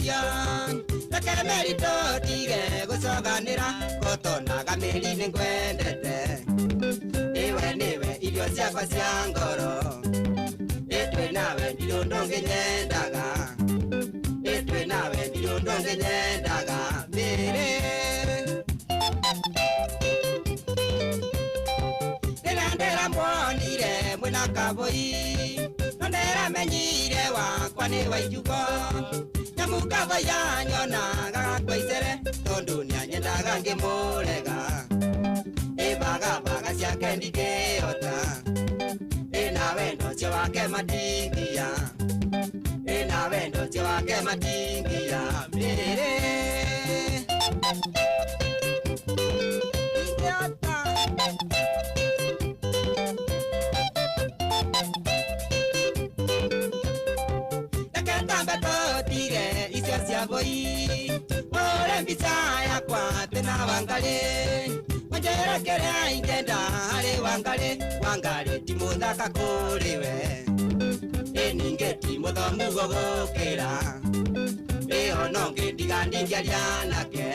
Irio reke meri tũtige gũcoganĩra gotonaga mĩri nĩ ngwendete iwe nĩwe irio ciakwa cia ngoro ĩtwĩ nawe ndirĩ ũndũ ũngĩ nyendaga ĩtwĩ nawe ndirĩ ũndũ ũngĩ nyendaga mĩrĩ rĩrĩa ndĩramuonire mwĩna kabũi no ndĩramenyire wakwa nĩ wa ijugo nyamu kabũi yanyonaga gakwa icere tondũ nĩanyendaga ngĩmũrega ĩbagabaga ciake ndingĩhota ĩna wendo ũcio wake matingia ĩna wendo ũcio wake matingia mĩrĩ ingĩhota Reke tambe tũtige icio cia bũi ũre mbica yakwa tena Wangarĩ wanjĩre kĩrĩa ingĩenda harĩ Wangarĩ Wangarĩ ti mũthaka kũrĩ we ĩ ningĩ ti mũthomu gũgũkĩra ĩ ona ũngĩ ndiga ndingĩaria nake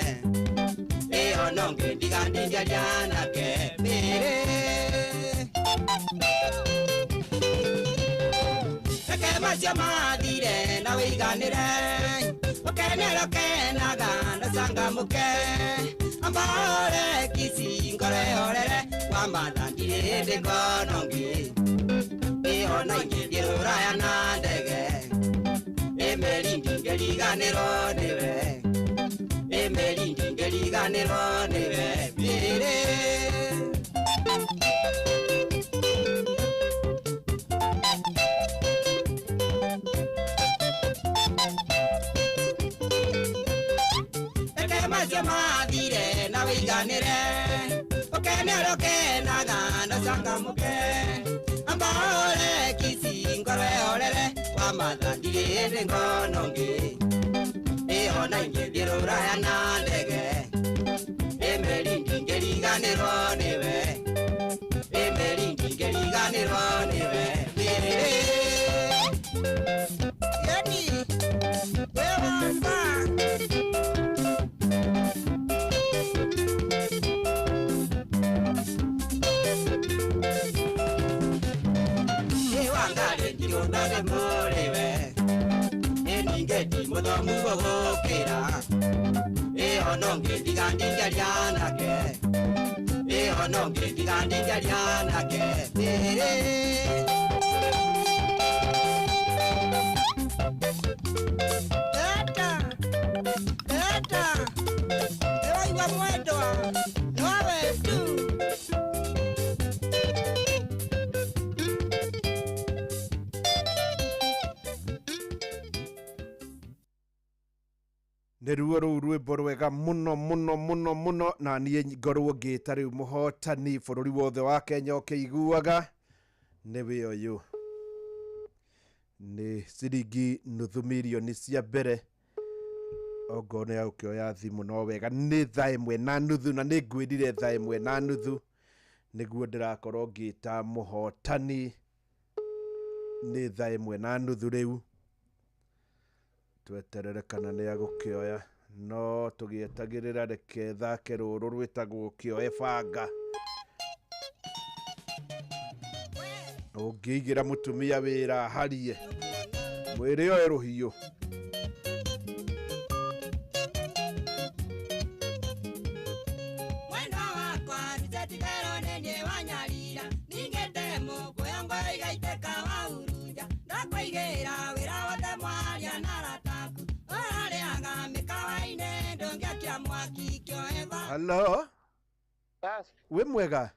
ĩ ona ũngĩ ndiga ndingĩaria nake mĩrĩ Reke macio mathire na wĩiganĩre ũkenere ũkenaga na cangamũke amba ũre kici ngoro ĩhorere wamatha ndirĩ hĩndĩ ngona ũngĩ ĩ ona ingĩthiĩ rũraya na ndege ĩ meri ndingĩriganĩrwo nĩwe ĩ meri ndingĩriganĩrwo nĩwe mĩrĩ Reke macio mathire na wĩiganĩre ũkenere ũkenaga na cangamũke amba ũre kici ngoro ĩhorere wamatha ndirĩ hĩndĩ ngona ũngĩ ĩ ona ingĩthiĩ rũraya na ndege ĩ meri ndingĩriganĩrwo nĩwe ĩ meri ndingĩriganĩrwo nĩwe mĩrĩ Yani, we wakwa Ĩ Wangarĩ ndirĩ ũndũ ndĩmũrĩwe ĩ ningĩ ti mũthomu gũgũkĩra ĩ ona ũngĩ ndiga ndingĩaria nake ĩ ona ũngĩ ndiga ndingĩaria nake mĩrĩ Eta eta nĩwaigua mwendwa nowe tu. Nĩ ruo rũu rwĩmbo rwega mũno mũno mũno mũno na niĩ ngorwo ngĩta rĩu mũhotani bũrũri wothe wa Kenya ũkĩiguaga nĩ wĩ ũyũ nĩ ciringi nuthu mirioni cia mbere ongorwo nĩ agũkĩoya thimũ no wega nĩ thaa 1:30 na nĩ ngwĩrire thaa 1:30 nĩguo ndĩrakorwo ngĩta mũhotani nĩ thaa 1:30 rĩu tweterere kana nĩ agũkĩoya no tũgĩetagĩrĩra reke thake rũrũ rwĩtagwo kĩoe banga ũngĩigĩra mũtumia wĩra harie mwĩrĩ oe rũhiũ. Mwendwa wakwa nĩtetigĩrwo nĩ niĩ wanyarira ningĩte mũkũyũ igaitĩka wahurunja ndakũigĩra wĩra wothe mwaria na arata aku ũrarĩaga mĩkawa-inĩ ndũngĩakia mwaki kĩoe Hello, Yes, wĩ mwega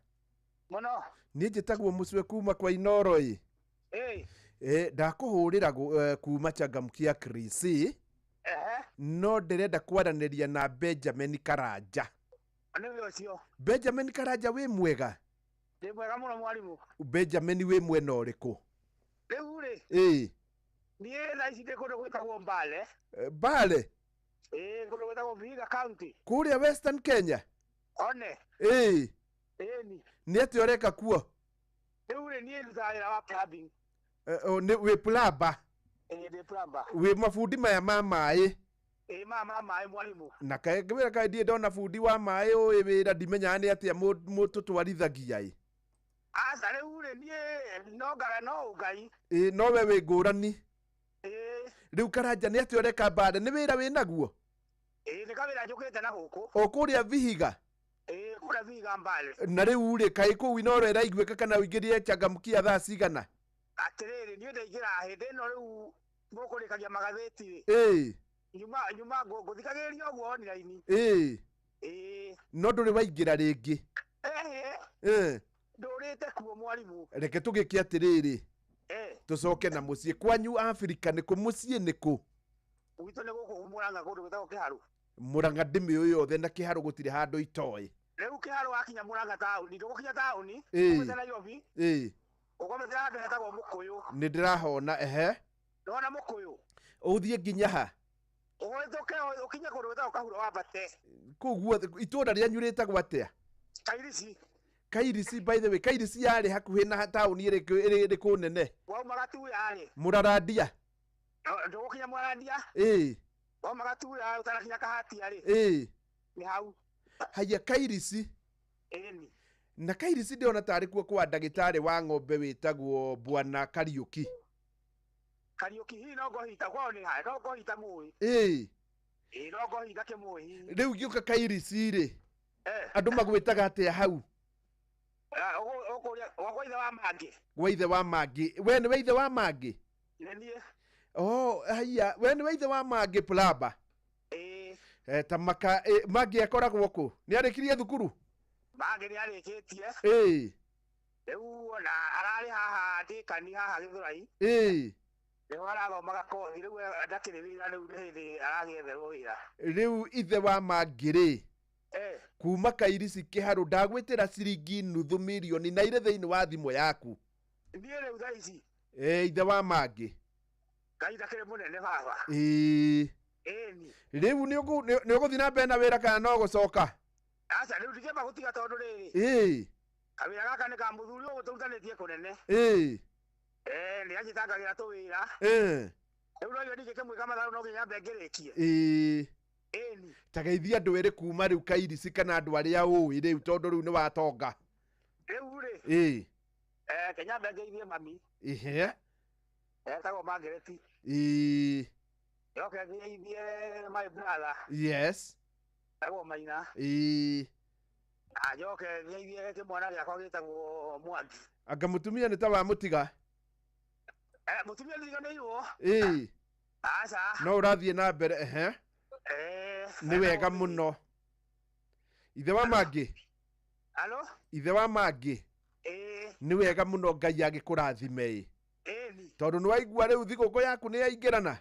mũno. Niĩ njĩtagwo Mũcwe kuma kwa Inoro ĩ. Ĩ, Ndakũhũrĩra kuma Changamkia Chris ehe, no ndĩrenda kwaranĩria na Benjamin Karanja. Nĩwe ũcio. Benjamin Karanja wĩ mwega? Ndĩ mwega mũno mwarimũ. Benjamin wĩ mwena ũrĩkũ? Rĩu rĩ, Ĩ, niĩ thaa ici ndĩ kũndũ gwĩtagwo Mbale. Mbale Ĩ, kũndũ gwĩtagwo Vihiga County. kũrĩa Western Kenya? One. Ĩ, Ĩni. nĩ atĩa ũreka kuo? Rĩu rĩ, niĩ ndutaga wĩra wa plumbing. Nĩ wĩ plumber? Ĩ, ndĩ plumber. Wĩ mabundi maya ma maĩ? Ĩĩ mama maĩ mwarimũ. Na ngwĩra kaĩ ndirĩ ndona bundi wa maĩ ũĩ wĩra ndimenyaga nĩ atĩa mũtũtwarithagia ĩ. Aca rĩu rĩ niĩ no ngaga no ũngai. Ĩ no we wĩ ngũrani. Ĩĩ. Rĩu Karanja nĩ atĩa ũreka Mbale nĩ wĩra wĩ naguo? Ĩĩ nĩ kawĩra njũkĩte na gũkũ. O kũrĩa Vihiga? Ĩĩ kũrĩa Vihiga Mbale. Na rĩu rĩ kaĩ kũu Inooro ĩraiguĩka kana ũingĩrire Changamkia thaa cigana? Atĩrĩrĩ niĩ ndaingĩra hĩndĩ ĩno rĩu mũkũrĩkagia magathĩti rĩ. Ĩĩ. Nyuma ngũthikagĩrĩria ũguo online. Ĩĩ. Ĩĩ. No ndũrĩ waingĩra rĩngĩ? Ĩĩ. Ndũrĩte kuo mwarimũ. Reke tũgĩke atĩrĩrĩ. Tũcoke na mũciĩ kwanyu Afrika nĩ kũ mũciĩ nĩ kũ? Gwitũ nĩ gũkũ Mũrang'a kũndũ gwĩtagwo Kĩharũ. Mũrang'a ndĩmĩũĩ yothe na Kĩharũ gũtirĩ handũ itoĩ. Rĩu Kĩharũ wakinya Mũrang'a taũni, ndũgũkinya taũni, ũgũte Nairobi. Ĩĩ. Ũgomete handũ hetagwo Mũkũyũ. Nĩ ndĩrahona ehe. Ndona Mũkũyũ. Ũthiĩ nginya ha? Ũhĩtũke ũkinye kũndũ gwĩtagwo Kahuro wambate. Kũu guothe itũũra rĩanyu rĩtagwo atĩa? Kairici. Kairici by the way, Kairici yarĩ hakuhĩ na taũni ĩrĩkũ nene? Wauma Gatuya rĩ. Mũrarandia. Ndũgũkinya Mũrarandia? Ĩĩ. Wauma Gatuya ũtanakinya Kahatia rĩ. Ĩĩ. Nĩ hau. Haya Kairici. Ĩni. Na Kairici ndĩrona tarĩ kuo kwa ndagĩtarĩ wa ng'ombe wĩtagwo Bwana Kariũki. Kariũki hihi no ngohita kwao nĩ ha? No ngohita mũĩ. Ĩĩ. Ĩĩ no ngohita kĩmũĩ hihi. Rĩu ngĩũka Kairici rĩ. Andũ magwĩtaga atĩa hau? Ũkũria gwa ithe wa Mangĩ. Gwa ithe wa Mangĩ. We nĩwe ithe wa Mangĩ? Nĩ niĩ. Oh, haya, we nĩwe ithe wa Mangĩ Plaba? Ĩĩ. Ta maka Mangĩ akoragwo kũ? Nĩ arĩkirie thukuru? Mangĩ nĩ arĩkĩtie. Ĩĩ. Rĩu ona ararĩ haha ndĩkani haha Gĩthũrai. Ĩĩ. Rĩu arathomaga kothi rĩu ndakĩrĩ wĩra rĩu nĩ hĩndĩ aragĩetherwo wĩra. Rĩu ithe wa Mangĩ rĩ. Kuma Kairici Kĩharũ ndagwĩtĩra ciringi nuthu mirioni na irĩ thĩinĩ wa thimũ yaku. Niĩ rĩu thaa ici. Ithe wa Mangĩ. Ngai ndakĩrĩ mũnene baba. Ĩĩ. Ĩni. Rĩu nĩ ũgũthiĩ na mbere na wĩra kana no gũcoka? Aca rĩu ndingĩamba gũtiga tondũ rĩrĩ. Ĩĩ. Kawĩra gaka nĩ ka mũthuri ũyũ tũrutanĩtie kũnene. Ĩĩ. Nĩ anjitangagĩra tũwĩra. Ĩĩ. Rĩu no ndingĩkĩmwĩka mathabu no nginya nyambe ngĩrĩkie. Ĩĩ. Ĩni. Ta geithia andũ erĩ kuma rĩu Kairici kana andũ arĩa ũĩ rĩu tondũ rĩu nĩ watonga. Rĩu rĩ. Ĩĩ. Ke nyambe ngeithie mami. Ĩhĩ. Etagwo Margaret. Ĩĩ. Njoke ngeithie my brother. Yes. Etagwo Maina. Ĩĩ. Na njoke ngeithie kĩmwana gĩakwa gĩtagwo Mwangi. Anga mũtumia nĩ ta wamũtiga? Mũtumia ndiriganĩirwo. Ĩĩ. Aca. No ũrathiĩ na mbere ehe. Nĩ wega mũno. Ithe wa Mangĩ. Alo? Ithe wa Mangĩ. Ĩĩ. Nĩ wega mũno Ngai agĩkũrathime ĩ. Ĩni. Tondũ nĩ waigua rĩu thigũkũ yaku nĩ yaingĩrana.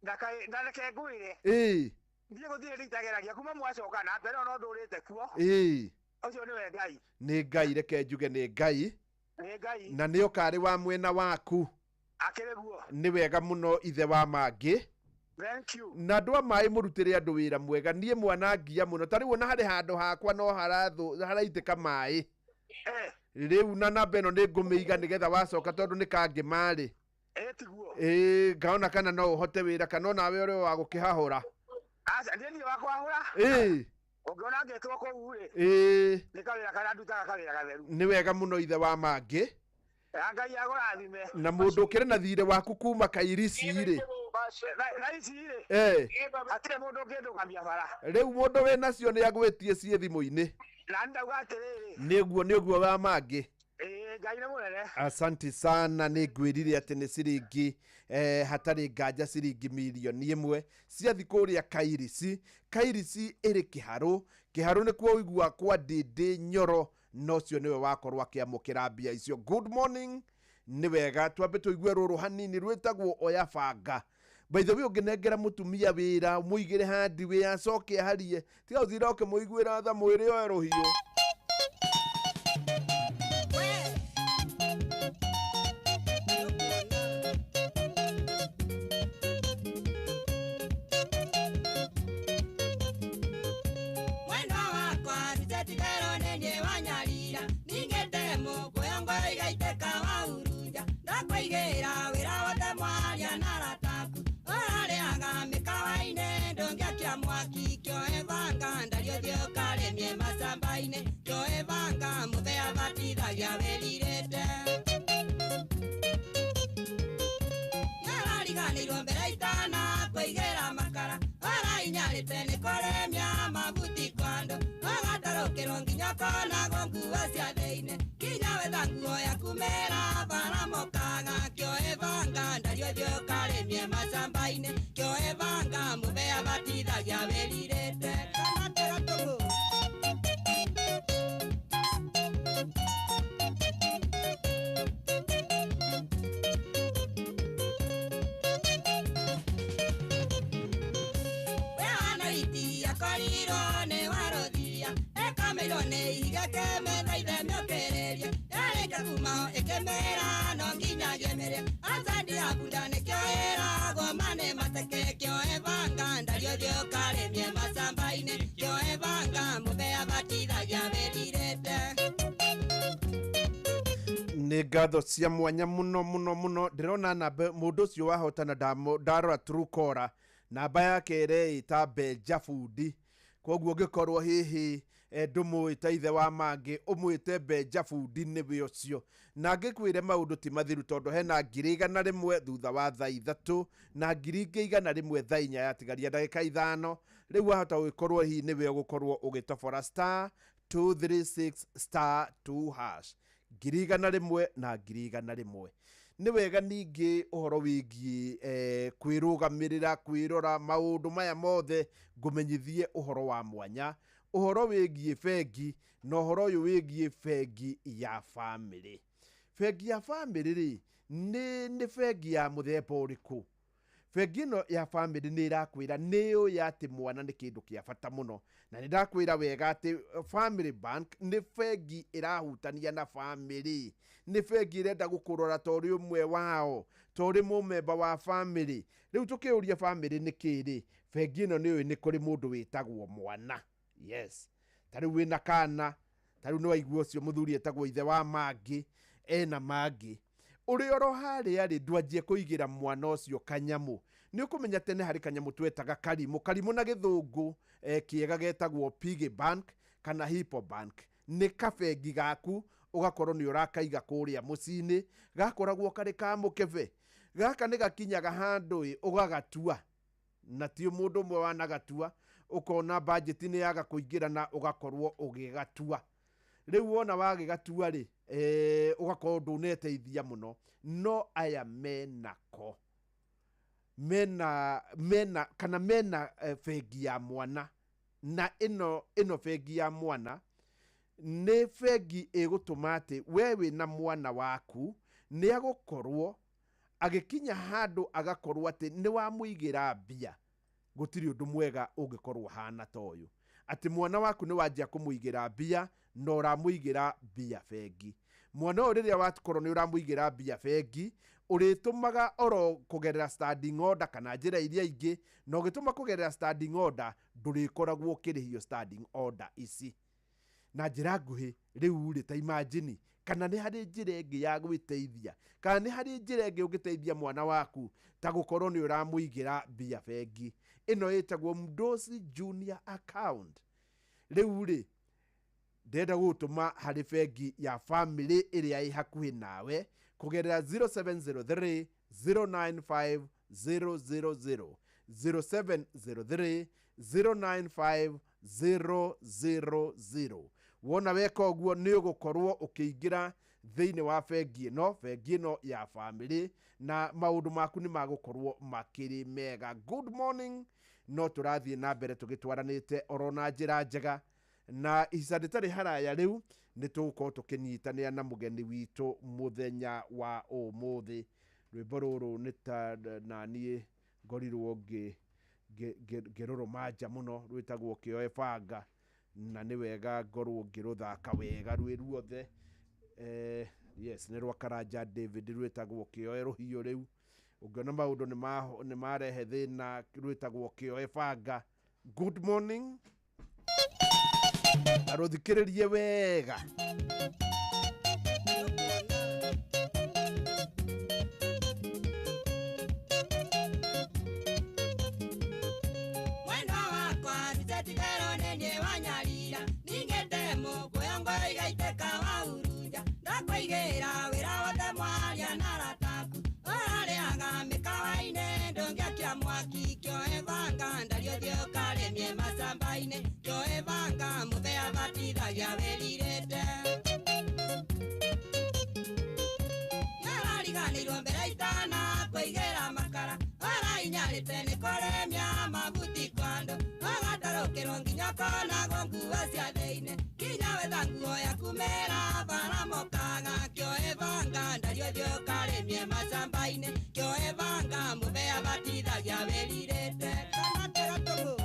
Na reke ngwĩre. Ĩĩ. Niĩ gũtirĩ nditageragia kuma mwacoka na mbere no ndũrĩte kuo. Ĩĩ. Ũcio nĩwe Ngai. Nĩ Ngai reke njuge nĩ Ngai. Nĩ Ngai. Na nĩ okarĩ wa mwena waku. Akĩrĩ guo. Nĩ wega mũno ithe wa Mangĩ. Thank you. Na andũ a maĩ mũrutĩre andũ wĩra mwega niĩ mwanangia mũno ta rĩu ona harĩ handũ hakwa no haraitĩka maĩ. Rĩu na namba ĩno nĩ ngũmĩiga nĩgetha wacoka tondũ nĩ kangĩ marĩ. Tiguo. Ĩĩ ngaona kana no ũhote wĩra kana onawe ũrĩ wa gũkĩhahũra. Aca niĩ ndirĩ wa kwahũra. Ĩĩ. Ũngĩona ngĩtwo kũu rĩ. Ĩĩ. Nĩ kawĩra karĩa ndutaga kawĩra gatheru. Nĩ wega mũno ithe wa Mangĩ. Ngai agũrathime. Na mũndũ ũkĩrĩ na thirĩ waku kuma Kairici rĩ. Thaa ici rĩ. Hatirĩ mũndũ ũngĩndũgamia bara. Rĩu mũndũ wĩ nacio nĩ agwĩtie ciĩ thimũ-inĩ. Na ndauga atĩrĩrĩ. Nĩguo wa Mangĩ. Ĩĩ Ngai nĩ mũnene. Asante sana nĩ ngwĩrire atĩ nĩ ciringi hatarĩ nganja ciringi mirioni ĩmwe ciathi kũrĩa Kairici. Kairici ĩrĩ Kĩharũ. Kĩharũ nĩkuo ũigua kwa Ndĩndĩ Nyoro na ũcio nĩwe wakorwo akĩamũkĩra mbia icio. Good morning. Nĩ wega twambe tũigue rũrũ hanini rwĩtagwo Oya Banga. By the way ũngĩnengera mũtumia wĩra mũigĩre handi wĩ acoke aharie tiga ũthire ũkĩmũiguĩra tha mwĩrĩ oe rũhiũ. Mwendwa wakwa ndicetigero nĩ wanyarira ningĩte mũkũyũ igaitĩka wahurunja ndakũigĩra wĩra wothe mwaria na arataku ũrarĩaga mĩkawa-inĩ ndũngĩhota. Ũikarĩte nĩ kũremia mabuti kwando Ũgatarũkĩrwo nginya ũkonagwo nguo cia thĩinĩ Kinya wetha nguo yaku mera bara mokaga Kĩoe banga ndario thiĩ ũkarĩmie macamba-inĩ Kĩoe banga mũbea batithagia wĩrirĩte Kana tera tũgũ. Nĩ ngatho cia mwanya mũno mũno mũno ndĩrona namba mũndũ ũcio wahotana ndarora Truecaller namba yake ĩreĩta Benja Bundi koguo ũngĩkorwo hihi ndũmũĩ ta ithe wa mangĩ ũmwĩte Benja Bundi nĩwe ũcio na ngĩkwĩre maũndũ ti mathiru tondũ hena 100,000 thutha wa thaa 3 na 100,000 thaa 4 yatigaria ndagĩka 5 rĩu wahota gũgĩkorwo hihi nĩwe ũgũkorwo ũgĩtobora star 236 star 2 hash 100,000 na 100,000 nĩ wega ningĩ ũhoro wĩgiĩ kwĩrũgamĩrĩra kwĩrora maũndũ maya mothe ngũmenyithie ũhoro wa mwanya ũhoro wĩgiĩ bengi na ũhoro ũyũ wĩgiĩ bengi ya bamĩrĩ. Bengi ya bamĩrĩ rĩ nĩ bengi ya mũthemba ũrĩkũ? Bengi ĩno ya bamĩrĩ nĩ ĩrakwĩra nĩ yũĩ atĩ mwana nĩ kĩndũ kĩa bata mũno na nĩ ndakwĩra wega atĩ Family Bank nĩ bengi ĩrahutania na bamĩrĩ nĩ bengi ĩrenda gũkũrora ta ũrĩ ũmwe wao ta ũrĩ mũmemba wa bamĩrĩ. Rĩu tũkĩũria bamĩrĩ nĩ kĩ rĩ bengi ĩno nĩ yũĩ nĩ kũrĩ mũndũ wĩtagwo mwana. Yes, ta rĩu wĩna kana ta rĩu nĩ waigua ũcio mũthuri etagwo ithe wa mangĩ ena mangĩ ũrĩ oro harĩa rĩ ndwanjie kũigĩra mwana ũcio kanyamũ nĩ ũkũmenya tene harĩ kanyamũ twetaga karimũ karimũ na gĩthũngũ kĩega getagwo piggy bank kana hippo bank nĩ kabengi gaku ũgakorwo nĩ ũrakaiga kũrĩa mũciĩ-inĩ gakoragwo karĩ ka mũkebe gaka nĩ gakinyaga handũ ĩ ũgagatua na ti mũndũ ũmwe wanagatua ũkona bajeti nĩ yaga kũingĩra na ũgakorwo ũgĩgatua rĩu wona wagĩgatua rĩ ũgakorwo ndũneteithia mũno no aya menako mena kana mena bengi ya mwana na ĩno bengi ya mwana nĩ bengi ĩgũtũma atĩ we wĩna mwana waku nĩ agũkorwo agĩkinya handũ agakorwo atĩ nĩ wamũigĩra mbia gũtirĩ ũndũ mwega ũngĩkorwo hana ta ũyũ atĩ mwana waku nĩ wanjia kũmũigĩra mbia na ũramũigĩra mbia bengi mwana ũyũ rĩrĩa wakorwo nĩ ũramũigĩra mbia bengi ũrĩtũmaga oro kũgerera standing order kana njĩra iria ingĩ na ũgĩtũma kũgerera standing order ndũrĩkoragwo ũkĩrĩhio standing order ici na njĩra nguhĩ rĩu rĩ ta imagine kana nĩ harĩ njĩra ĩngĩ ya gwĩteithia kana nĩ harĩ njĩra ĩngĩ ũngĩteithia mwana waku ta gũkorwo nĩ ũramũigĩra mbia bengi ĩno ĩtagwo Mdosi Junior Account. Rĩu rĩ ndĩrenda gũgũtũma harĩ bengi ya bamĩrĩ ĩrĩa ĩ hakuhĩ nawe kũgerera 0703 095 000 0703 095 000 wona weka ũguo nĩ ũgũkorwo ũkĩingĩra thĩinĩ wa bengi ĩno ya bamĩrĩ na maũndũ maku nĩ magũkorwo makĩrĩ mega. Good morning no tũrathiĩ na mbere tũgĩtwaranĩte oro na njĩra njega na ica rĩtarĩ haraya rĩu nĩ tũgũkorwo tũkĩnyitanĩra na mũgeni witũ mũthenya wa ũmũthĩ. Rwĩmbo rũrũ nĩ ta naniĩ ngorirwo ngĩrũrũmanja mũno rwĩtagwo Kĩoe Banga na nĩ wega ngorwo ngĩrũthaka wega rwĩ ruothe. Yes nĩ rwa Karanja David rwĩtagwo Kĩoe Rũhiũ rĩu ũngĩona maũndũ nĩ marehe thĩna rwĩtagwo Kĩoe Banga. Good morning na rũthikĩrĩrie wega. Mwendwa wakwa ndicetigero nĩ niĩ wanyarira ningĩte mũkũyũ igaitĩka wahurunja ndakũigĩra wĩra wothe mwaria na arataku ũrarĩaga mĩkawa-inĩ ndũngĩakia mwaki kĩoe banga ndario thiĩ ũkarĩmie wĩrirĩte nĩ kũremia mabuti kwa andũ ũgatarũkĩrwo nginya ũkonagwo nguo cia thĩinĩ kinya wetha nguo yaku mera bara mokaga kĩoe banga ndario thiĩ ũkarĩmie macamba-inĩ kĩoe banga mũbea batithagia wĩrirĩte kana tĩra tũgũ.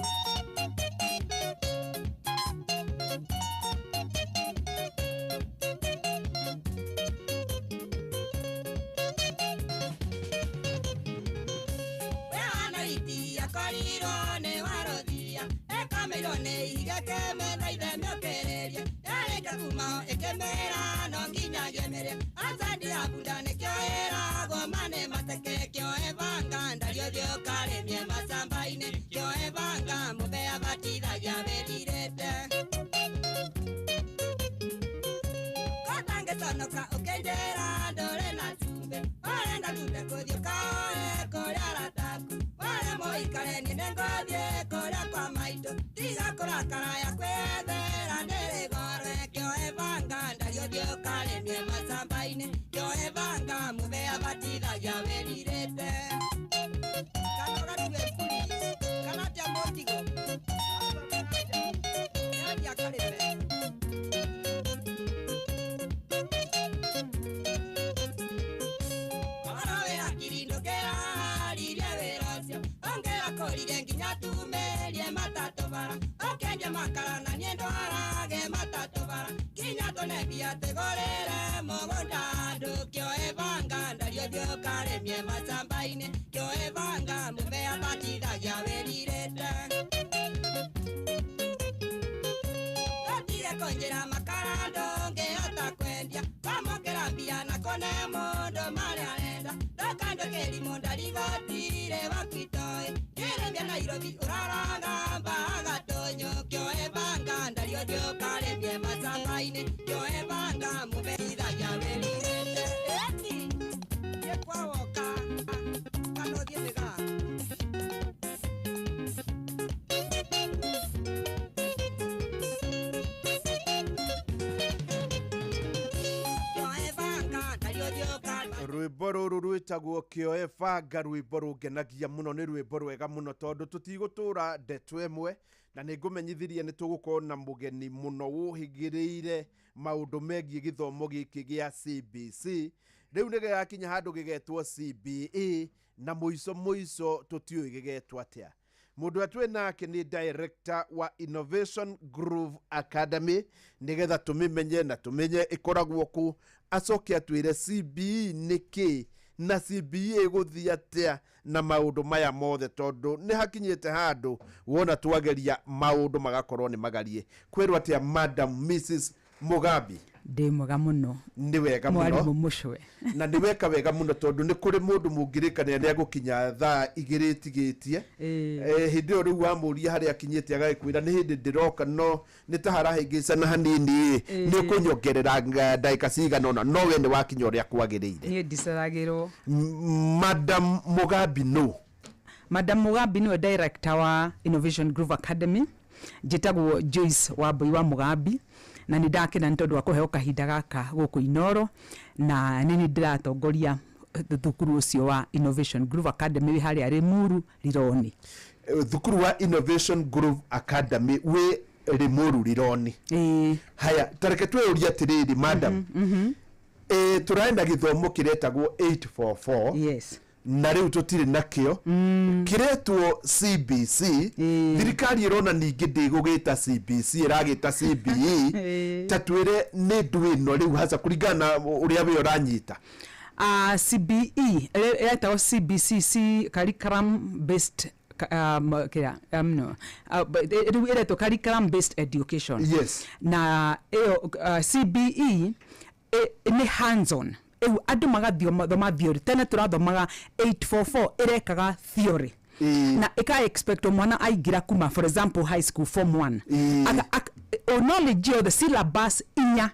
Akorirwo nĩ warothia ĩkameirwo nĩ ihiga ĩkĩmetha ithemĩũkĩrĩrie yarĩkia kumao ĩkĩmĩra no nginya gĩmĩrĩe acandia ya bunda nĩkĩo ĩragwo manĩ mateke kĩoe banga ndario thiĩ ũkarĩmie macamba-inĩ kĩoe banga mũbea batithagia wĩrirĩte kotangĩconoka ũkĩnjĩra ndũrĩ na cumbĩ ũrenda tute kũthiĩ ũkaoe kũrĩa arataku waremwo ikare niĩ nĩngũthiĩ kũrĩa kwa maitũ tiga kũrakara ya kwĩyethera ndĩrĩgorwe kĩoe banga ndario thiĩ ũkarĩmie macamba-inĩ kĩoe banga mũbea batithagia wĩrirĩte kana ũgatue mburi kana atĩa mũtigo yathiĩ akarĩme. Kũrire nginya tumerie matatũ bara ũkĩendia makara na niĩ ndwarage matatũ bara nginya tũne mbia tũgũrĩre mũgũnda andũ kĩoe banga ndario thiĩ ũkarĩmie macamba-inĩ kĩoe banga mũbea batithagia wĩrirĩte tũtige kũnjĩra makara ndũngĩhota kwendia kwamũkĩra mbia na kũne mũndũ marĩa arenda ndũkandũkĩrimũ ndarigotire wakwitoĩ ngĩrĩmia Nairobi ũraraga mbaga tũnyũ kĩoe banga ndario thiĩ ũkarĩmie macamba-inĩ kĩoe banga mũbeithagia wĩrirĩte ĩti thiĩ kwa woka kana ũthiĩ mĩgaa. Rwĩmbo rũrũ rwĩtagwo kĩoe banga rwĩmbo rũngenagia mũno nĩ rwĩmbo rwega mũno tondũ tũtigũtũra ndeto ĩmwe na nĩ ngũmenyithirie nĩ tũgũkorwo na mũgeni mũno wũhĩgĩrĩire maũndũ megiĩ gĩthomo gĩkĩ gĩa CBC rĩu nĩ gĩgakinya handũ gĩgetwo CBE na mũico mũico tũtiũĩ gĩgetwo atĩa. Mũndũ ũrĩa twĩ nake nĩ director wa Innovation Groove Academy nĩgetha tũmĩmenye na tũmenye ĩkoragwo kũ acoke atwĩre CBE nĩ kĩ na CBE ĩgũthiĩ atĩa na maũndũ maya mothe tondũ nĩ hakinyĩte handũ wona twageria maũndũ magakorwo nĩ magarie. Kwĩrwo atĩa Madam Mrs Mugambi? Ndĩ mwega mũno. Nĩ wega mũno. Mwarimũ mũcwe. Na nĩ weka wega mũno tondũ nĩ kũrĩ mũndũ mũngĩrĩkanĩra nĩ egũkinya thaa igĩrĩ ĩtigĩtie. Hĩndĩ ĩyo rĩu wamũria harĩa akinyĩte agagĩkwĩra nĩ hĩndĩ ndĩroka no nĩ ta harahĩngĩcana hanini nĩ ũkũnyongerera ndagĩka cigana ũna no we nĩ wakinya ũrĩa kwagĩrĩire. Niĩ ndiceragĩrwo. Madam Mugambi no? Madam Mugambi nĩwe director wa Innovation Groove Academy. Njĩtagwo Joyce Wambui wa Mugambi na nĩ ndakena nĩ tondũ wa kũheo kahinda gaka gũkũ Inoro na nĩ niĩ ndĩratongoria thukuru ũcio wa Innovation Groove Academy wĩ harĩa Limuru Rironi. Thukuru wa Innovation Groove Academy wĩ Limuru Rironi. Haya tareke twĩyũrie atĩrĩrĩ madam, tũrarĩ na gĩthomo kĩretagwo 844. Yes. Na rĩu tũtirĩ nakĩo kĩretwo CBC. Thirikari ĩrona ningĩ ndĩgũgĩta CBC ĩragĩta CBE. Ta twĩre nĩ ndũ ĩno rĩu hasa kũringana na ũrĩa we ũranyita. CBE ĩretagwo CBC C curriculum based no rĩu ĩretwo curriculum based education. Yes. Na ĩyo CBE nĩ hands on rĩu andũ magathoma theory tene tũrathomaga 844 ĩrekaga theory na ĩka expect mwana aingĩra kuma for example high school form 1 knowledge yothe syllabus inya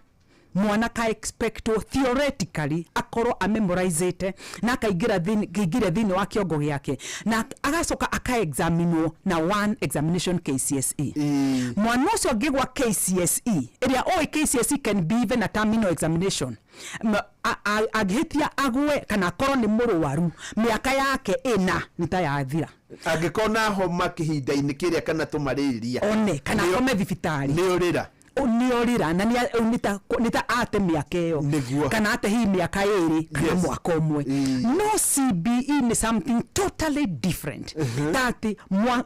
mwana ka expect theoretically akorwo amemorizete na akaingĩra thĩinĩ wa kĩongo gĩake na agacoka aka-examinwo na one examination KCSE. Mwana ũcio angĩgwa KCSE ĩrĩa oĩ KCSE can be even a terminal examination angĩhĩtia agwe kana akorwo nĩ mũrwaru mĩaka yake ĩna nĩ ta yathira. Angĩkorwo na homa kĩhinda-inĩ kĩrĩa kana tũmarĩria. One kana akome thibitarĩ. Nĩ ũrĩra. Nĩorĩra na nĩ ta ate mĩaka ĩyo. Kana ate hihi mĩaka 2 kana mwaka 1. No CBE nĩ something totally different, ta atĩ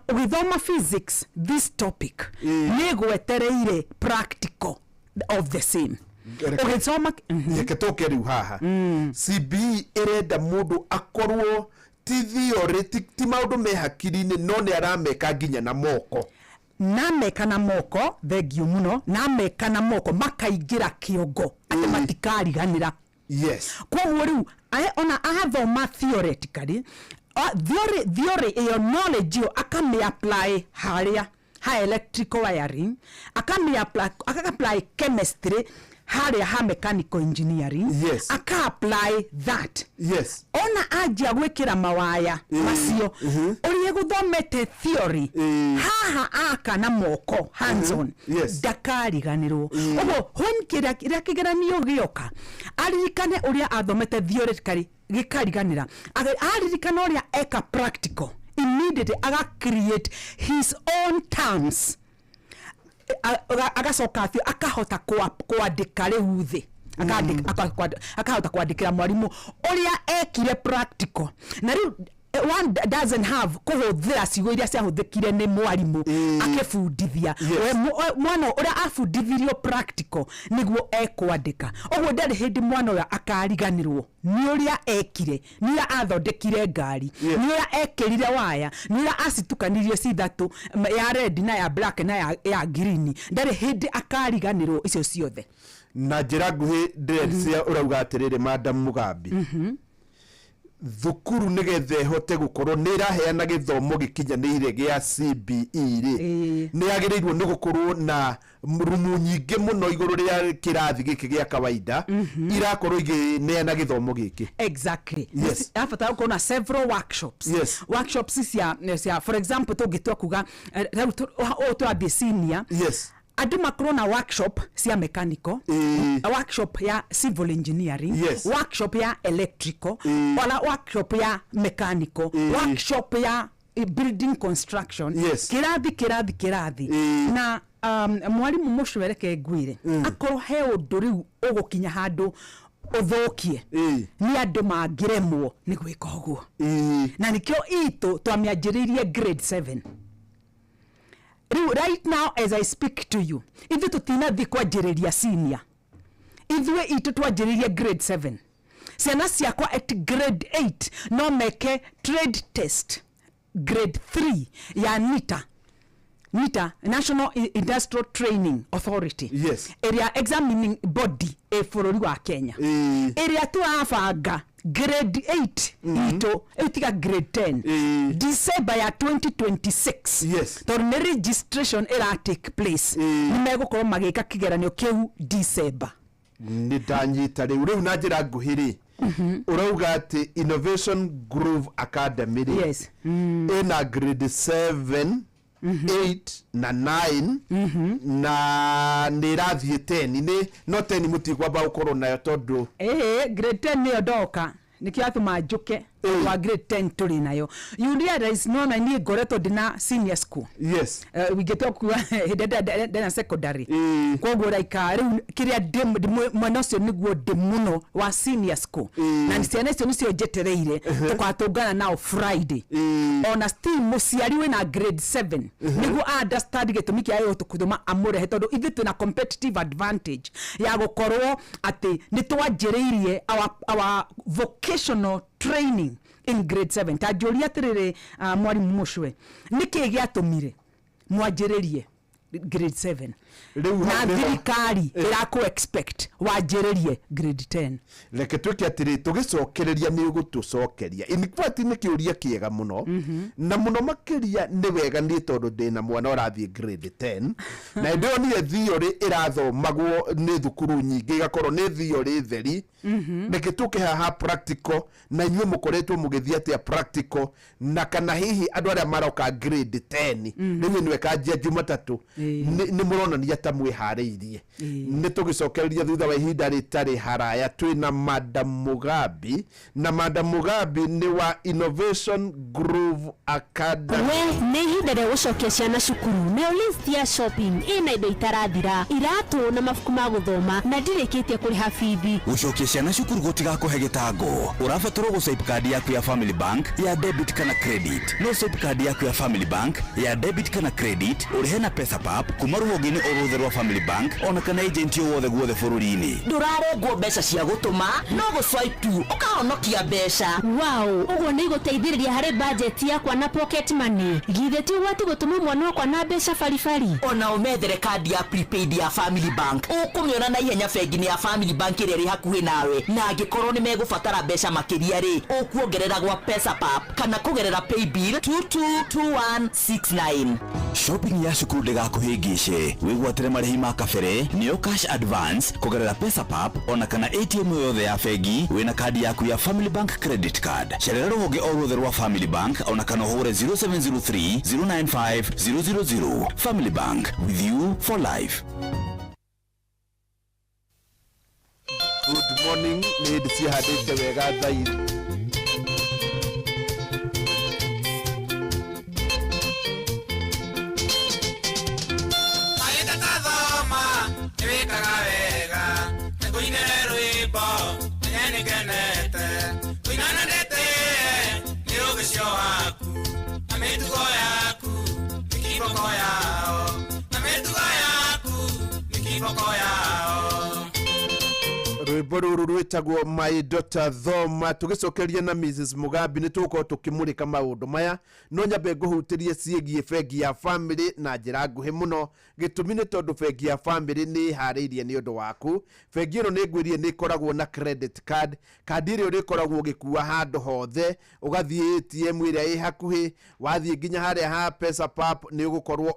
ũgĩthoma physics, this topic nĩ gwetereire practical of the same. Ũgĩthoma Reke tũke rĩu haha. CBE ĩrenda mũndũ akorwo ti theory, ti maũndũ me hakiri-inĩ, no nĩ arameka nginya na moko. Nameka na moko, thengiũ mũno, nameka na moko makaingĩra kĩongo atĩ matikariganĩra. Koguo rĩu ona athoma theoretically, theory ĩyo, knowledge ĩyo akamĩ-apply harĩa ha electrical wiring, akamĩ-apply, aka-apply chemistry harĩa ha mechanical engineering, aka-apply that. Ona anjia gwĩkĩra mawaya macio ũrĩa gũthomete theory, haha aka na moko, hands on, ndakariganĩrwo. Ũguo when kĩrĩa kĩgeranio gĩoka, aririkane ũrĩa athomete theoretically gĩkariganĩra, aririkana ũrĩa eka practical, immediately aga create his own terms, agacoka athiĩ akahota kwandĩka rĩu thĩ, akahota kwandĩkĩra mwarimũ ũrĩa ekire practical. Na rĩu one doesn't have kũhũthĩra ciugo iria ciahũthĩkire nĩ mwarimũ akĩbundithia. We mwana ũrĩa abundithirio practical nĩguo ekwandĩka. Ũguo ndarĩ hĩndĩ mwana ũyũ akariganĩrwo nĩ ũrĩa ekire, nĩ ũrĩa athondekire ngari, nĩ ũrĩa ekĩrire waya, nĩ ũrĩa acitukanirie ci ithatũ, ya red na ya black na ya green. Ndarĩ hĩndĩ akariganĩrwo icio ciothe. Na njĩra nguhĩ ndĩrecia ũrauga atĩrĩrĩ, Madam Mugambi, thukuru nĩgetha ĩhote gũkorwo nĩ ĩraheana gĩthomo gĩkinyanĩire gĩa CBE rĩ, nĩ yagĩrĩirwo nĩ gũkorwo na rumu nyingĩ mũno igũrũ rĩa kĩrathi gĩkĩ gĩa kawaida irakorwo igĩneana gĩthomo gĩkĩ. Exactly. Abatara gũkorwo na several workshops. Workshops cia, for example, tũngĩtua kuga rĩu ũũ tũrathiĩ senior, andũ makorwo na workshop cia mechanical, workshop ya civil engineering, workshop ya electrical, ona workshop ya mechanical, workshop ya building construction. Kĩrathi, kĩrathi, kĩrathi. Na mwarimũ mũcwereke ngwĩre, akorwo he ũndũ rĩu ũgũkinya handũ ũthũkie, nĩ andũ mangĩremwo nĩ gwĩka ũguo. Na nĩkĩo itũ twamĩanjĩrĩirie grade 7. Rĩu right now as I speak to you, ithuĩ tũtinathiĩ kwanjĩrĩria senior, ithuĩ itũ twanjĩrĩirie grade 7. Ciana ciakwa at grade 8 no meke trade test grade 3 ya NITA, NITA, National Industrial Training Authority, ĩrĩa examining body ĩ bũrũri wa Kenya, ĩrĩa tũrabanga grade 8 itũ ĩu, tiga grade 10, December ya 2026, tondũ nĩ registration ĩra take place, nĩ megũkorwo magĩka kĩgeranio kĩu December. Nĩ ndanyita rĩu na njĩra nguhĩ rĩ, ũrauga atĩ Innovation Groove Academy rĩ, ĩna grade 7, 8 na 9 na nĩ ĩrathiĩ 10. Nĩ no 10 mũtikwamba gũkorwo nayo tondũ Ĩĩ, grade 10 nĩyo ndoka, nĩkĩo atũma njũke wa grade 10 tũrĩ nayo. You realize nona niĩ ngoretwo ndĩna senior school, wingĩtua kuga hĩndĩ ĩrĩa ndena secondary. Koguo like rĩu kĩrĩa mwena ũcio nĩguo ndĩ mũno wa senior school, na ciana icio nĩcio njetereire tũgatũngana nao Friday. Ona still mũciari wĩna grade 7 nĩguo understand gĩtũmi kĩa gũtũma amũrehe, tondũ ithuĩ twĩna competitive advantage ya gũkorwo atĩ nĩ twanjĩrĩirie our vocational training in grade 7. Ta njũria atĩrĩrĩ, mwarimũ mũcwe, nĩkĩ gĩatũmire mwanjĩrĩrie grade 7 Rĩu na hau nĩho- thirikari ĩrakũ expect wanjĩrĩrie grade 10? Reke twĩke atĩrĩ, tũgĩcokereria nĩ ũgũtũcokeria. In fact nĩ kĩũria kĩega mũno, na mũno makĩria nĩ wega niĩ tondũ ndĩna mwana ũrathiĩ grade 10 na ndĩronire theory ĩrathomagwo nĩ thukuru nyingĩ igakorwo nĩ theory theri. Reke tũke haha practical, na inyuĩ mũkoretwo mũgĩthiĩ atĩa practical, na kana hihi andũ arĩa maroka grade 10 rĩu ĩno ĩkanjia Jumatatũ. Nĩ mũronania ta mwĩharĩirie. Nĩ tũgĩcokereria thutha wa ihinda rĩtarĩ haraya. Twĩna Madam Mugambi, na Madam Mugambi nĩ wa Innovation Groove Academy. We nĩ ihinda rĩa gũcokia ciana cukuru, nayo list ya shopping ĩna indo itarathira, iratũ na mabuku ma gũthoma, na ndirĩkĩtie kũrĩha bithi. Gucokia ciana cukuru gũtigakũhe gĩtango. Ũrabatarwo gũswipe kandi yaku ya Family Bank ya debit kana credit. No swipe kandi yaku ya Family Bank ya debit kana credit, ũrĩhe na Pesa Pap kuma rũhonge-inĩ o ruothe rwa Family Bank ona kana agent o wothe guothe bũrũri-inĩ. Ndũrarengwo mbeca cia gũtũma, no gũswipe tu ũkahonokia mbeca. Wow, ũguo nĩ igũteithĩrĩria harĩ bajeti yakwa na pocket money. Githĩ ti ũgwati gũtũma mwana wakwa na mbeca baribari? Ona ũmethere kandi ya prepaid ya Family Bank, ũkũmĩona na ihenya bengi-inĩ ya Family Bank ĩrĩa ĩrĩ hakuhĩ nawe, na angĩkorwo nĩ megũbatara mbeca makĩria rĩ, ũkuongerera gwa Pesa Pap kana kũgerera paybill 222169. Shopping ya cukuru ndĩgakũhĩngĩce. Wĩgwatĩre marĩhi ma kabere, nĩyo cash advance, kũgerera Pesa Pap ona kana ATM yothe ya bengi wĩna kandi yaku ya Family Bank credit card. Cerera rũhonge o ruothe rwa Family Bank ona kana ũhũre 0703 095 000. Family Bank, with you for life. Good morning. Nĩ hĩndĩ ciĩhandĩte wega thaa. Mahinda ta thoma nĩ wĩkaga wega, nĩngũinĩre rwĩmbo menye nĩngenete kũina na ndĩtĩe nĩ ũgĩcio waku na mĩtugo yaku nĩ kiboko yao, na mĩtugo yaku nĩ kiboko yao. Rwĩmbo rũrũ rwĩtagwo My Daughter Thoma. Tũgĩcokeria na Mrs Mugambi, nĩ tũgũkorwo tũkĩmũrĩka maũndũ maya, no nyambe ngũhutĩrie ciĩgiĩ bengi ya Family na njĩra nguhĩ mũno. Gĩtũmi nĩ tondũ bengi ya Family nĩ ĩharĩirie nĩ ũndũ waku. Bengi ĩno nĩ ngwĩrie nĩ ĩkoragwo na credit card, kandi ĩrĩa ũrĩkoragwo ũgĩkua handũ hothe, ũgathiĩ ATM ĩrĩa ĩ hakuhĩ, wathiĩ nginya harĩa ha Pesa Pap nĩ ũgũkorwo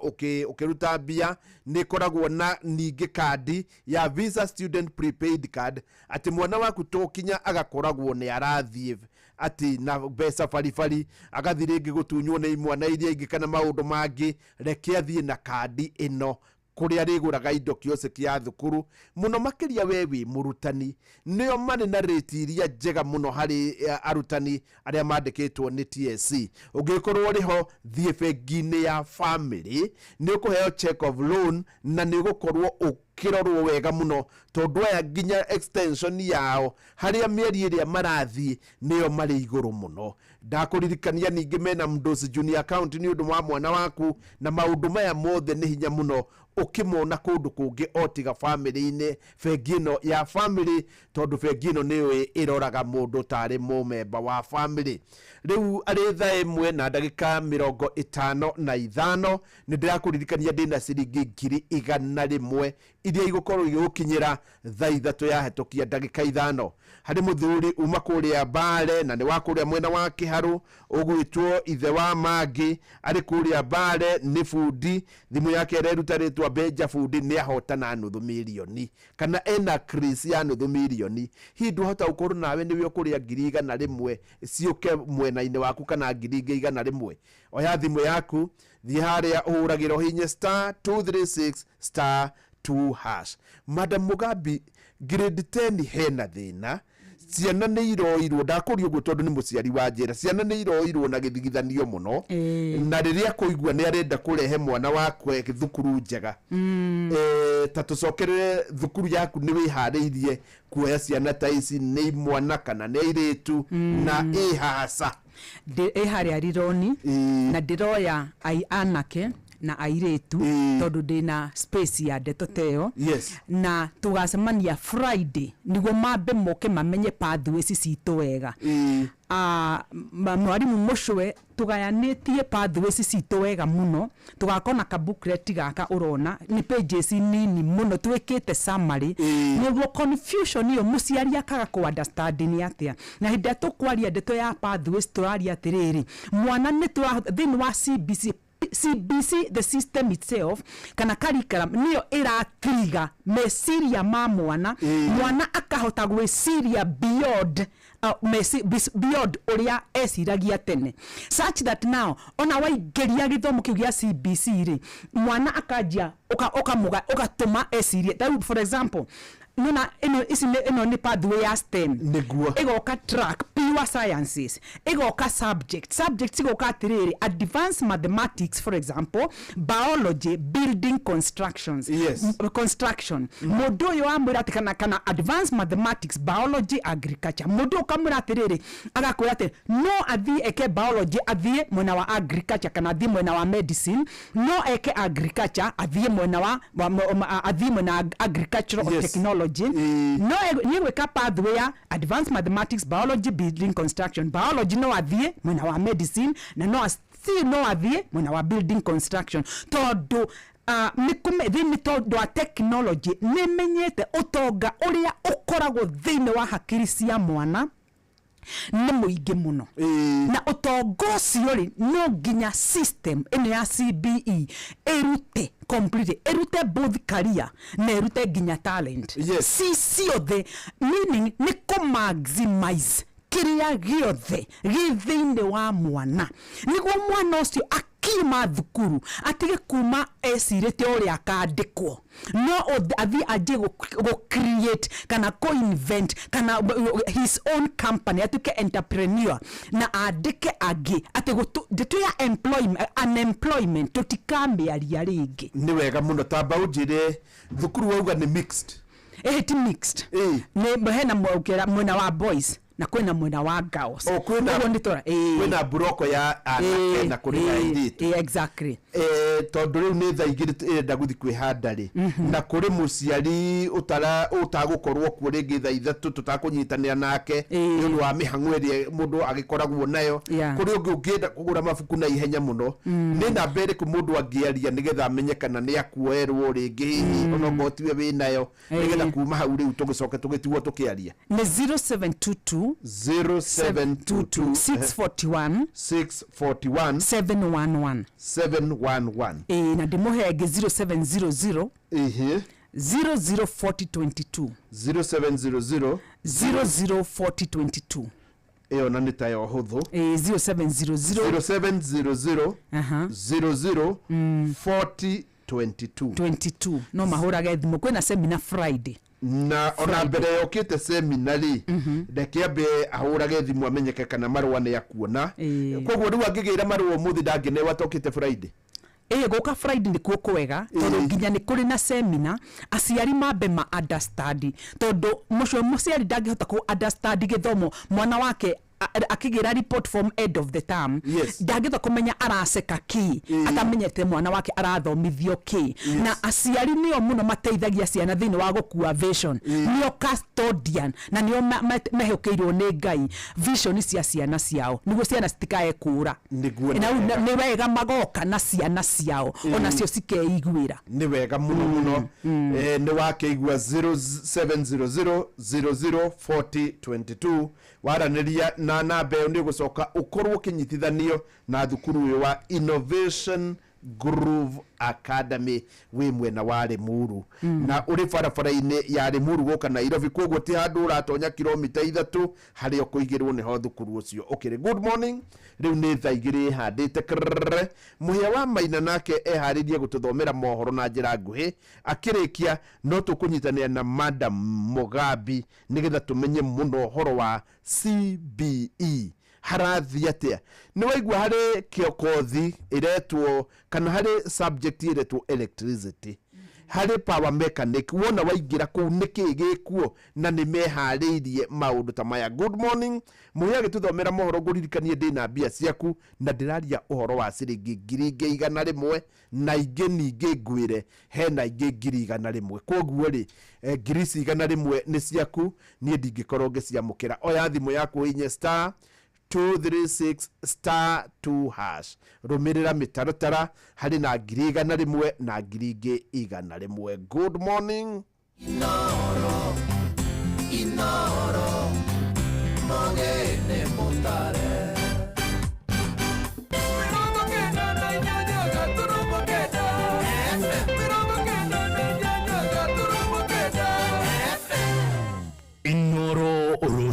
ũkĩruta mbia. Nĩ ĩkoragwo na ningĩ kandi ya Visa Student Prepaid Card, atĩ mwana waku tokinya agakoragwo nĩ arathiĩ atĩ na mbeca baribari, agathiĩ rĩngĩ gũtunywo nĩ imwana iria ingĩ kana maũndũ mangĩ. Reke athiĩ na kandi ĩno kũrĩa arĩgũraga indo kiosk ya thukuru. Mũno makĩria we wĩ mũrutani, nĩo marĩ na rĩti iria njega mũno harĩ arutani arĩa mandĩkĩtwo nĩ TSC. Ũngĩkorwo ũrĩ ho, thiĩ bengi-inĩ ya Family, nĩ ũkũheo check of loan na nĩ ũgũkorwo ũkĩrorwo wega mũno, tondũ aya nginya extension yao harĩa mĩeri ĩrĩa marathiĩ nĩyo marĩ igũrũ mũno. Ndakũririkania ningĩ mena Mdosi Junior account nĩ ũndũ wa mwana waku, na maũndũ maya mothe nĩ hinya mũno ũkĩmona kũndũ kũngĩ o tiga family-inĩ, bengi ĩno ya Family, tondũ bengi ĩno nĩyo ĩroraga mũndũ tarĩ mũmemba wa family. Rĩu arĩ 1:55 nĩ ndĩrakũririkania ndĩna ciringi 100,000 iria igũkorwo igĩgũkinyĩra 3:05. Harĩ mũthuri uma kũrĩa Mbale na nĩ wa kũrĩa mwena wa Kĩharũ, ũgwĩtwo ithe wa Mangĩ, arĩ kũrĩa Mbale, nĩ bundi, thimũ yake ĩreruta rĩtwa Benja Bundi, nĩ ahotana nuthu mirioni kana ena Chris ya nuthu mirioni. Hihi ndwahota gũkorwo nawe nĩwe ũkũrĩa 100,000 ciũke mwena-inĩ waku kana 100,000? Oya thimũ yaku, thiĩ harĩa ũhũragĩra ũhinye *236*2#. Madam Mugambi, grade 10 hena thĩna, ciana nĩ iroirwo. Ndakũria ũguo tondũ nĩ mũciari wa njĩra, ciana nĩ iroirwo na gĩthigithanio mũno, na rĩrĩa kũigua nĩ arenda kũrehe mwana wakwe thukuru njega, ta tũcokerere thukuru yaku, nĩ wĩharĩirie kuoya ciana ta ici, nĩ mwana kana nĩ airĩtu, na ĩ haca? Ĩ harĩa Rironi, na ndĩroya ai anake na airĩtu, tondũ ndĩna space ya ndeto ta ĩyo. Na tũgacemania Friday nĩguo mambe moke mamenye pathways citũ wega. Mwarimũ mũcwe, tũgayanĩtie pathways citũ wega mũno, tũgakorwo na kabooklet gaka ũrona nĩ pages nini mũno, twĩkĩte summary nĩguo confusion ĩyo mũciari akaga kũ understand nĩ atĩa. Na hĩndĩ ĩrĩa tũkwaria ndeto ya pathways, tũraria atĩrĩrĩ, mwana nĩ thĩinĩ wa CBC. CBC, the system itself kana curriculum niyo ĩratriga meciria ma mwana. Mwana akahota gwĩciria beyond beyond ũrĩa eciragia tene, such that now ona waingĩria gĩthomo kĩu gĩa CBC rĩ, mwana akanjia ũgatũma ecirie. Tarĩu for example, nona ĩno ici ĩno nĩ pathway ya STEM. Nĩguo. Ĩgoka track pure sciences, ĩgoka subject igoka atĩrĩrĩ, advanced mathematics, for example, biology, building constructions. Construction. Mũndũ ũyũ wamwĩra atĩ kana advanced mathematics, biology, agriculture, mũndũ ũkamwĩra atĩrĩrĩ, agakwĩra atĩ no athiĩ eke biology, athiĩ mwena wa agriculture, kana athiĩ mwena wa medicine, no eke agriculture, athiĩ mwena wa athiĩ mwena wa agricultural technology. No nĩ gwĩka pathway ya advanced mathematics, biology, building construction. Biology no athiĩ mwena wa medicine, na no still no athiĩ mwena wa building construction, tondũ thĩinĩ, tondũ wa technology nĩ menyete ũtonga ũrĩa ũkoragwo thĩinĩ wa hakiri cia mwana nĩ mũingĩ mũno. Na ũtonga ũcio rĩ, no nginya system ĩno ya CBE ĩrute complete, ĩrute both career na ĩrute nginya talent. Ci ciothe, meaning nĩ kũ maximize kĩrĩa gĩothe gĩ thĩinĩ wa mwana, nĩguo mwana ũcio akiuma thukuru atige kuma ecirĩte ũrĩa akandĩkwo, no athiĩ anjie gũ create kana kũ invent kana his own company, atuĩke entrepreneur na andĩke angĩ, atĩ ndeto ya employment, unemployment tũtikamĩaria rĩngĩ. Nĩ wega mũno. Tamba ũnjĩre, thukuru wauga nĩ mixed? Ĩhĩ, ti mixed. Nĩ hena mwena wa boys na kwĩna mwena wa girls. O, kwĩna- Ũguo nĩ tora ĩĩ. Kwĩna mburoko ya anake na kũrĩ na airĩtu? Ĩĩ, exactly. Tondũ rĩu nĩ thaa 2 ĩrenda gũthiĩ kwĩhanda rĩ, na kũrĩ mũciari ũtara ũtagũkorwo kuo rĩngĩ thaa 3 tũtakũnyitanĩra nake nĩ ũndũ wa mĩhang'o ĩrĩa mũndũ agĩkoragwo nayo. Kũrĩ ũngĩ ũngĩenda kũgũra mabuku na ihenya mũno, nĩ namba ĩrĩkũ mũndũ angĩaria nĩgetha amenye kana nĩ akuoerwo rĩngĩ hihi, onokorwo tiwe wĩnayo, nĩgetha kuma hau rĩu tũgĩcoke tũgĩtigwo tũkĩaria? Nĩ 0722 0722 641 641 711. 711. Ĩĩ, na ndĩmũhe ĩngĩ, 0700 004022. 0700 004022. Ĩyo na nĩ ta ya ũhũthũ. Ĩĩ, 0700 0700 00 40 22. 22. No mahũrage thimũ, kwĩna seminar Friday. Na ona mbere yokĩte semina rĩ, reke ambe ahũrage thimũ amenyeke kana marũa nĩ akuona. Koguo rĩu angĩgĩra marũa ũmũthĩ, ndangĩnewa atokĩte Friday? Ĩĩ, gũka Friday nĩkuo kwega, tondũ nginya nĩ kũrĩ na semina, aciari mambe ma understand, tondũ mũcio mũciari ndangĩhota kũ understand gĩthomo mwana wake akĩgĩra report from end of the term. Ndangĩhota kũmenya araceka kĩ atamenyete mwana wake arathomithio kĩ. Na aciari nĩo mũno mateithagia ciana thĩinĩ wa gũkua vision, nĩo custodian na nĩo mehokeirwo nĩ Ngai vision cia ciana ciao, nĩguo ciana citikae kũra. Nĩguo, nĩ Na rĩu wega. nĩ wega magoka na ciana ciao, onacio cikeiguĩra. Nĩ wega mũno mũno. Nĩ wakĩigua, 0700 00 40 22, waranĩria na namba ĩyo nĩ ũgũcoka ũkorwo ũkĩnyitithanio na thukuru ũyũ wa Innovation Groove Academy wĩ mwena wa Limuru, na ũrĩ barabara-inĩ ya Limuru gũka Nairobi, koguo ti handũ ũratonya kilomita 3, harĩa ũkũigĩrwo nĩho thukuru ũcio ũkĩrĩ. Good morning. Rĩu nĩ thaa 2 ĩhandĩte krrrr. Mũhĩa wa Maina nake eharĩrie gũtũthomera mohoro na njĩra nguhĩ. Akĩrĩkia no tũkũnyitanĩra na Madam Mugambi nĩgetha tũmenye mũno ũhoro wa CBE harathiĩ atĩa. Nĩ waigua harĩ kĩokothi ĩretwo, kana harĩ subject ĩretwo electricity, harĩ power mechanic, wona waingĩra kũu nĩkĩ gĩkuo na nĩ meharĩirie maũndũ ta maya. Good morning. Mũhĩa agĩtũthomera mohoro, ngũririkanie ndĩna mbia ciaku, na ndĩraria ũhoro wa ciringi 100,000 na ingĩ ningĩ ngwĩre hena ingĩ 100,000. Koguo rĩ, ngiri ici 100 nĩ ciaku, niĩ ndingĩkorwo ngĩciamũkĩra. Oya thimũ yaku, hinye star 236 star 2 hash, rũmĩrĩra mĩtaratara, harĩ na 100,000 na 100,000. Good morning. Inoro, Inoro, Mogene Mutare.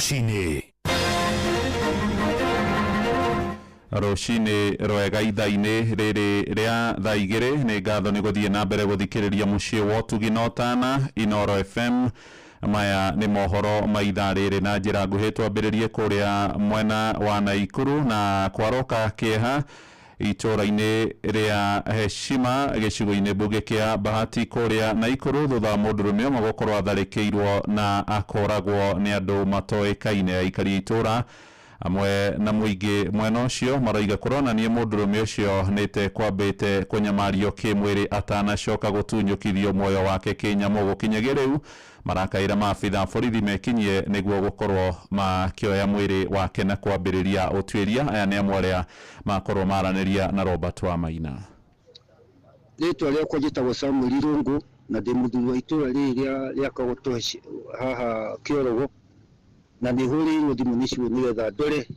Rũcinĩ. Rũcinĩ rwega ithaa-inĩ rĩrĩ rĩa thaa 2 nĩ ngatho nĩ gũthiĩ na mbere gũthikĩrĩria mũciĩ wa ũtugi na ũtana Inoro FM. Maya nĩ mohoro ma ithaa rĩrĩ na njĩra nguhĩ. Twambĩrĩrie kũrĩa mwena wa Naikuru na kwaroka kĩeha itũũra-inĩ rĩa Heshima gĩcigo-inĩ mbunge kĩa Bahati kũrĩa Naikuru thutha wa mũndũrũme ũmwe gũkorwo atharĩkĩirwo na akoragwo nĩ andũ matoĩkaine. Aikari a itũũra amwe na mũingĩ mwena ũcio maroiga kũronania mũndũrũme ũcio nĩte kwambĩte kũnyamario kĩmwĩrĩ atanacoka gũtunyũkithio muoyo wake kĩnyamũ. Gũkinyagia rĩu marakaĩra maabitha borithi mekinyie nĩguo gũkorwo makĩoya mwĩrĩ wake na kwambĩrĩria ũtuĩria. Aya nĩ amwe arĩa makorwo maranĩria na Robert Wamaina. Rĩtwa rĩakwa njĩtagwo Samuel Irũngũ na ndĩ mũthuri wa itũũra rĩrĩ rĩa Kagoto haha Kĩorogo, na nĩ hũrĩirwo thimũ nĩ cio nĩgetha ndore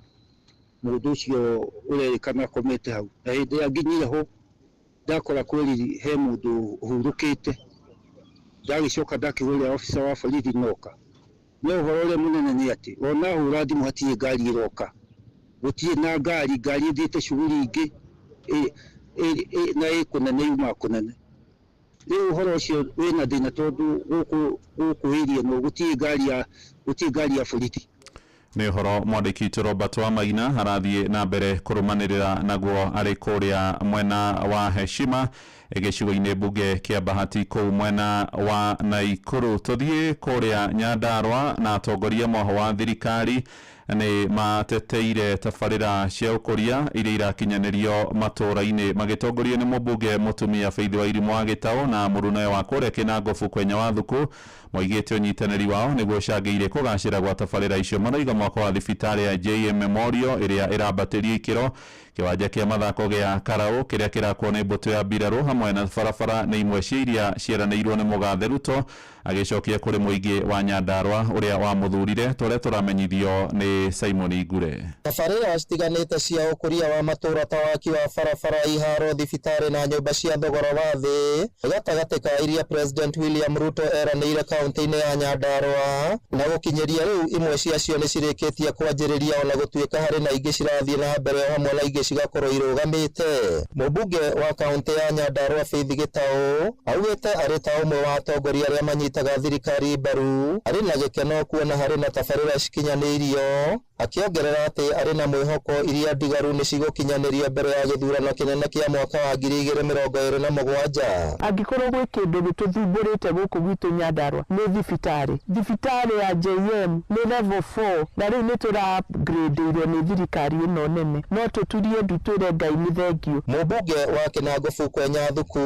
mũndũ ũcio ũrerĩkana akomete hau. Na hĩndĩ ĩrĩa nginyire ho ndakora kweri he mũndũ ũhurũkĩte, ndagĩcoka ndakĩhũrĩra officer wa borithi noka. No ũhoro ũrĩa mũnene nĩ atĩ ona hũra thimũ hatirĩ ngari ĩroka, gũtirĩ na ngari, ngari ĩthiĩte shughuli ingĩ na ĩ kũnene yumaga kũnene. Rĩu ũhoro ũcio wĩna thĩna tondũ gũkũ area ĩno gũtirĩ ngari ya borithi. Nĩ ũhoro mwandĩki witũ Robert Wamaina arathiĩ na mbere kũrũmanĩrĩra naguo arĩ kũrĩa mwena wa Heshima gĩcigo-inĩ mbunge kĩa Bahati kũu mwena wa Naikuru. Tũthiĩ kũrĩa Nyandarua na atongoria mwaho wa thirikari nĩ mateteire tabarĩra cia ũkũria iria irakinyanĩrio matũũra-inĩ magĩtongorio nĩ mũmbunge mũtumia Faith Wairimu wa Gĩtaũ na mũrunawe wa kũrĩa Kĩnangobu Kwenya wa Thuku. Moigĩte ũnyitanĩri wao nĩguo ũcangĩire kũgacĩra gwa tabarĩra icio. Marauga mwako wa thibitarĩ ya JM Memorial ĩrĩa ĩrambatĩrio ikĩro, kĩwanja kĩa mathako gĩa Karaũ kĩrĩa kĩrakwo nĩ mbũtũ ya mbirarũ hamwe na barabara nĩ imwe cia iria ciĩranĩirwo nĩ mũgathe Ruto agĩcokia kũrĩ mũingĩ wa Nyandarua ũrĩa wamũthurire. Tũrĩa tũramenyithio nĩ Simon Ngure. Tabarĩra citiganĩte cia ũkũria wa matũũra ta waki wa barabara, iharo, thibitarĩ na nyũmba cia thogora wa thĩ gatagatĩ ka iria President William Ruto eranĩire kaunti-inĩ ya Nyandarua, na gũkinyĩria rĩu imwe ciacio nĩ cirĩkĩtie kwanjĩrĩria ona gũtuĩka harĩ na ingĩ cirathiĩ na mbere o hamwe na ingĩ cigakorwo irũgamĩte. Mũmbunge wa kaunti ya Nyandarua Faith Gĩtaũ augĩte arĩ ta ũmwe wa atongoria arĩa manyitaga thirikari mbaru arĩ na gĩkeno kuona harĩ na tabarĩra cikinyanĩirio, akĩongerera atĩ arĩ na mwĩhoko iria ndigaru nĩ cigũkinyanĩrio mbere ya gĩthurano kĩnene kĩa mwaka wa 2027. Angĩkorwo gwĩ kĩndũ gĩtũthumbũrĩte gũkũ gwitũ Nyandarua nĩ thibitarĩ. Thibitarĩ ya JM nĩ level 4 na rĩu nĩ tũra upgrade-irwo nĩ thirikari ĩno nene, no tũturie ndu twĩre Ngai nĩ thengiũ. Mũmbunge wa Kĩnangobu Kwenya Thuku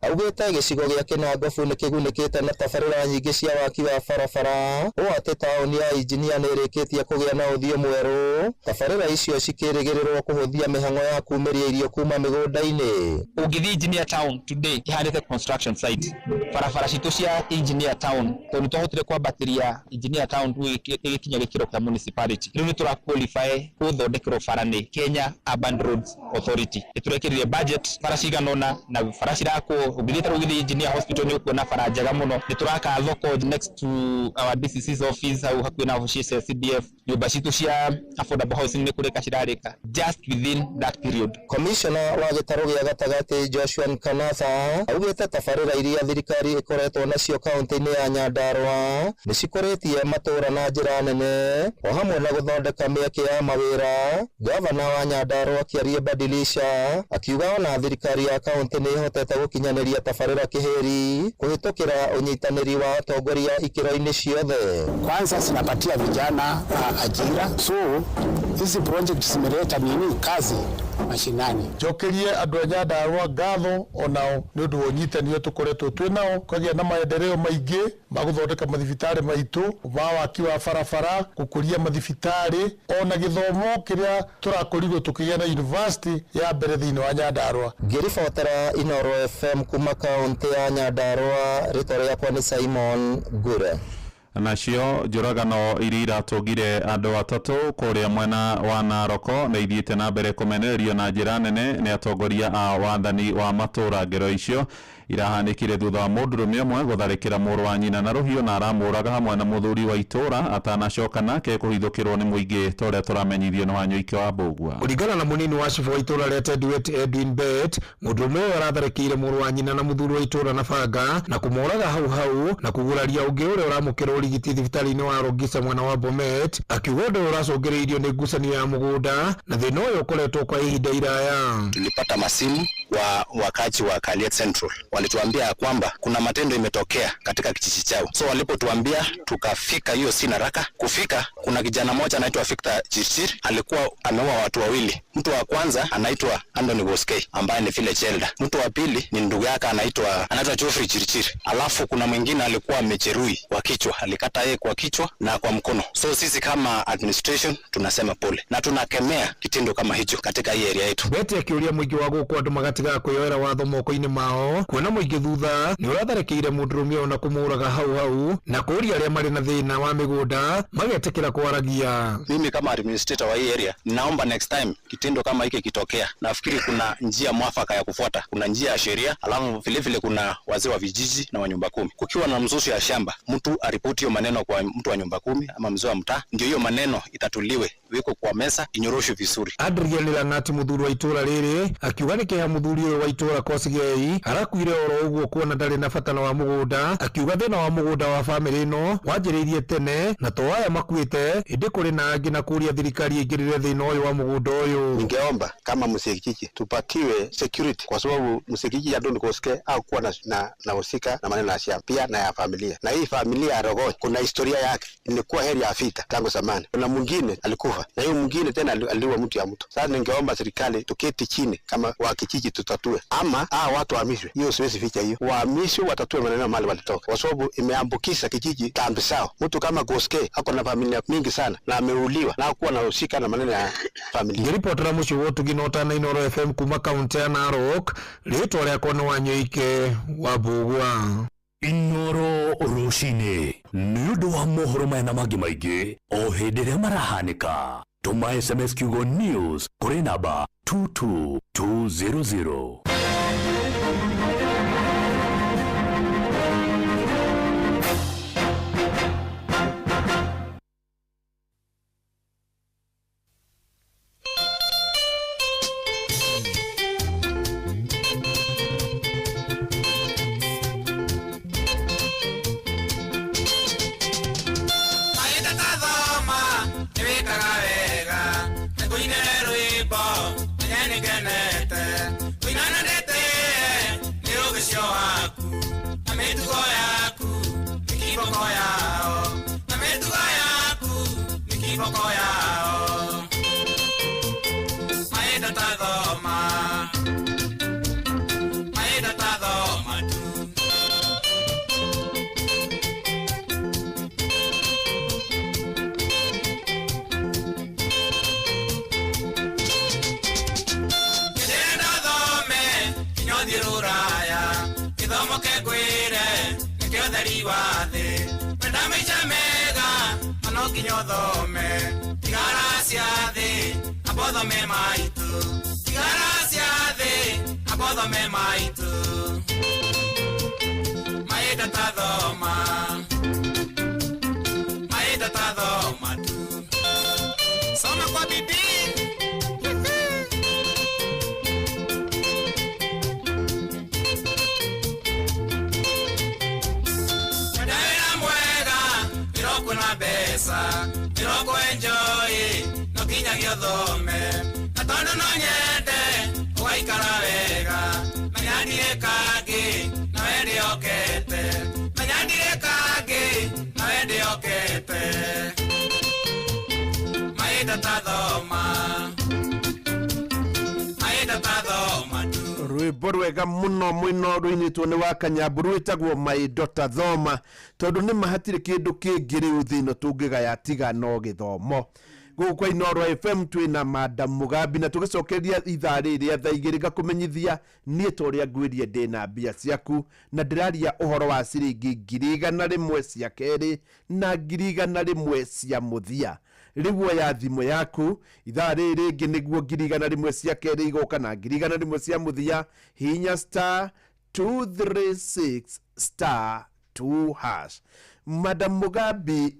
augĩte gĩcigo gĩa Kĩnangobu nĩ kĩgunĩkĩte na tabarĩra nyingĩ cia waki wa barabara ũũ atĩ taũni ya Injinia nĩ ĩrĩkĩtie kũgĩa na ũthiũ mwerũ. Tabarĩra icio cikĩrĩgĩrĩrwo kũhũthia mĩhang'o ya kumĩria irio kuma mĩgũnda-inĩ. Ũngĩthiĩ Engineer Town today ihanĩte construction site, barabara citũ cia Engineer Town tondũ twahotire kwambatĩria Engineer Town ĩgĩkinya gĩkĩro kĩa municipality, rĩu nĩ tũra qualify gũthondekerwo bara nĩ Kenya Urban Roads Authority. Nĩ tũrekĩrire budget bara cigana ũna na bara cirakwo. Ũngĩthiĩ ta rĩu ũgĩthiĩ Engineer Hospital nĩ ũkuona bara njega mũno. Nĩ tũraka thoko next to our DCC's office hau hakuhĩ na obici cia CDF. Nyũmba citũ cia affordable housing nĩ kũrĩka cirarĩka just within that period. Commissioner wa gĩtarũ gĩa gatagatĩ Joshua Nkanatha augĩte tabarĩra iria thirikari ĩkoretwo nacio kaunti-inĩ ya Nyandarua nĩ cikũrĩtie matũũra na njĩra nene o hamwe na gũthondeka mĩeke ya mawĩra. Gavana wa Nyandarua Kiarie Badilisha akiuga ona thirikari ya kaunti nĩ ĩhotete gũkinyanĩria tabarĩra kĩhĩri kũhĩtũkĩra ũnyitanĩri wa atongoria ikĩro-inĩ ciothe. Kwanza zinapatia vijana ajira, so hizi project zimeleta nini kazi mashinani. Njokerie andũ a Nyandarua ngatho onao nĩ ũndũ wa ũnyitanĩri tũkoretwo twĩ nao kũgĩa na maendeleo maingĩ ma gũthondeka mathibitarĩ maitũ, ma waki wa barabara, gũkũria mathibitarĩ ona gĩthomo kĩrĩa tũrakorirwo tũkĩgĩa na university ya mbere thĩinĩ wa Nyandarua. Ngĩribotera Inoro FM kuma kaunti ya Nyandarua, rĩtwa rĩakwa nĩ Simon Ngure. Nacio njũragano iria iratũngire andũ atatũ kũrĩa mwena wa Naroko nĩ ithiĩte na mbere kũmenererio na njĩra nene nĩ atongoria a wathani wa matũũra. Ngero icio Irahanĩkire thutha wa mũndũrũme ũmwe gũtharĩkĩra mũrũ wa nyina na rũhiũ na aramũraga hamwe na mũthuri wa itũra atanacoka nake kũhithũkĩrwo nĩ mũingĩ ta ũrĩa tũramenyithio nĩ Wanyoike wa Mbũgua. Kũringana na mũnini wa cibũ wa itũra rĩa Tendwet Edwin Bet, mũndũrũme ũyũ aratharĩkĩire mũrũ wa nyina na mũthuri wa itũra na banga na kũmũraga hau hau na kũguraria ũngĩ ũrĩa ũramũkĩra ũrigiti thibitarĩ-inĩ wa Rongisa mwena wa Bomet, akiuga ũndũ ũyũ ũracũngĩrĩirio nĩ ngucanio ya mũgũnda na thĩna ũyũ ũkoretwo kwa ihinda iraya. Tulipata masimu wa wakazi wa Kaliet Central, walituambia ya kwamba kuna matendo imetokea katika kijiji chao. So walipotuambia tukafika hiyo si haraka kufika, kuna kijana mmoja anaitwa Victor Chirchir alikuwa ameua watu wawili. Mtu wa kwanza anaitwa Anthony Goskei ambaye ni village elder. Mtu wa pili ni ndugu yake anaitwa Geoffrey Chirchir. Alafu kuna mwingine alikuwa amejeruhi kwa kichwa, alikata yeye kwa kichwa na kwa mkono. So sisi kama administration tunasema pole na tunakemea kitendo kama hicho katika hii area yetu. Beti akiuria mũingĩ wa gũkũ andũ magatigaga kwĩyoera watho moko-inĩ mao kuona mũingĩ thutha nĩ ũratharĩkĩire mũndũrũme ũyũ na kũmũraga hau hau na kũũria arĩa marĩ na thĩna wa mĩgũnda magetĩkĩra kwaragia. Mimi kama administrator wa hii area naomba next time kitendo kama hiki kitokea, nafikiri kuna njia mwafaka ya kufuata. Kuna njia ya sheria, alafu vile vile kuna wazee wa vijiji na wa nyumba kumi. Kukiwa na mzuzu ya shamba, mtu aripoti hiyo maneno kwa mtu wa nyumba kumi ama mzee wa mtaa, ndio hiyo maneno itatuliwe, wiko kwa mesa, inyoroshwe vizuri. Adrian Lang'ati mũthuri wa itũra rĩrĩ akiuga nĩ kĩeha mũthuri ũyũ wa itũra Kosigei arakuire oro ũguo kuona ndarĩ na bata na wa mũgũnda, akiuga thĩna wa mũgũnda wa bamĩrĩ ĩno wanjĩrĩirie tene na to aya makuĩte ĩndĩ kũrĩ na angĩ na kũria thirikari ĩingĩrĩre thĩna ũyũ wa mũgũnda ũyũ. Ningeomba kama mzee kijiji tupatiwe security, kwa sababu mzee kijiji Anthony Koskei hakuwa na husika na maneno ya shamba pia na ya familia, na hii familia ya Rogoi kuna historia yake, ilikuwa heri ya vita tangu zamani. Kuna mwingine alikufa na hiyo mwingine tena aliua mtu ya mtu. Sasa ningeomba serikali tuketi chini kama wa kijiji tutatue, ama watu wahamishwe. Hiyo siwezi ficha hiyo, wahamishwe watatue maneno mahali walitoka, kwa sababu imeambukiza kijiji tambi sawa. Mtu kama Koskei ako na familia mingi sana na ameuliwa na hakuwa na husika na maneno ya familia. Ngĩribotera mũciĩ wa ũtugi na ũtana Inooro FM kuma kaunti ya Narok, rĩtwa rĩakwa nĩ Wanyoike wa Mbũgua. Inooro rũcinĩ nĩ ũndũ wa mohoro maya na mangĩ maingĩ o hĩndĩ ĩrĩa marahanĩka, tũma SMS kiugo news kũrĩ namba 22200. Soma kwa bidii. Wenda mwega iroko na mbeca iroko enjoy no nginyagia ũthome na tondũ no nyende ũgaikara wega menya ndirĩ kangĩ nawe ndĩokete menya ndirĩ kangĩ nawe ndĩokete mahinda ta thoma mahinda ta thoma. Rwimbo rwega muno muno rũinĩtwo nĩ wa Kanyambu rwĩtagwo My Daughter Thoma, tondũ nĩ ma hatirĩ kĩndũ kĩngĩ rĩu thĩ ĩno tũngĩgaya tiga no gĩthomo. Gũkũ kwa Inooro FM twĩna Madam Mugambi na tũgĩcokeria ithaa rĩrĩ rĩa thaa igĩrĩ ngakũmenyithia niĩ ta ũrĩa ngwĩrie ndĩna mbia ciaku na ndĩraria ũhoro wa ciringi 100,000 cia kerĩ na 100,000 cia mũthia. Rĩu oya thimũ yaku ithaa rĩrĩ rĩngĩ nĩguo 100,000 cia kerĩ igoka na 100,000 cia mũthia. Hihinya star 236 star 2 hash. Madam Mugambi,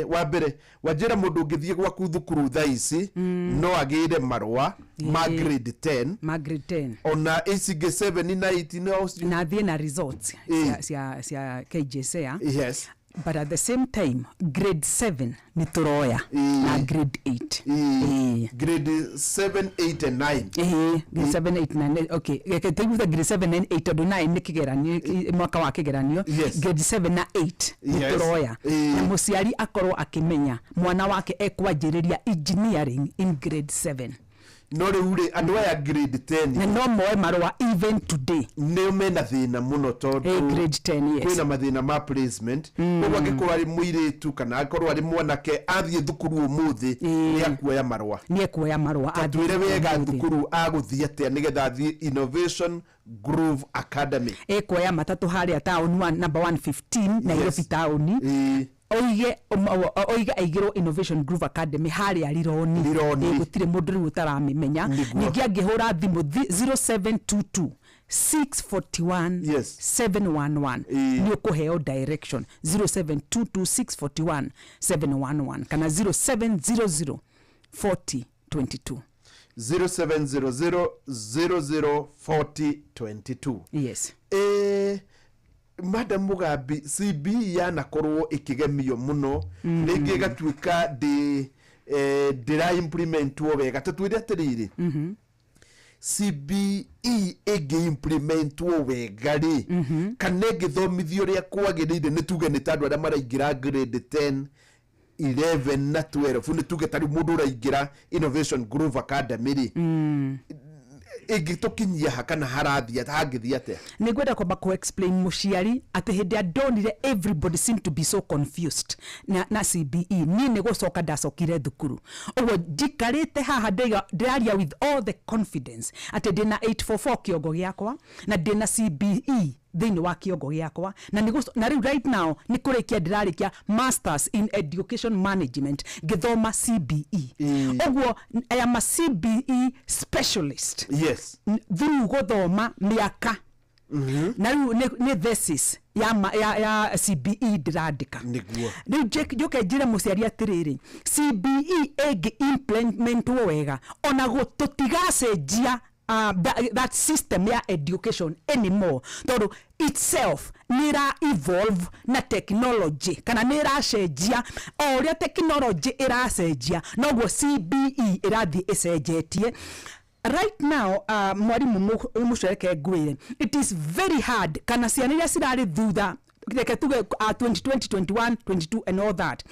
wa mbere wanjĩra mũndũ ũngĩthiĩ gwaku thukuru thaa ici no agĩre marũa ma grade 10, ma grade 10, ona ici ingĩ 7 na 8 no na athiĩ na results cia KJSEA. But at the same time grade 7 nĩ tũroya na grade 8. Grade 7, 8 and 9. Ĩĩ, grade 7, 8, 9. Okay, reke tũigue grade 7 and 8 tondũ 9 nĩ kĩgeranio, mwaka wa kĩgeranio. Grade 7 na 8 nĩ tũroya, na mũciari akorwo akĩmenya mwana wake ekwanjĩrĩria engineering in grade 7. No rĩu rĩ, andũ aya grade 10 na no moe marũa even today. Nĩo mena thĩna mũno tondũ grade 10, yes. Kwĩna mathĩna ma placement. Koguo angĩkorwo arĩ mũirĩtu kana akorwo arĩ mwanake athiĩ thukuru ũmũthĩ, nĩ akuoya marũa. Nĩ ekuoya marũa. Ta twĩre wega thukuru agũthiĩ atĩa nĩgetha athiĩ Innovation Groove Academy. Ekuoya matatũ harĩa town one, number 115 Nairobi taũni, oige aigĩrwo Innovation Groove Academy harĩa Rironi. Gũtirĩ mũndũ rĩu ũtaramĩmenya. Ningĩ angĩhũra thimũ 0722 641 711 nĩ ũkũheo direction, 0722 641 711 kana 0700 40 22. 0700 00 40 22. Yes. Madam Mugambi, CBE yanakorwo ĩkĩgemio mũno, rĩngĩ ĩgatuĩka ndĩ ndĩra implementwo wega. Ta twĩre atĩrĩrĩ, CBE ĩngĩ implementwo wega rĩ, kana ĩngĩthomithio ũrĩa kwagĩrĩire, nĩ tuge nĩ ta andũ arĩa maraingĩra grade 10, 11 na 12, nĩ tuge ta rĩu mũndũ ũraingĩra Innovation Groove Academy rĩ, ĩngĩtũkinyia ha kana harathiĩ hangĩthiĩ atĩa? Nĩ ngwenda kwamba kũ explain mũciari atĩ hĩndĩ ĩrĩa ndonire everybody seemed to be so confused na CBE, niĩ nĩ gũcoka ndacokire thukuru. Ũguo njikarĩte haha ndĩraria with all the confidence atĩ ndĩna 844 kĩongo gĩakwa na ndĩna CBE thĩinĩ wa kĩongo gĩakwa, na rĩu right now nĩ kũrĩkia ndĩrarĩkia masters in education management ngĩthoma CBE. Ũguo I am a CBE specialist through gũthoma mĩaka, na rĩu nĩ thesis ya CBE ndĩrandĩka. Rĩu njũke njĩre mũciari atĩrĩrĩ, CBE ĩngĩ implementwo wega, ona tũtigacenjia that system ya education anymore, tondũ itself nĩ ĩra evolve na technology kana nĩ ĩracenjia. O ũrĩa technology ĩracenjia, noguo CBE ĩrathiĩ ĩcenjetie. Right now, mwarimu mũcereke ngwĩre it is very hard kana ciana iria cirarĩ thutha, reke tuge 2020, 21, 22 and all that,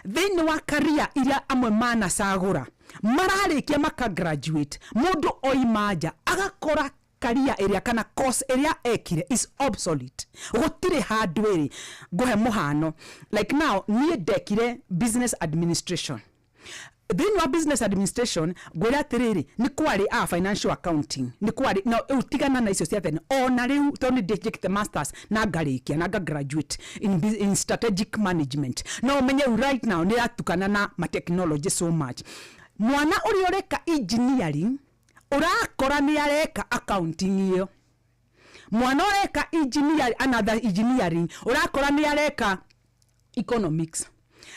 thĩinĩ wa career iria amwe manacagũra mararĩkia maka graduate, mũndũ oima nja agakora career ĩrĩa kana course ĩrĩa ekire is obsolete, gũtirĩ handũ ĩrĩ. Ngũhe mũhano, like now niĩ ndekire business administration. Thĩinĩ wa business administration ngwĩra atĩrĩrĩ, nĩ kwarĩ a financial accounting, nĩ kwarĩ no rĩu tigana na icio cia tene. Ona rĩu tondũ nĩ ndĩkĩte masters na ngarĩkia na nga graduate in strategic management, no ũmenye rĩu right now nĩ ĩratukana na ma technology so much. Mwana ũrĩa ũreka engineering ũrakora nĩ areka accounting ĩyo, mwana ũreka engineering, another engineering, ũrakora nĩ areka economics.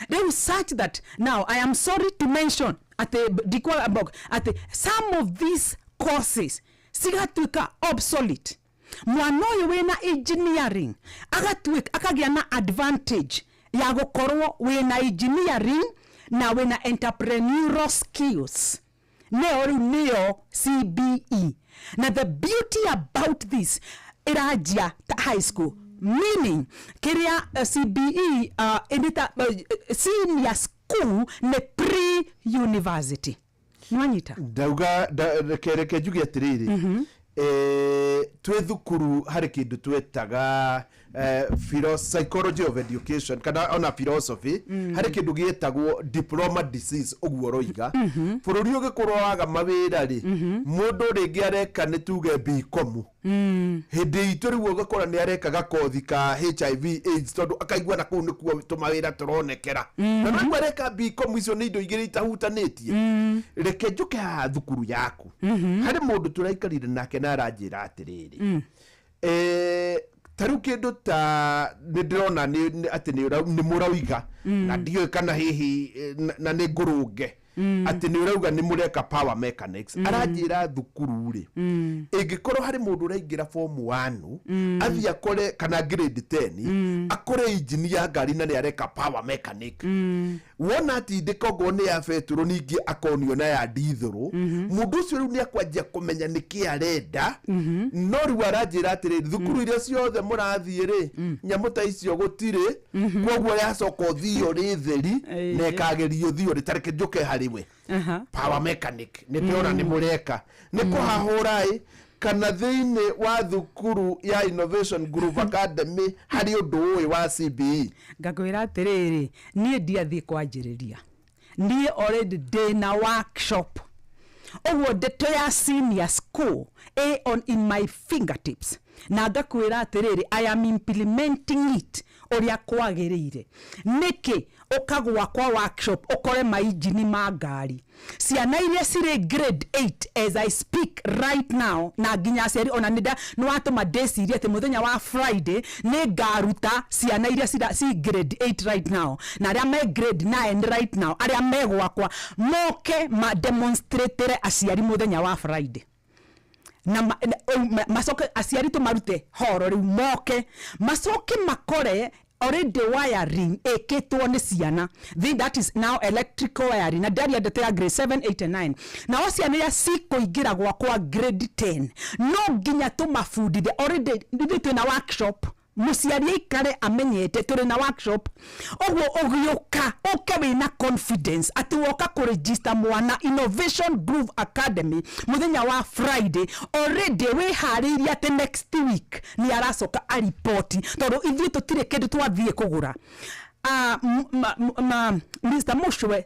Rĩu such that now I am sorry to mention atĩ ndikwa atĩ some of these courses cigatuĩka obsolete. Mwana ũyũ wĩna engineering agatuĩka akagĩa na advantage ya gũkorwo wĩna engineering na wĩna entrepreneurial skills, nĩyo rĩu nĩyo CBE. Na the beauty about this, ĩranjia ta high school, meaning kĩrĩa CBE ĩnĩta senior school nĩ pre university. Nĩwanyita? Ndauga reke njuge atĩrĩrĩ, twĩ thukuru harĩ kĩndũ twetaga psychology of education kana ona philosophy, harĩ kĩndũ gĩtagwo diploma disease. Ũguo ũroiga bũrũri ũgĩkorwo waga mawĩra rĩ, mũndũ rĩngĩ areka nĩ tuge BCom, hĩndĩ itũ rĩu ũgakora nĩ areka gakothi ka HIV AIDS tondũ akaigua na kũu nĩkuo tũmawĩra tũronekera, na no areka BCom. Icio nĩ indo igĩrĩ itahutanĩtie. Reke njũke haha thukuru yaku, harĩ mũndũ tũraikarire nake na aranjĩra atĩrĩrĩ, Ta rĩu kĩndũ ta nĩ ndĩrona atĩ nĩ mũrauiga na ndiũĩ kana hihi na nĩ ngũrũnge atĩ nĩ ũrauga nĩ mũreka power mechanics. Aranjĩra thukuru rĩ, ĩngĩkorwo harĩ mũndũ ũraingĩra form 1 athiĩ akore kana grade 10 akore injini ya ngari na nĩ areka power mechanic, wona atindĩka ongorwo nĩ ya betũrũ, ningĩ akonio na ya ndithũrũ, mũndũ ũcio rĩu nĩ akwanjia kũmenya nĩkĩ arenda. No rĩu aranjĩra atĩrĩrĩ, thukuru iria ciothe mũrathiĩ rĩ, nyamũ ta icio gũtirĩ, koguo yacoka theory theri na ĩkagerio theory. Ta reke njũke harĩ we. Power mechanic nĩ ndĩrona nĩ mũreka, nĩ kũhahũra ĩ kana thĩinĩ wa thukuru ya Innovation Group Academy harĩ ũndũ ũyũ wa CBE? Ngakwĩra atĩrĩrĩ, niĩ ndiathiĩ kwanjĩrĩria, niĩ already ndĩna workshop. Ũguo ndeto ya senior school ĩ on in my fingertips, na ngakwĩra atĩrĩrĩ, I am implementing it ũrĩa kwagĩrĩire. Nĩkĩ ũkagwa kwa workshop ũkore mainjini ma ngari, ciana iria cirĩ grade 8 as I speak right now, na nginya aciari ona nĩ watũma ndĩcirie atĩ mũthenya wa Friday nĩ ngaruta ciana iria ci grade 8 right now na arĩa me grade 9 right now, arĩa me gwakwa, moke ma demonstratere aciari mũthenya wa Friday na macoke aciari tũmarute horo rĩu, moke macoke makore already wiring ĩkĩtwo nĩ ciana. Then that is now electrical wiring, na ndaria ndeto ya grade 7, 8 and 9. Nao ciana iria cikũingĩra gwakwa grade 10, no nginya tũmabundithie. Already ithuĩ twĩna workshop, mũciari aikare amenyete tũrĩ na workshop. Ũguo ũgĩũka, ũke wĩna confidence atĩ woka kũregister mwana Innovation Groove Academy mũthenya wa Friday, already wĩharĩirie atĩ next week nĩ aracoka aripoti, tondũ ithuĩ tũtirĩ kĩndũ twathiĩ kũgũra. Mr. Mushwe,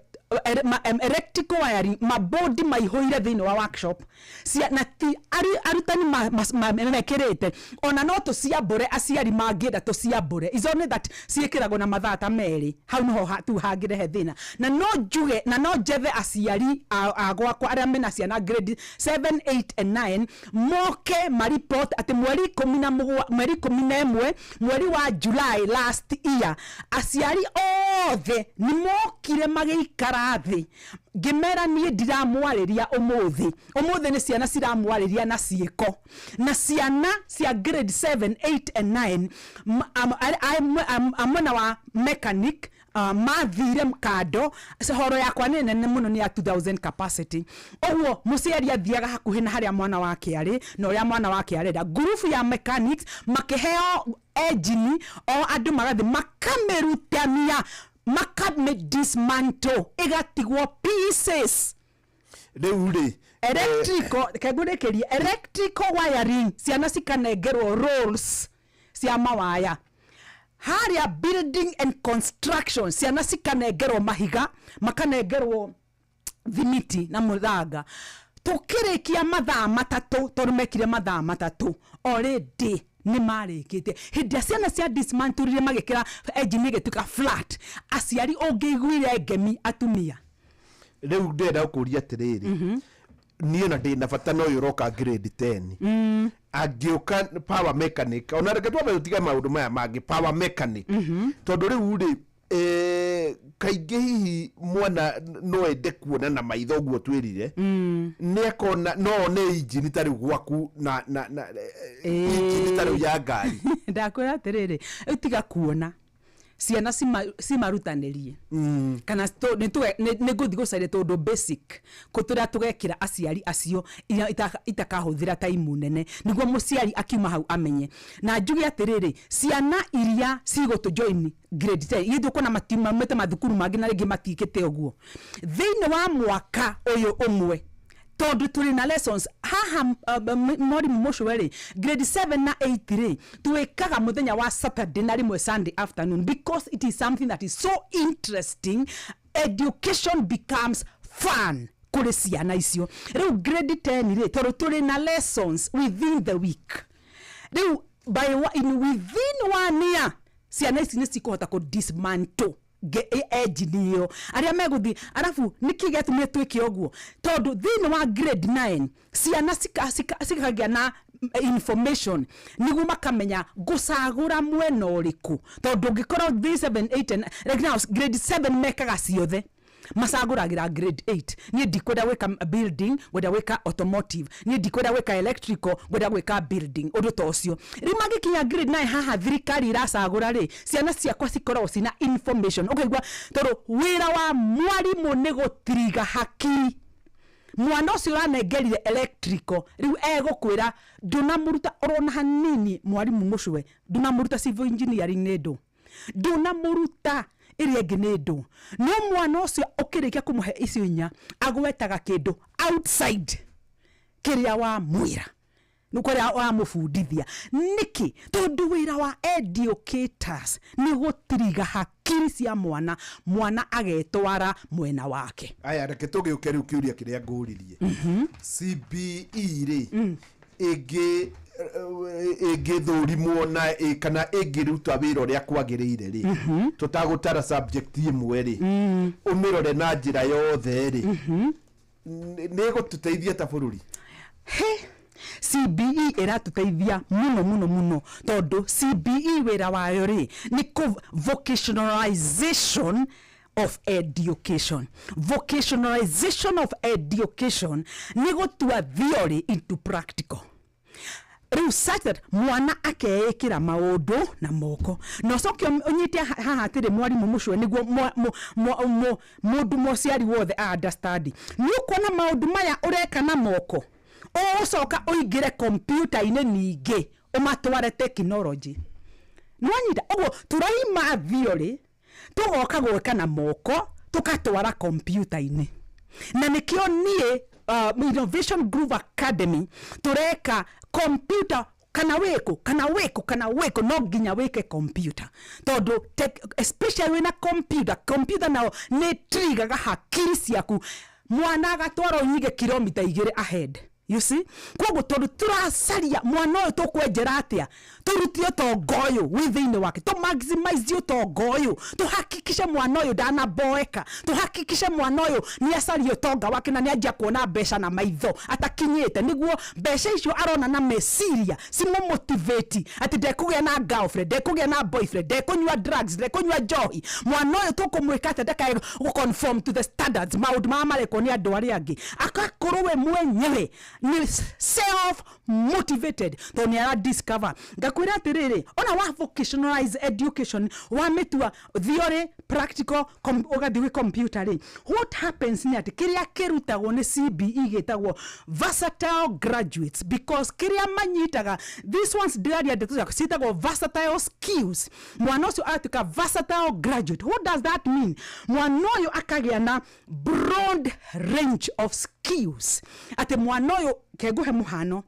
electrical wiring, mabodi maihũire thĩinĩ wa workshop cia, na ti arutani mekĩrĩte, ona no tũciambũre aciari mangĩenda tũciambũre. Is only that ciĩkĩragwo na mathaa ta 2, hau niho tu hangĩrehe thĩna. Na no njuge na no njethe aciari a gwakwa arĩa mena ciana grade 7, 8 and 9 moke maripot atĩ mweri 17, mweri 11, mweri wa July last year, aciari othe nĩ mokire magĩikara thĩ, ngĩmera niĩ ndiramwarĩria ũmũthĩ, ũmũthĩ nĩ ciana ciramwarĩria na ciĩko. Na ciana cia grade 7, 8 and 9 mwena wa mechanic mathire kando. Horo yakwa nĩ nene mũno, nĩ ya 2000 capacity. Ũguo mũciari athiaga hakuhĩ na harĩa mwana wake arĩ na ũrĩa mwana wake arenda. Ngurubu ya mechanics makĩheo engine, o andũ magathiĩ makamĩrutania, makamĩ dismantle ĩgatigwo pieces. Rĩu rĩ Electrical, kengũrĩkĩrie electrical wiring, ciana cikanengerwo rolls cia mawaya. Harĩa building and construction, ciana cikanengerwo mahiga, makanengerwo thimiti na mũthanga. Tũkĩrĩkia mathaa 3, tondũ mekire mathaa 3, already nĩ marĩkĩtie. Hĩndĩ ĩrĩa ciana cia dismantleire, magĩkĩra engine ĩgĩtuĩka flat, aciari ũngĩiguire ngemi atumia. Rĩu ndĩrenda gũkũria atĩrĩrĩ, niĩ na ndĩna bata na ũyũ ũroka grade 10 angĩũka power mechanic, ona reke twambe tũtige maũndũ maya mangĩ, power mechanic, tondũ rĩu rĩ kaingĩ hihi mwana no ende kuona na maitho ũguo twĩrire, nĩ akona no one injini ta rĩu gwaku na injini ta rĩu ya ngari. Ndakwĩra atĩrĩrĩ, rĩu tiga kuona ciana cimarutanĩrie kana nĩ ngũthiĩ gũcaria tũndũ basic kũ tũrĩa tũgekĩra aciari acio iria itakahũthĩra taimu nene, nĩguo mũciari akiuma hau amenye. Na njuge atĩrĩrĩ, ciana iria cigũtũ join grade 10, ithuĩ tũkuona matiumĩte mathukuru mangĩ na rĩngĩ matikĩte ũguo thĩinĩ wa mwaka ũyũ ũmwe, tondũ tũrĩ na lessons haha. Mwarimũ Mũcwe rĩ, grade 7 na 8 rĩ, twĩkaga mũthenya wa Saturday na rĩmwe Sunday afternoon, because it is something that is so interesting. Education becomes fun kũrĩ ciana icio. Rĩu grade 10 rĩ, tondũ tũrĩ na lessons within the week, rĩu in within one year ciana ici nĩ cikũhota kũ dismantle engine ĩyo arĩa megũthiĩ. Arabu nĩkĩ gĩatũmire twĩke ũguo? Tondũ thĩinĩ wa grade 9 ciana cikagĩa na Information niguo makamenya ngucagura mwena uriku, tondu ngikorwo 3, 7, 8 and like now grade 7 mekaga ciothe, macagũragĩra grade 8. Niĩ ndikwenda gwĩka building, ngwenda gwĩka automotive. Niĩ ndikwenda gwĩka electrical, ngwenda gwĩka building. Ũndũ ta ũcio. Rĩu mangĩkinya grade 9 haha thirikari iracagũra rĩ, ciana ciakwa cikoragwo cina information, ũkaigua, tondũ wĩra wa mwarimũ nĩ gũtiriga hakiri. Mwana ũcio ũranengerire electrical, rĩu egũkwĩra ndũnamũruta orona hanini. Mwarimũ mũcwe, ndũnamũruta civil engineering, nĩ ndũ ndũnamũruta ĩrĩa ĩngĩ, nĩ ndũ. No mwana ũcio ũkĩrĩkia kũmũhe icio inya, agwetaga kĩndũ outside kĩrĩa wamwĩra, nĩ kũrĩa wamũbundithia. Nĩkĩ? Tondũ wĩra wa educators nĩ gũtiriga hakiri cia mwana, mwana agetwara mwena wake. Aya, reke tũgĩũke rĩu kĩũria kĩrĩa ngũririe. CBE rĩ, ĩngĩ ĩngĩthũrimwo na kana ĩngĩruta wĩra ũrĩa kwagĩrĩire rĩ, tũtagũtara subject ĩmwe rĩ, ũmĩrore na njĩra yothe rĩ, nĩ ĩgũtũteithia ta bũrũri? He, CBE ĩratũteithia mũno mũno mũno, tondũ CBE wĩra wayo rĩ nĩ vocationalization of education. Vocationalization of education nĩ gũtua theory into practical, rĩu such that mwana akeĩkĩra maũndũ na moko. Na ũcoke ũnyite haha atĩrĩ, mwarimũ mũcwe, nĩguo mũndũ mũciari wothe a understand, nĩ ũkuona maũndũ maya ũreka na moko, ũgũcoka ũingĩre kompiuta-inĩ, ningĩ ũmatware technology. Nĩwanyita? Ũguo tũraima theory, tũgoka gwĩka na moko, tũkatwara kompiuta-inĩ. Na nĩkĩo niĩ Innovation Groove Academy tũreka computer, kana wĩkũ, kana wĩkũ, kana wĩkũ, no nginya wĩke computer, tondũ especially wĩna computer, computer nao nĩ trigaga hakiri ciaku, mwana agatwarwo nyige kilomita 2 ahead, you see? Koguo tondu turacaria mwana ũyũ, tũkwenjera atĩa tũrute ũtonga ũyũ wĩ thĩinĩ wake, tũ maximize ũtonga ũyũ, tũhakikishe mwana ũyũ ndanaboeka, tũhakikishe mwana ũyũ nĩ acaria ũtonga wake na nĩ anjia kuona mbeca na maitho atakinyĩte, nĩguo mbeca icio arona na meciria cimũmotivate atĩ ndekũgĩa na girlfriend, ndekũgĩa na boyfriend, ndekũnyua drugs, ndekũnyua njohi. Mwana ũyũ tũkũmwĩka atĩa ndakae gũconform to the standards, maũndũ marĩa marekwo nĩ andũ arĩa angĩ, akakorwo we mwenyewe nĩ self motivated, tondũ nĩ ara discover. Ngakwĩra atĩrĩrĩ, ona wa vocationalize education, wamĩtua theory, practical, ũgathiĩ gwĩ computer rĩ, what happens nĩ atĩ kĩrĩa kĩrutagwo nĩ CBE gĩtagwo versatile graduates, because kĩrĩa manyitaga, these ones ndĩraria ndeto ciaku, ciĩtagwo versatile skills. Mwana ũcio agatuĩka versatile graduate. What does that mean? Mwana ũyũ akagĩa na broad range of skills, atĩ mwana ũyũ, kengũhe mũhano,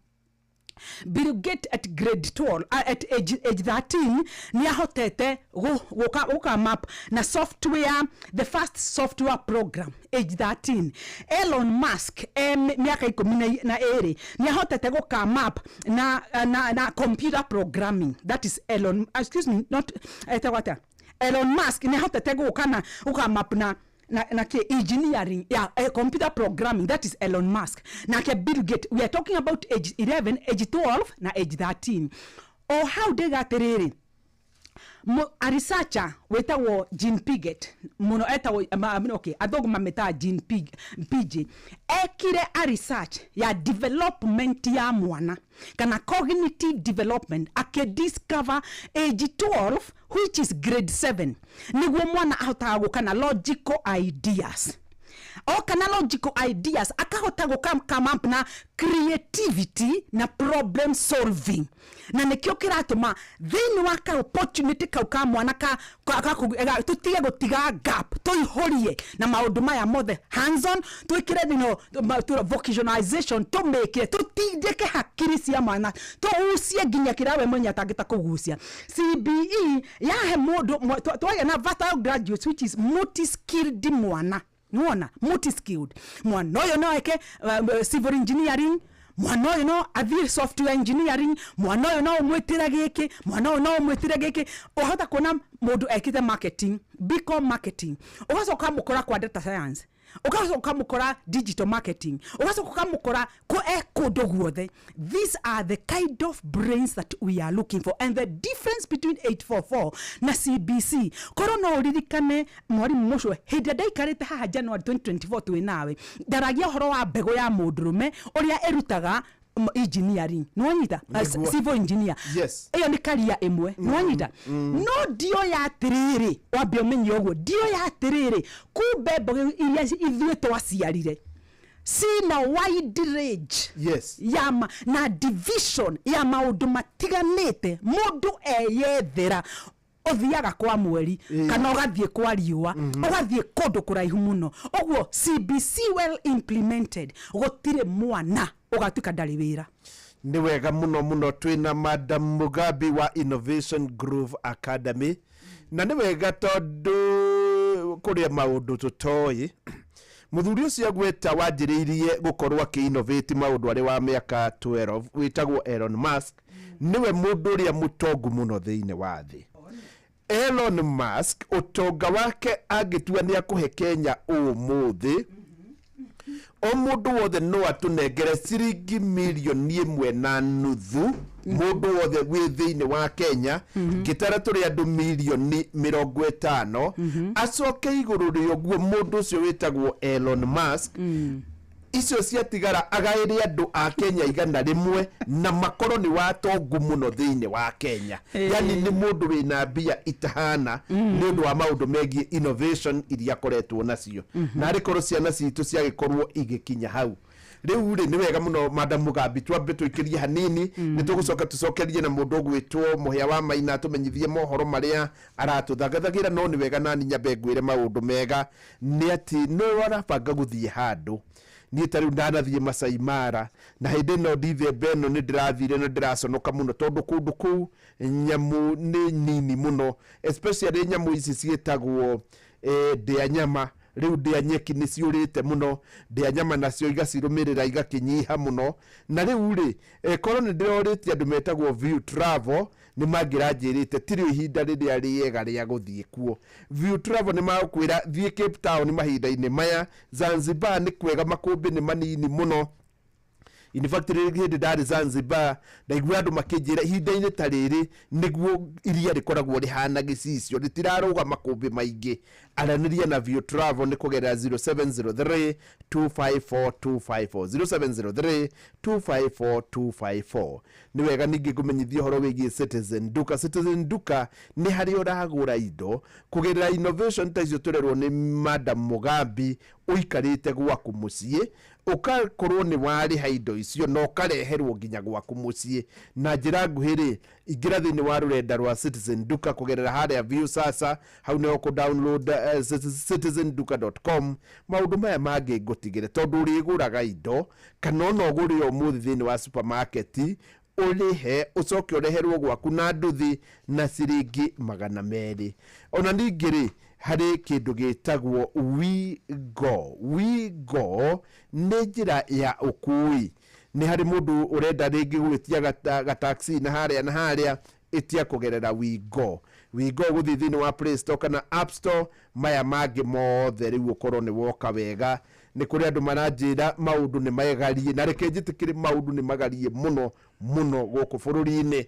Bill Gates at grade 12, at age 13 nĩ ahotete gũka map na software, the first software program, age 13. Elon Musk mĩaka 12 nĩ ahotete gũka map na computer programming. That is Elon, excuse me, not etagwo atĩa, Elon Musk nĩ ahotete gũka na gũka map na ke engineering, yeah, computer programming. That is Elon Musk. Nake Bill Gates, we are talking about age 11, age 12 na age 13. O hau ndĩga atĩrĩrĩ, a researcher wĩtagwo Jean Piaget mũno, etagwo okay, athũngũ mamĩtaga Jean Piaget, ekire a research ya development ya mwana kana cognitive development, akĩdiscover age 12, which is grade 7, nĩguo mwana ahotaga gũka na logical ideas, oka na logical ideas, akahota gũka come up na creativity na problem solving. Na nĩkĩo kĩratũma thĩinĩ wa ka opportunity kau ka mwana ka tũtige gũtiga gap, tũihũrie na maũndũ maya mothe hands on, twĩkĩre vocationalization, tũmĩkĩre, tũtindĩke hakiri cia mwana, tũgucie nginya kĩrĩa we mwenye atangĩta kũgucia. CBE yahe mũndũ twagĩa na versatile graduates, which is multi skilled mwana. Nĩwona, multi skilled mwana ũyũ no eke civil engineering, mwana ũyũ no athiĩ software engineering, mwana ũyũ no ũmwĩtĩre gĩkĩ, mwana ũyũ no ũmwĩtĩre gĩkĩ. Ũhota kuona mũndũ ekĩte marketing, bcom marketing, ũgacoka mũkora kwa data science. Ũgacoka ũkamũkora digital marketing, ũgacoka ũkamũkora kũ e kũndũ guothe. These are the kind of brains that we are looking for, and the difference between 844 na CBC, korwo no ũririkane mwarimũ mũcwe, hĩndĩ ĩrĩa ndaikarĩte haha January 2024 twĩ nawe, ndaragia ũhoro wa mbegũ ya mũndũrũme ũrĩa ĩrutaga engineering, nĩwanyita? Nĩguo. Civil engineer. Yes. Ĩyo nĩ karia ĩmwe, nĩwanyita? No ndioya atĩrĩrĩ, wambe ũmenye ũguo, ndioya atĩrĩrĩ, kumbe mbegũ iria ithuĩ twaciarire cina wide range yes. ya ma, na division ya maũndũ matiganĩte. Mũndũ eyethera ũthiaga kwa mweri kana ũgathiĩ kwa riũa, ũgathiĩ kũndũ kũraihu mũno. Ũguo CBC well implemented, gũtirĩ mwana ũgatuĩka ndarĩ wĩra. Nĩ wega mũno mũno. Twĩna Madam Mugabi wa Innovation Groove Academy, na nĩ wega tondũ kũrĩa maũndũ tũtoĩ. Mũthuri ũcio agweta wanjĩrĩirie gũkorwo akĩ-innovate maũndũ arĩ wa mĩaka 12, wĩtagwo Elon Musk, nĩwe mũndũ ũrĩa mũtongu mũno thĩinĩ wa thĩ. Elon Musk ũtonga wake angĩtua nĩ akũhe Kenya ũmũthĩ, o mũndũ wothe no atũnengere ciringi 1.5 mirioni, mũndũ wothe wĩ thĩinĩ wa Kenya, ngĩtara tũrĩ andũ 50 mirioni, acoke igũrũ rĩa ũguo mũndũ ũcio wĩtagwo Elon Musk icio ciatigara agaĩre andũ a Kenya 100 na makorwo nĩ watongu mũno thĩinĩ wa Kenya. Yani nĩ mũndũ wĩna mbia itahana nĩ ũndũ wa maũndũ megiĩ innovation iria akoretwo nacio. Na arĩ korwo ciana citũ ciagĩkorwo igĩkinya hau rĩu rĩ, nĩ wega mũno. Madam Mugambi, twambe tũikĩrie hanini, nĩ tũgũcoka tũcokerie na mũndũ ũgwĩtwo Mũhĩa wa Maina tũmenyithie mohoro marĩa aratũthagathagĩra. No nĩ wega nani nyambe ngwĩre maũndũ mega nĩ atĩ no arabanga gũthiĩ handũ. Niĩ ta rĩu ndanathiĩ Masai Mara, na hĩndĩ ĩno ndithemba ĩno nĩ ndĩrathire na ndĩraconoka mũno tondũ kũndũ kũu nyamũ nĩ nini mũno, especially nyamũ ici ciĩtagwo ndĩa nyama. Rĩu ndĩa nyeki nĩ ciũrĩte mũno, ndĩa nyama nacio igacirũmĩrĩra igakĩnyiha mũno. Na rĩu rĩ, korwo nĩ ndĩrorĩtie andũ metagwo View Travel, nĩ mangĩranjĩrĩte tirĩ ihinda rĩrĩa rĩega rĩa gũthiĩ kuo. View Travel nĩ magũkwĩra thiĩ Cape Town mahinda-inĩ maya, Zanzibar nĩ kwega, makũmbĩ nĩ manini mũno. In fact, rĩrĩ hĩndĩ ndarĩ Zanzibar, ndaigua andũ makĩnjĩra ihinda-inĩ ta rĩrĩ nĩguo iria rĩkoragwo rĩhana gĩcicio, rĩtirarũga makũmbĩ maingĩ. Aranĩria na View Travel nĩ kũgerera 0703 254 254, 0703 254 254. Nĩ wega ningĩ ngũmenyithia ũhoro wĩgiĩ Citizen Duka. Citizen Duka nĩ harĩa ũragũra indo kũgerera innovation ta icio tũrerwo nĩ Madam Mugambi, ũikarĩte gwaku mũciĩ, ũgakorwo nĩ warĩha indo icio na ũkareherwo nginya gwaku mũciĩ. Na njĩra nguhĩ rĩ, ingĩra thĩinĩ wa rũrenda rwa Citizen Duka kũgerera harĩa View Sasa, hau nĩho kũ download citizenduka.com. Maũndũ maya mangĩ ngũtigĩre tondũ ũrĩgũraga indo kana ona ũgũre ũmũthĩ thĩinĩ wa supermarket, ũrĩhe ũcoke ũreherwo gwaku na nduthi na ciringi 200. Ona ningĩ rĩ, harĩ kĩndũ gĩtagwo WeGo. WeGo nĩ njĩra ya ũkui. Nĩ harĩ mũndũ ũrenda rĩngĩ gwĩtia gataxi na harĩa na harĩa, ĩtia kũgerera WeGo. WeGo gũthiĩ thĩinĩ wa Play Store kana App Store. Maya mangĩ mothe rĩu ũkorwo nĩ woka wega. Nĩ kũrĩ andũ maranjĩra maũndũ nĩ magarie, na reke njĩtĩkĩre maũndũ nĩ magarie mũno mũno gũkũ bũrũri-inĩ.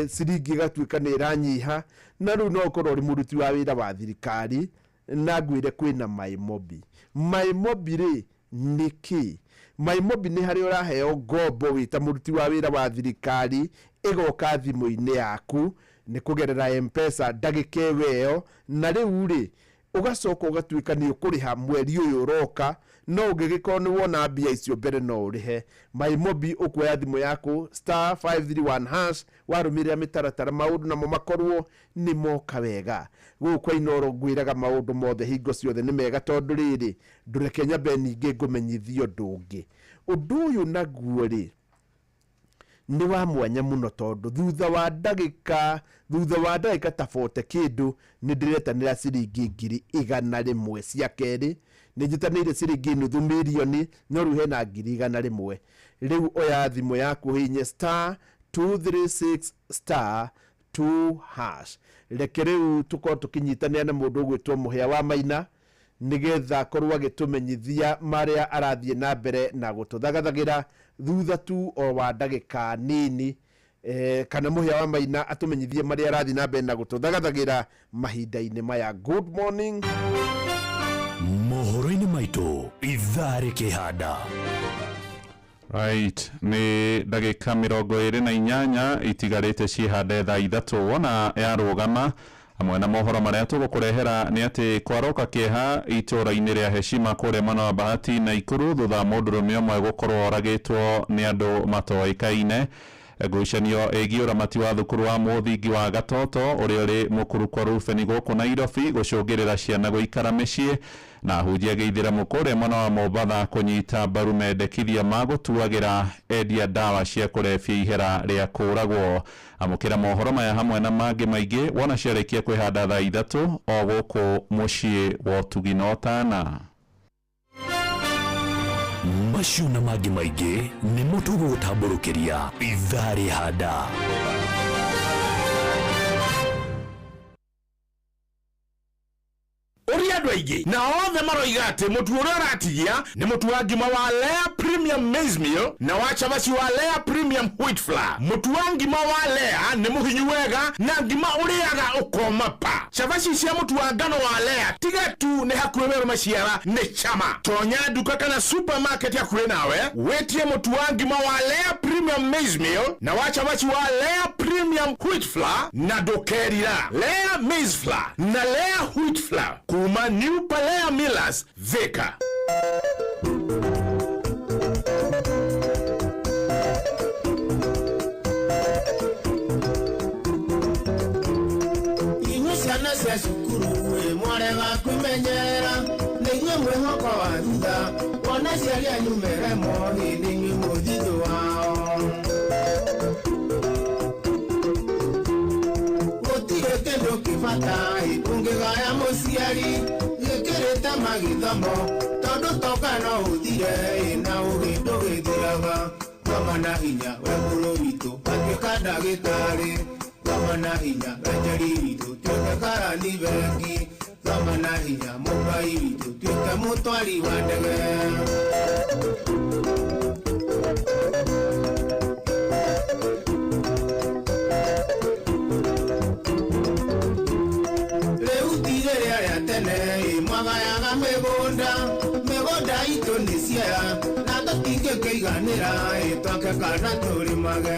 Ciringi ĩgatuĩka nĩ ĩranyiha, na rĩu no ũkorwo ũrĩ mũruti wa wĩra wa thirikari, na ngwĩre kwĩna MyMobi. MyMobi rĩ nĩ kĩ? MyMobi nĩ harĩa ũraheo ngombo wĩ ta mũruti wa wĩra wa thirikari, ĩgoka thimũ-inĩ yaku nĩ kũgerera M-Pesa ndagĩka ĩyo ĩyo, na rĩu rĩ ũgacoka ũgatuĩka nĩ ũkũrĩha mweri ũyũ ũroka. No ũngĩgĩkorwo nĩ wona mbia icio mbere no ũrĩhe. MyMobi ũkuoya thimũ yaku *531#, warũmĩrĩra mĩtaratara maũndũ namo makorwo nĩ moka wega. Gũkũ kwa Inooro ngwĩraga maũndũ mothe hingo ciothe nĩ mega, tondũ rĩrĩ ndũreke nyambe ningĩ ngũmenyithie ũndũ ũngĩ. Ũndũ ũyũ naguo rĩ nĩ wa mwanya mũno, tondũ thutha wa ndagĩka ta 40 kĩndũ nĩ ndĩretanĩra ciringi 100,000 cia kerĩ. Nĩ njĩtanĩire ciringi 500 mirioni, no rĩu hena 100,000. Rĩu oya thimũ yaku, hihinye *236*2#. Reke rĩu tũkorwo tũkĩnyitanĩra na mũndũ ũgwĩtwo Mũhĩa wa Maina. Nĩgetha akorwo agĩtũmenyithia marĩa arathiĩ na mbere na gũtũthagathagĩra thutha tu o wa ndagĩka nini, kana Mũhĩa wa Maina atũmenyithie marĩa arathiĩ na mbere na gũtũthagathagĩra mahinda-inĩ maya. Good morning. Mohoro-inĩ maitũ ithaa rĩkĩhanda. Right, nĩ ndagĩka 28 itigarĩte cihande thaa 3. Wona yarũgama hamwe na mohoro marĩa tũgũkũrehera nĩ atĩ kwaroka kĩeha itũũra-inĩ rĩa Heshima kũrĩa mwena wa Bahati na Ikuru thutha wa mũndũrũme ũmwe gũkorwo oragĩtwo nĩ andũ matoĩkaine. Ngucanio ĩgiĩ ũramati wa thukuru wa mũthingi wa Gatoto ũrĩa ũrĩ mũkuru kwa Rubeni gũkũ Nairobi gũcũngĩrĩra ciana gũikara mĩciĩ, na ahunjia gĩithĩramu kũrĩa mwena wa Mombatha kũnyita mbaru mendekithia ma gũtuagĩra endia ndawa cia kũrebia ihera rĩa kũũragwo. Amũkĩra mohoro maya hamwe na mangĩ maingĩ wona ciarĩkia kwĩhanda thaa 3 o gũkũ mũciĩ wa ũtugi na ũtana. Macio na mangĩ maingĩ nĩmo tũgũgũtambũrũkĩria ithaa rĩhanda. Ũria andũ aingĩ na othe maroiga atĩ mũtu ũrĩa ũratigia nĩ mũtu wa ngima wa Lea Premium Maize Meal na wa cabaci wa Lea Premium Wheat Flour. Mũtu wa ngima wa Lea nĩ mũhinyu wega na ngima ũrĩaga ũkoma pa. Cabaci cia mũtu wa ngano wa Lea tiga tu nĩ hakuhĩ werũ maciara nĩ chama. Tonya nduka kana supermarket hakuhĩ nawe wĩtie mũtu wa ngima wa Lea Premium Maize Meal na wa cabaci wa Lea Premium Wheat Flour na ndũkerira. Lea Maize Flour na Lea Wheat Flour kuma New Palea Millers, Thika. Inyuĩ ciana cia cukuru ĩ mwarega kwĩmenyerera nĩ inyuĩ mwĩhoko wa thutha wona aciari anyu meremwo ĩ nĩ inyuĩ mũthithũ wao. Gũtirĩ kĩndũ kĩbata ĩ ũngĩgaya mũciari gĩkĩrĩte magĩthomo tondũ toka no ũthire ĩ na ũgĩ ndũgĩthiraga. Thoma na hinya we mũrũ witũ atuĩka ndagĩtarĩ. Thoma na hinya we njeri witũ tuĩke karani bengi. Thoma na hinya mũmbai witũ tuĩke mũtwari wa ndege. Rĩu ti rĩrĩa rĩa tene ĩ mwagayaga mĩgũnda mĩgũnda itũ nĩ ciea na tũtingĩkĩiganĩra ĩ twake kana tũrĩmage.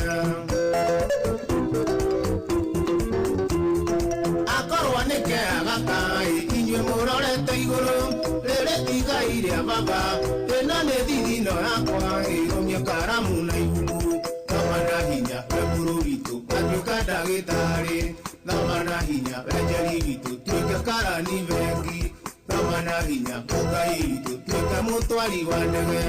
Akorwo nĩ kea gaka ĩ inyuĩ mũrorete igũrũ rĩrĩ ti igai rĩa baba ĩno nĩ thithino yakwa ĩ rũmie karamu na ibuku. Thoma na hinya we mũrũ witũ atuĩka ndagĩtarĩ. Thoma na hinya we njeri witũ tuĩke karani bengi. Thoma na hinya mũngai witũ tuĩke mũtwari wa ndege.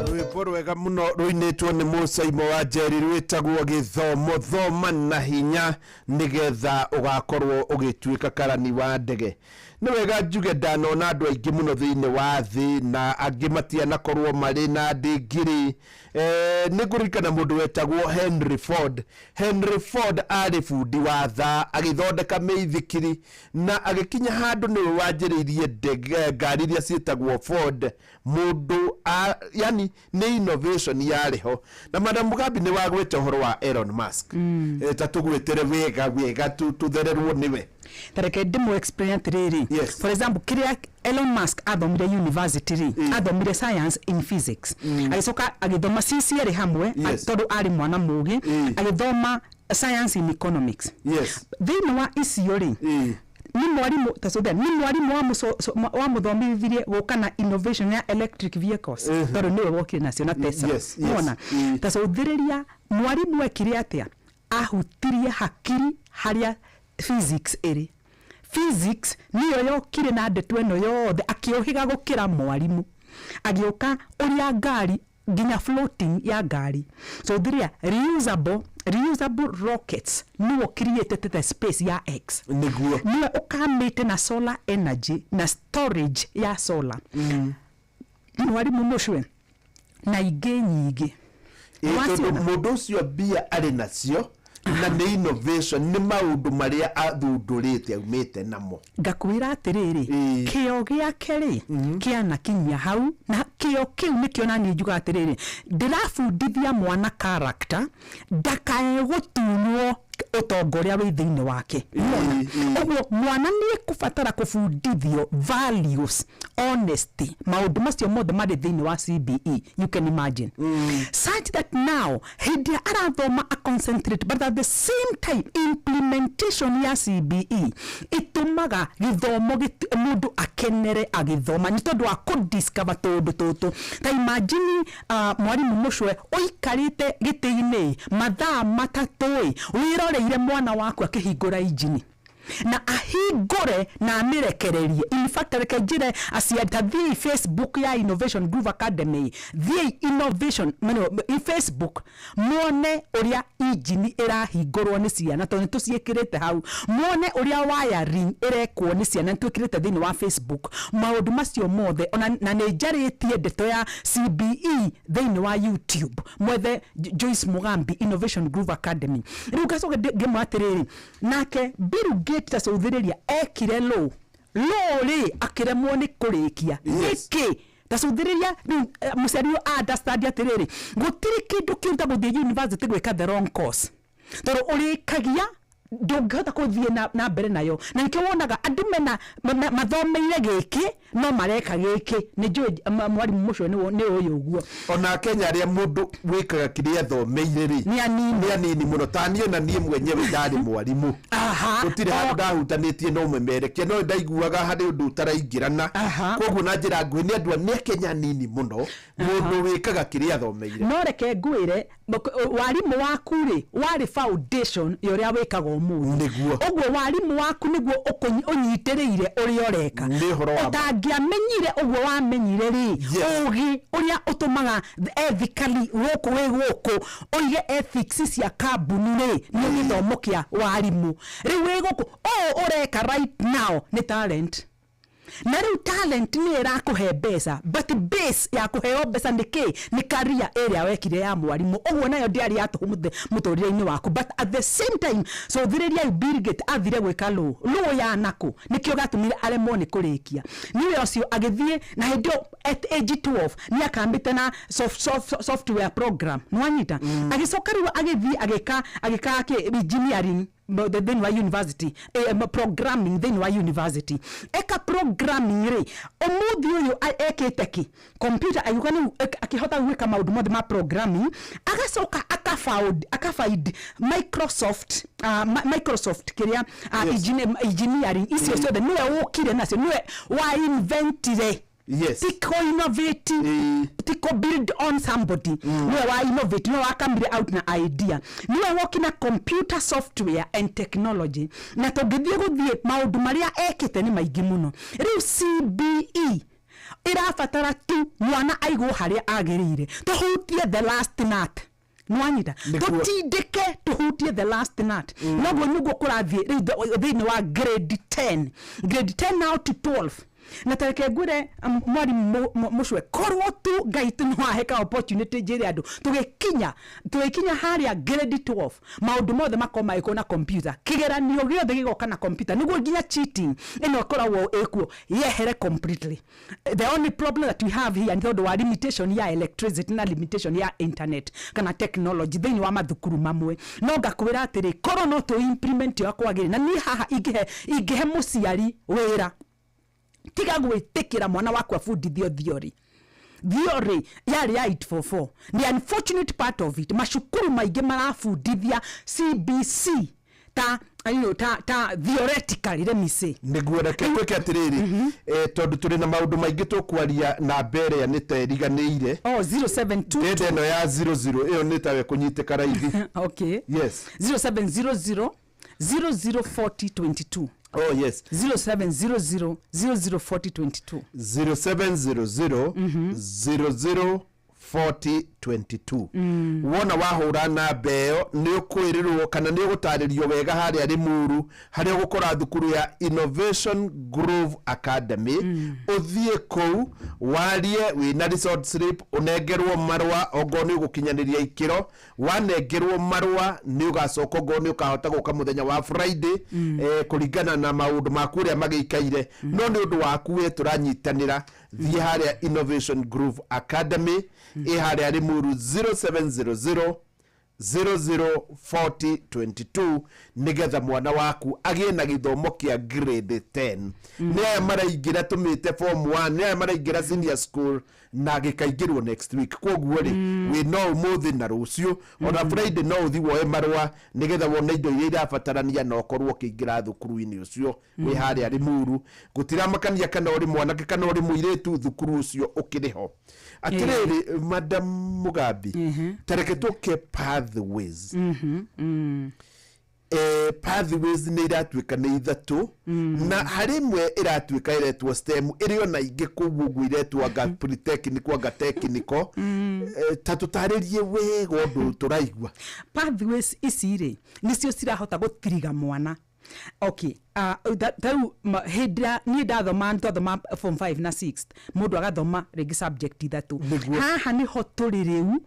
Rwĩmbo rwega mũno rũinĩtwo nĩ Mũcaimo wa Njeri rwĩtagwo gĩthomo. Thoma na hinya nĩgetha ũgakorwo ũgĩtuĩka karani wa ndege. Nĩ wega njuge ndanona andũ aingĩ mũno thĩinĩ wa thĩ na angĩ matianakorwo marĩ na ndingiri. Nĩ ngũririkana mũndũ wetagwo Henry Ford. Henry Ford arĩ bundi wa thaa agĩthondeka mĩithikiri na agĩkinya handũ nĩwe wanjĩrĩirie ndege ngari iria ciĩtagwo Ford. Mũndũ yani nĩ innovation yarĩ ho. Na Madam Mugambi nĩ wagwĩte ũhoro wa Elon Musk. Ta tũgwĩtere wega wega tũthererwo nĩwe. Tareke ndĩmũ explain atĩrĩrĩ. For example, kĩrĩa Elon Musk athomire university rĩ, athomire science in physics, agĩcoka agĩthoma cierĩ hamwe tondũ arĩ mwana mũgĩ, agĩthoma science in economics. Thĩinĩ wa icio rĩ, nĩ mwarimũ ta cũthia, nĩ mwarimũ wa mũthomithirie gũka na innovation ya electric vehicles tondũ nĩwe wokire nacio na Tesla. Nĩwona? Ta cũthĩrĩria mwarimũ ekire atĩa, ahutirie hakiri harĩa physics ĩrĩ. Physics nĩyo yokire na ndeto ĩno yothe akĩũhĩga gũkĩra mwarimũ, agĩũka ũrĩa ngari nginya floating ya ngari. So thiria reusable rockets nĩwe created the space ya X. Nĩguo. Nĩwe ũkamĩte na solar energy na storage ya solar. Mwarimũ mũcwe na ingĩ nyingĩ. Ĩ, tondũ mũndũ ũcio mbia arĩ nacio Na nĩ innovation, nĩ maũndũ marĩa athundũrĩte aumĩte namo. Ngakwĩra atĩrĩrĩ, kĩo gĩake rĩ kĩanakinyia hau, na kĩo kĩu nĩkĩo naniĩ njugaga atĩrĩrĩ, ndĩrabundithia mwana character ndakae gũtunywo ũtonga ũrĩa wĩ thĩinĩ wake. Nĩwona? Ũguo mwana nĩ ekũbatara kũbundithio values, honesty, maũndũ macio mothe marĩ thĩinĩ wa CBE. You can imagine, such that now hĩndĩ ĩrĩa arathoma a concentrate, but at the same time implementation ya CBE ĩtũmaga gĩthomo mũndũ akenere agĩthoma nĩ tondũ wa kũdiscover tũũndũ tũtũ. Ta imagine, mwarimũ mũcwe ũikarĩte gĩtĩ-inĩ mathaa 3 ĩ, wĩroreire mwana waku akĩhingũra injini na ahingũre na amĩrekererie. In fact, reke njĩre aciari, ta thiĩi Facebook ya Innovation Groove Academy, thiĩi Innovation i Facebook muone ũrĩa injini ĩrahingũrwo nĩ ciana, tondũ nĩ tũciĩkĩrĩte hau. Muone ũrĩa wiring ĩrekwo nĩ ciana, nĩ twĩkĩrĩte thĩinĩ wa Facebook maũndũ macio mothe. Ona na nĩ njarĩtie ndeto ya CBE thĩinĩ wa YouTube, mwethe Joyce Mugambi Innovation Groove Academy. Rĩu ngacoka ngĩmwĩra atĩrĩrĩ, nake Bill Gates ta cũthĩrĩria ekire law rĩ, akĩremwo nĩ kũrĩkia. Nĩkĩ? Ta cũthĩrĩria rĩu, mũciari ũyũ understand atĩrĩrĩ, gũtirĩ kĩndũ kĩu ta gũthiĩ university gwĩka the wrong course, tondũ ũrĩkagia ndũngĩhota kũthiĩ na mbere nayo. Na nĩkĩo wonaga andũ mena mathomeire gĩkĩ no mareka gĩkĩ. Nĩ njũĩ mwarimũ mũcio nĩ ũyũ ũguo. Ona Kenya arĩa mũndũ wĩkaga kĩrĩa athomeire rĩ nĩ anini, nĩ anini mũno. Ta niĩ, na niĩ mwenyewe ndarĩ mwarimũ, gũtirĩ handũ ndahutanĩtie na ũmemerekia, no ndaiguaga harĩ ũndũ ũtaraingĩrana. Koguo na njĩra nguhĩ nĩ andũ nĩ Akenya anini mũno mũndũ wĩkaga kĩrĩa athomeire. No reke ngwĩre, warimũ waku rĩ warĩ foundation ya ũrĩa wĩkaga ũmũthĩ. Ũguo warimũ waku nĩguo ũnyitĩrĩire ũrĩa ũreka. Nĩ ũhoro wa ma. Ũtangĩamenyire ũguo wamenyire rĩ, ũgĩ ũrĩa ũtũmaga ethically gũkũ wĩ gũkũ ũige ethics cia kambuni rĩ, nĩ gĩthomo kĩa warimũ. Rĩu wĩ gũkũ ũũ ũreka right now nĩ talent, na rĩu talent nĩ ĩrakũhe mbeca, but base ya kũheo mbeca nĩ kĩ? Nĩ career ĩrĩa wekire ya mwarimũ. Ũguo nayo ndĩarĩ ya tũhũ mũtũrĩre-inĩ waku. But at the same time, so thĩrĩriai, Bill Gates athire gwĩka law ya nakũ, nĩkĩo gatũmire aremwo nĩ kũrĩkia. Nĩwe ũcio agĩthiĩ na hĩndĩ ĩyo at age 12 nĩ akambĩte na software program, nĩwanyita? Agĩcoka rĩu agĩthiĩ agĩka kĩ engineering thĩinĩ wa university, programming thĩinĩ wa university. Eka programming rĩ, ũmũthĩ ũyũ ekĩte kĩ computer, agĩũka rĩu akĩhota gwĩka maũndũ mothe ma programming. Agacoka akafound Microsoft, Microsoft kĩrĩa engineering icio ciothe nĩwe ũkire nacio, nĩwe wa inventire. Ti ko innovate, ti ko build on somebody. Niwe wa innovate, niwe wakamire out na idea, niwe woki na computer software and technology. Na tũngĩthiĩ gũthiĩ maũndũ marĩa ekĩte nĩ maingĩ mũno. Rĩu CBE ĩrabatara tu mwana aigwo harĩa agĩrĩire, tũhutie the last nut, nwanyita? Tũtindĩke tũhutie the last nut. Noguo nĩguo kũrathiĩ rĩu thĩinĩ wa grade 10, grade 10 now to 12. Na tareke ngwĩre, mwarimũ mũcwe, korwo tu Ngai tu no ahe ka opportunity njĩre andũ, tũgĩkinya harĩa grade 12, maũndũ mothe makorwo magĩkwo na computer, kĩgeranio gĩothe gĩgoka na computer, nĩguo nginya cheating ĩno ĩkoragwo ĩkuo yehere completely. The only problem that we have here nĩ tondũ wa limitation ya electricity na limitation ya internet kana technology thĩinĩ wa mathukuru mamwe. No ngakwĩra atĩrĩ, korwo no tũ implement ũrĩa kwagĩrĩire, na niĩ haha ingĩhe mũciari wĩra, tiga gwĩtĩkĩra mwana waku abundithio theory. Theory yarĩ ya 844. The unfortunate part of it, macukuru maingĩ marabundithia CBC ta ta theoretically, let me say. Nĩguo, reke twĩke atĩrĩrĩ, tondũ tũrĩ na maũndũ maingĩ tũkwaria na mbere ĩrĩa nĩ ta ĩriganĩire. Oh, 0722. Ndenda ĩno ya 00 ĩyo nĩ tawe kũnyitĩka raithi. Okay. Yes. 0700 004022. Oh yes. 0700 004022. 0700 00 40 22. Wona wahũra namba ĩyo, nĩ ũkwĩrĩrwo kana nĩ ũgũtarĩrio wega harĩa Rĩmuru harĩa ũgũkora thukuru ya Innovation Grove Academy. Ũthiĩ kũu warie wĩna resort slip, ũnengerwo marũa ongorwo nĩ ũgũkinyanĩria ikĩro. Wanengerwo marũa, nĩ ũgacoka ongorwo nĩ ũkahota gũka mũthenya wa Friday, kũringana na maũndũ maku ũrĩa magĩikaire. No nĩ ũndũ waku we tũranyitanĩra, thiĩ harĩa Innovation Groove Academy ĩ harĩa Rĩmuru, 0700 004022, nĩgetha mwana waku agĩe na gĩthomo kĩa grade 10. Nĩ aya maraingĩra tũmĩte form 1, nĩ aya maraingĩra senior school na gĩkaingĩrwo next week. Koguo rĩ, wĩ no ũmũthĩ na rũciũ, ona Friday no ũthi woe marũa nĩgetha wone indo iria irabatarania na ũkorwo ũkĩingĩra thukuru-inĩ ũcio wĩ harĩa Rĩmuru. Gũtiramakania kana ũrĩ mwanake kana ũrĩ mũirĩtu, thukuru ũcio ũkĩrĩ ho. Atĩrĩrĩ, Madam Mugambi, tareke tũke pathways. Pathways nĩ iratuĩka nĩ ithatũ, na harĩ ĩmwe ĩratuĩka ĩretwo STEM, ĩrĩ ona ingĩ kũu ũguo iretwo anga polytechnic, anga technical. Ta tũtarĩrie wega ũndũ tũraigua. Pathways ici rĩ, nĩcio cirahota gũtiriga mwana. Okay, tarĩu hĩndĩ ĩrĩa niĩ ndathoma, twathoma form 5 na 6, mũndũ agathoma rĩngĩ subject ithatũ. Haha nĩho tũrĩ rĩu,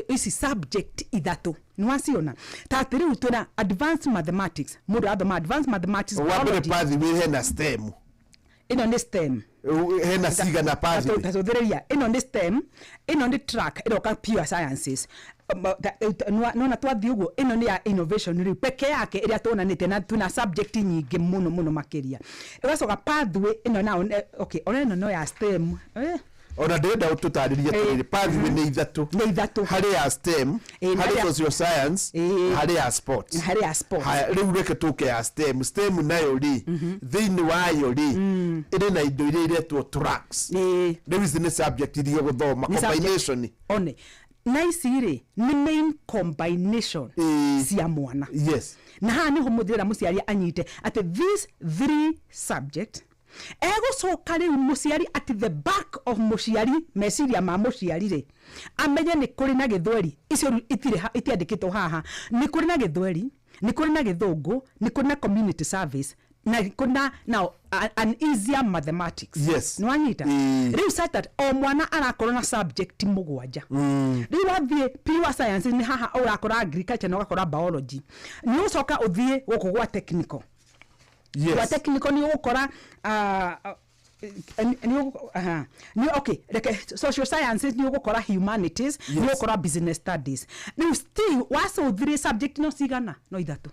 ici subject ithatũ nĩwaciona, ta atĩ rĩu twĩna advanced mathematics, mũndũ arathoma advanced mathematics, Wa mbere, biology. Pathway hena STEM. Ĩno nĩ STEM. Hena cigana pathway? Tacũthĩrĩria, ĩno nĩ STEM, ĩno nĩ track ĩroka pure sciences. Nona twathiĩ ũguo, ĩno nĩ ya innovation rĩu peke yake ĩrĩa tuonanĩte, na twĩna subject nyingĩ mũno mũno makĩria. Ĩgacoka pathway ĩno nao, okay, ona ĩno no ya STEM. Ona ndĩrenda tũtarĩrie atĩrĩrĩ, pathway nĩ ithatũ. Nĩ ithatũ. Harĩ ya STEM, na harĩ harĩ ya- social science, harĩ ya sports. Na harĩ ya sports. Haya, rĩu reke tũke ya STEM. STEM nayo rĩ, thĩinĩ wayo rĩ, ĩrĩ na indo iria iretwo tracks. Rĩu ici nĩ subject iria ũgũthoma Nĩ subject. combination. One na ici rĩ, nĩ main combination cia mwana. Na haha nĩho mũthĩra mũciari anyite atĩ these three subject egũcoka rĩu mũciari at the back of mũciari, meciria ma mũciari rĩ, amenye nĩ kũrĩ na gĩthweri. Icio rĩu itirĩ itiandĩkĩtwo haha. Nĩ kũrĩ na gĩthweri, nĩ kũrĩ na gĩthũngũ, nĩ kũrĩ na community service, na kũrĩ na now an easier mathematics. Nĩ wanyita? Rĩu such that o mwana arakorwo na subject mũgwanja. Rĩu wathiĩ pure science, nĩ haha ũrakora agriculture na ũgakora biology. Nĩ ũcoka ũthiĩ gũkũ gwa technical. Gwa technical nĩ ũgũkora aha, nĩ okay, reke social sciences, nĩ ũgũkora humanities, nĩ ũgũkora business studies. Rĩu still wacũthire subject no cigana? No ithatũ.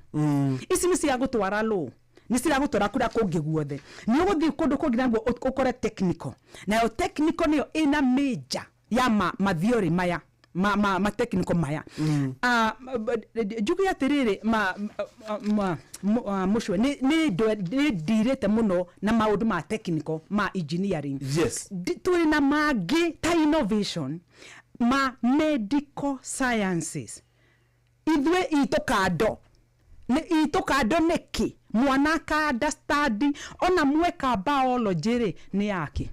Ici nĩ cia gũtwara law, nĩ ciragũtwara kũrĩa kũngĩ guothe. Nĩ ũgũthiĩ kũndũ kũngĩ naguo ũkore technical. Nayo technical nĩyo ĩna major ya mathiorĩ maya ma technical maya. Njuge atĩrĩrĩ, mũcwe nĩ ndirĩte mũno na maũndũ ma technical ma engineering. Twĩ na mangĩ ta innovation ma medical sciences. Ithuĩ itũ kando nĩ itũ kando nĩkĩ mwana ka understand ona mweka biology rĩ nĩ yake.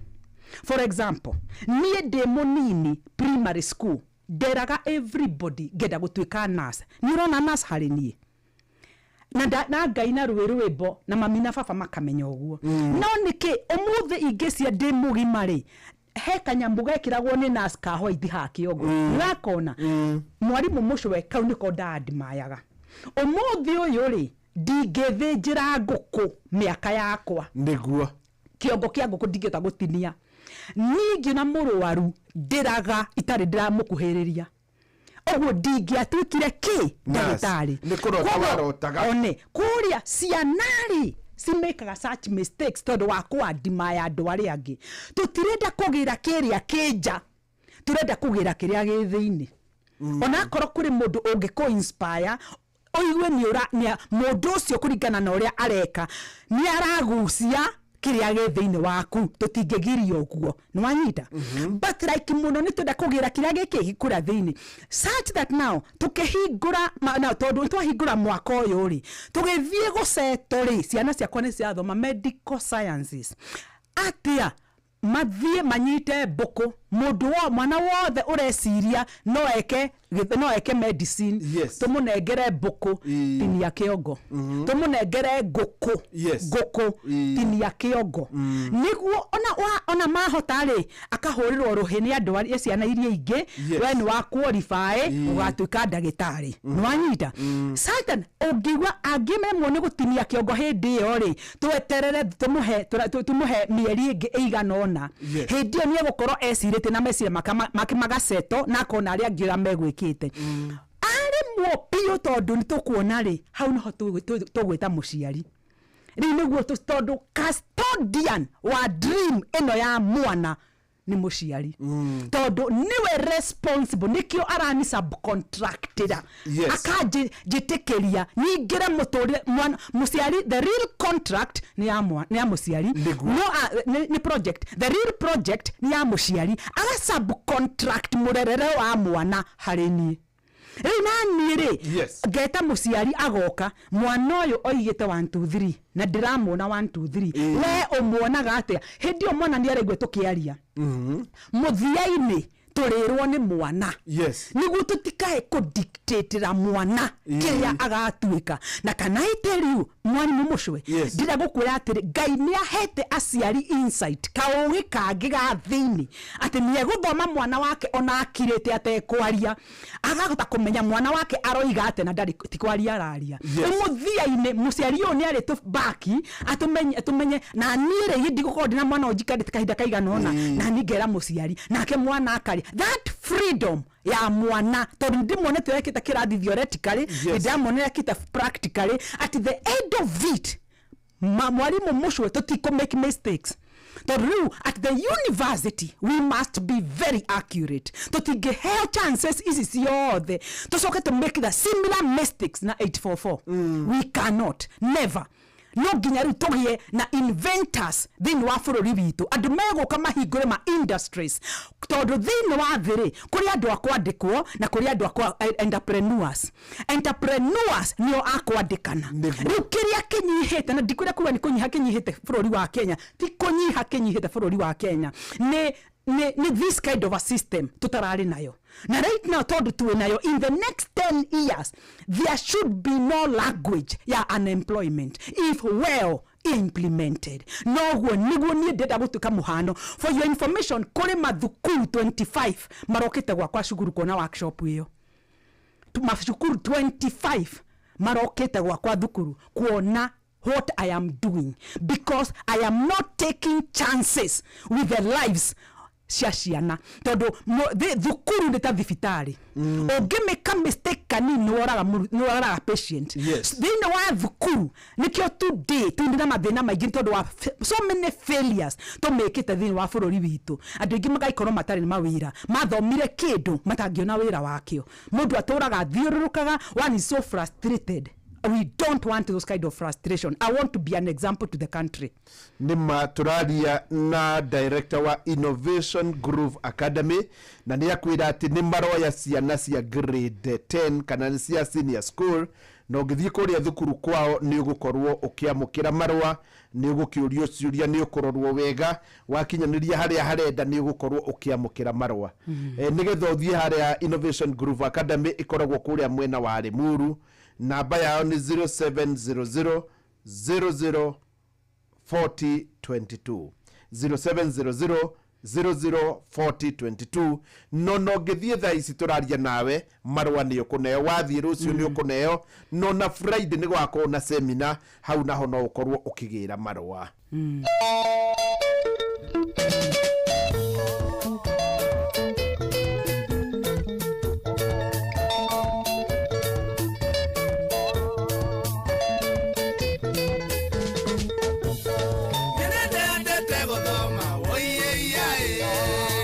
For example, niĩ ndĩ mũnini primary school nderaga everybody ngenda gũtuĩka nurse. Nĩ ũrona nurse harĩ niĩ na na ngai na rwĩ rwĩmbo na mami na baba makamenya ũguo. No nĩkĩ ũmũthĩ ingĩcia ndĩ mũgima rĩ, he kanyamũ gekĩragwo nĩ nurse ka white ha kĩongo. Nĩwakona mwarimũ mũcwe kau nĩko ndandimayaga. Ũmũthĩ ũyũ rĩ, ndingĩthĩnjĩra ngũkũ mĩaka yakwa. Nĩguo. Kĩongo kĩa ngũkũ ndingĩhota gũtinia. Niĩ ngĩona mũrwaru ndĩraga itarĩ ndĩramũkuhĩrĩria, ũguo ndingĩatuĩkire kĩ? Ndagĩtarĩ. Nĩ kũrota warotaga. One kũrĩa ciana rĩ, cimĩkaga such mistakes tondũ wa kũandimaya andũ arĩa angĩ. Tũtirenda kũgĩra kĩrĩa kĩnja, tũrenda kũgĩra kĩrĩa gĩ thĩinĩ. Onakorwo kũrĩ mũndũ ũngĩkũ inspire ũigue nĩ ũra nĩ mũndũ ũcio kũringana na ũrĩa areka nĩ aragucia kĩrĩa gĩ thĩinĩ waku, tũtingĩgiria ũguo. Nĩ wanyita? But like mũno nĩ twenda kũgĩra kĩrĩa gĩkĩ kũrĩa thĩinĩ, such that now tũkĩhingũra now tondũ twahingũra mwaka ũyũ rĩ, tũgĩthiĩ gũceto rĩ, ciana ciakwa nĩ cirathoma medical sciences. Atia mathiĩ manyite mbũkũ Mũndũ wa mwana wothe ũreciria no eke no eke medicine, tũmũnengere mbũkũ tinia kĩongo, tũmũnengere ngũkũ ngũkũ tinia kĩongo, nĩguo ona mahota rĩ, akahũrĩrwo rũhĩ nĩ andũ arĩa ciana iria ingĩ. We nĩ wa qualify ũgatuĩka ndagĩtarĩ, nĩwanyita? Satan ũngĩigua angĩmemwo nĩ gũtinia kĩongo hĩndĩ ĩyo rĩ, tweterere tũmũhe tũmũhe mĩeri ĩngĩ ĩigana ũna. Hĩndĩ ĩyo nĩ egũkorwo ecirĩtie na meciria make magaceto, na akona arĩa angĩ ũrĩa megwĩkĩte arĩmwo biũ, tondũ nĩ tũkuona rĩ, hau nĩho tũgwĩta mũciari rĩu, nĩguo tondũ custodian wa dream ĩno ya mwana nĩ mũciari, tondũ nĩwe responsible, nĩkĩo arani subcontractĩra, akanjĩtĩkĩria nyingĩre mũtũrĩre mwana mũciari. The real contract nĩ ya nĩ ya mũciari, no nĩ project, the real project nĩ ya mũciari, aga subcontract mũrerere wa mwana harĩ niĩ. Rĩu naniĩ rĩ, ngeta mũciari agoka, mwana ũyũ oigĩte 1 2 3 na ndĩramuona 1 2 3, we ũmuonaga atĩa? Hĩndĩ ĩyo mwana nĩ araigua tũkĩaria, mũthia-inĩ tũrĩrwo nĩ mwana, nĩguo tũtikae kũdictatĩra mwana kĩrĩa agatuĩka. Na kana I tell you, mwarimũ mũcwe, ndĩrenda gũkwĩra atĩrĩ, Ngai nĩ ahete aciari insight, kaũgĩ kangĩ ga thĩinĩ, atĩ nĩ egũthoma mwana wake ona akirĩte atekwaria, agahota kũmenya mwana wake aroiga atĩa na ndarĩ ti kwaria araria. Rĩu mũthia-inĩ mũciari ũyũ nĩ arĩtũbaki atũmenye, na niĩ rĩ, ndigũkorwo ndĩna mwana ũyũ njikarĩte kahinda kaigana ũna, na niĩ ngera mũciari nake mwana akaria. That freedom ya mwana, tondũ ndĩmuonete ekĩte kĩrathi theoretically, ndĩramuonera ekĩte practically, at the end of it, mwarimũ mũcwe, tũtikũ make mistakes, tondũ rĩu at the university we must be very accurate. Tũtingĩheo chances ici ciothe tũcoke to make the similar mistakes na 844. We cannot, never. No nginya rĩu tũgĩe na inventors thĩinĩ wa bũrũri witũ, andũ megũka mahingũre ma industries, tondũ thĩinĩ wa thĩ rĩ, kũrĩ andũ a kwandĩkwo na kũrĩ andũ a entrepreneurs. Entrepreneurs nĩo a kwandĩkana. Rĩu kĩrĩa kĩnyihĩte, na ndikwĩra kuga nĩ kũnyiha kĩnyihĩte bũrũri wa Kenya, ti kũnyiha kĩnyihĩte bũrũri wa Kenya, nĩ this kind of a system tũtararĩ nayo. Na right now tondũ twĩ nayo, in the next 10 years there should be no language ya unemployment if well implemented. Noguo nĩguo niĩ ndĩrenda gũtuĩka mũhano. For your information, kũrĩ mathukuru 25 marokĩte gwakwa cukuru kuona workshop ĩyo. Macukuru 25 marokĩte gwakwa thukuru kuona what I am doing, because I am not taking chances with the lives cia ciana, tondũ thukuru nĩ ta thibitarĩ, ũngĩmĩka mistake kanini nĩ woraga patient thĩinĩ wa thukuru. Nĩkĩo today tũrĩ na mathĩna maingĩ, tondũ wa so many failures tũmĩkĩte thĩinĩ wa bũrũri witũ. Andũ aingĩ magaikorwo matarĩ na mawĩra, mathomire kĩndũ matangĩona wĩra wakĩo. Mũndũ atũraga athiũrũrũkaga, one is so frustrated. We don't want those kind of frustration. I want to be an example to the country. Nĩ ma tũraria na director wa Innovation Groove Academy, na nĩ akwĩra atĩ nĩ maroya ciana cia grade 10 kana nĩ cia senior school, na ũngĩthiĩ kũrĩa thukuru kwao nĩ ũgũkorwo ũkĩamũkĩra marũa, nĩ ũgũkĩũrio ciũria, nĩ ũkũrorwo wega, wakinyanĩria harĩa harenda nĩ ũgũkorwo ũkĩamũkĩra marũa. Nĩgetha ũthiĩ harĩa Innovation Groove Academy ĩkoragwo kũrĩa mwena wa Limuru, namba yao nĩ 0700 00 4022, 0700 004022. No ngĩthiĩ thaa ici tũraria nawe, marũa nĩ ũkũneo, wathiĩ rũciũ nĩ ũkũneo, no na Friday nĩ gwakorwo na semina hau, naho no ũkorwo ũkĩgĩra marũa. Nĩndendete gũthoma, woiyeyae,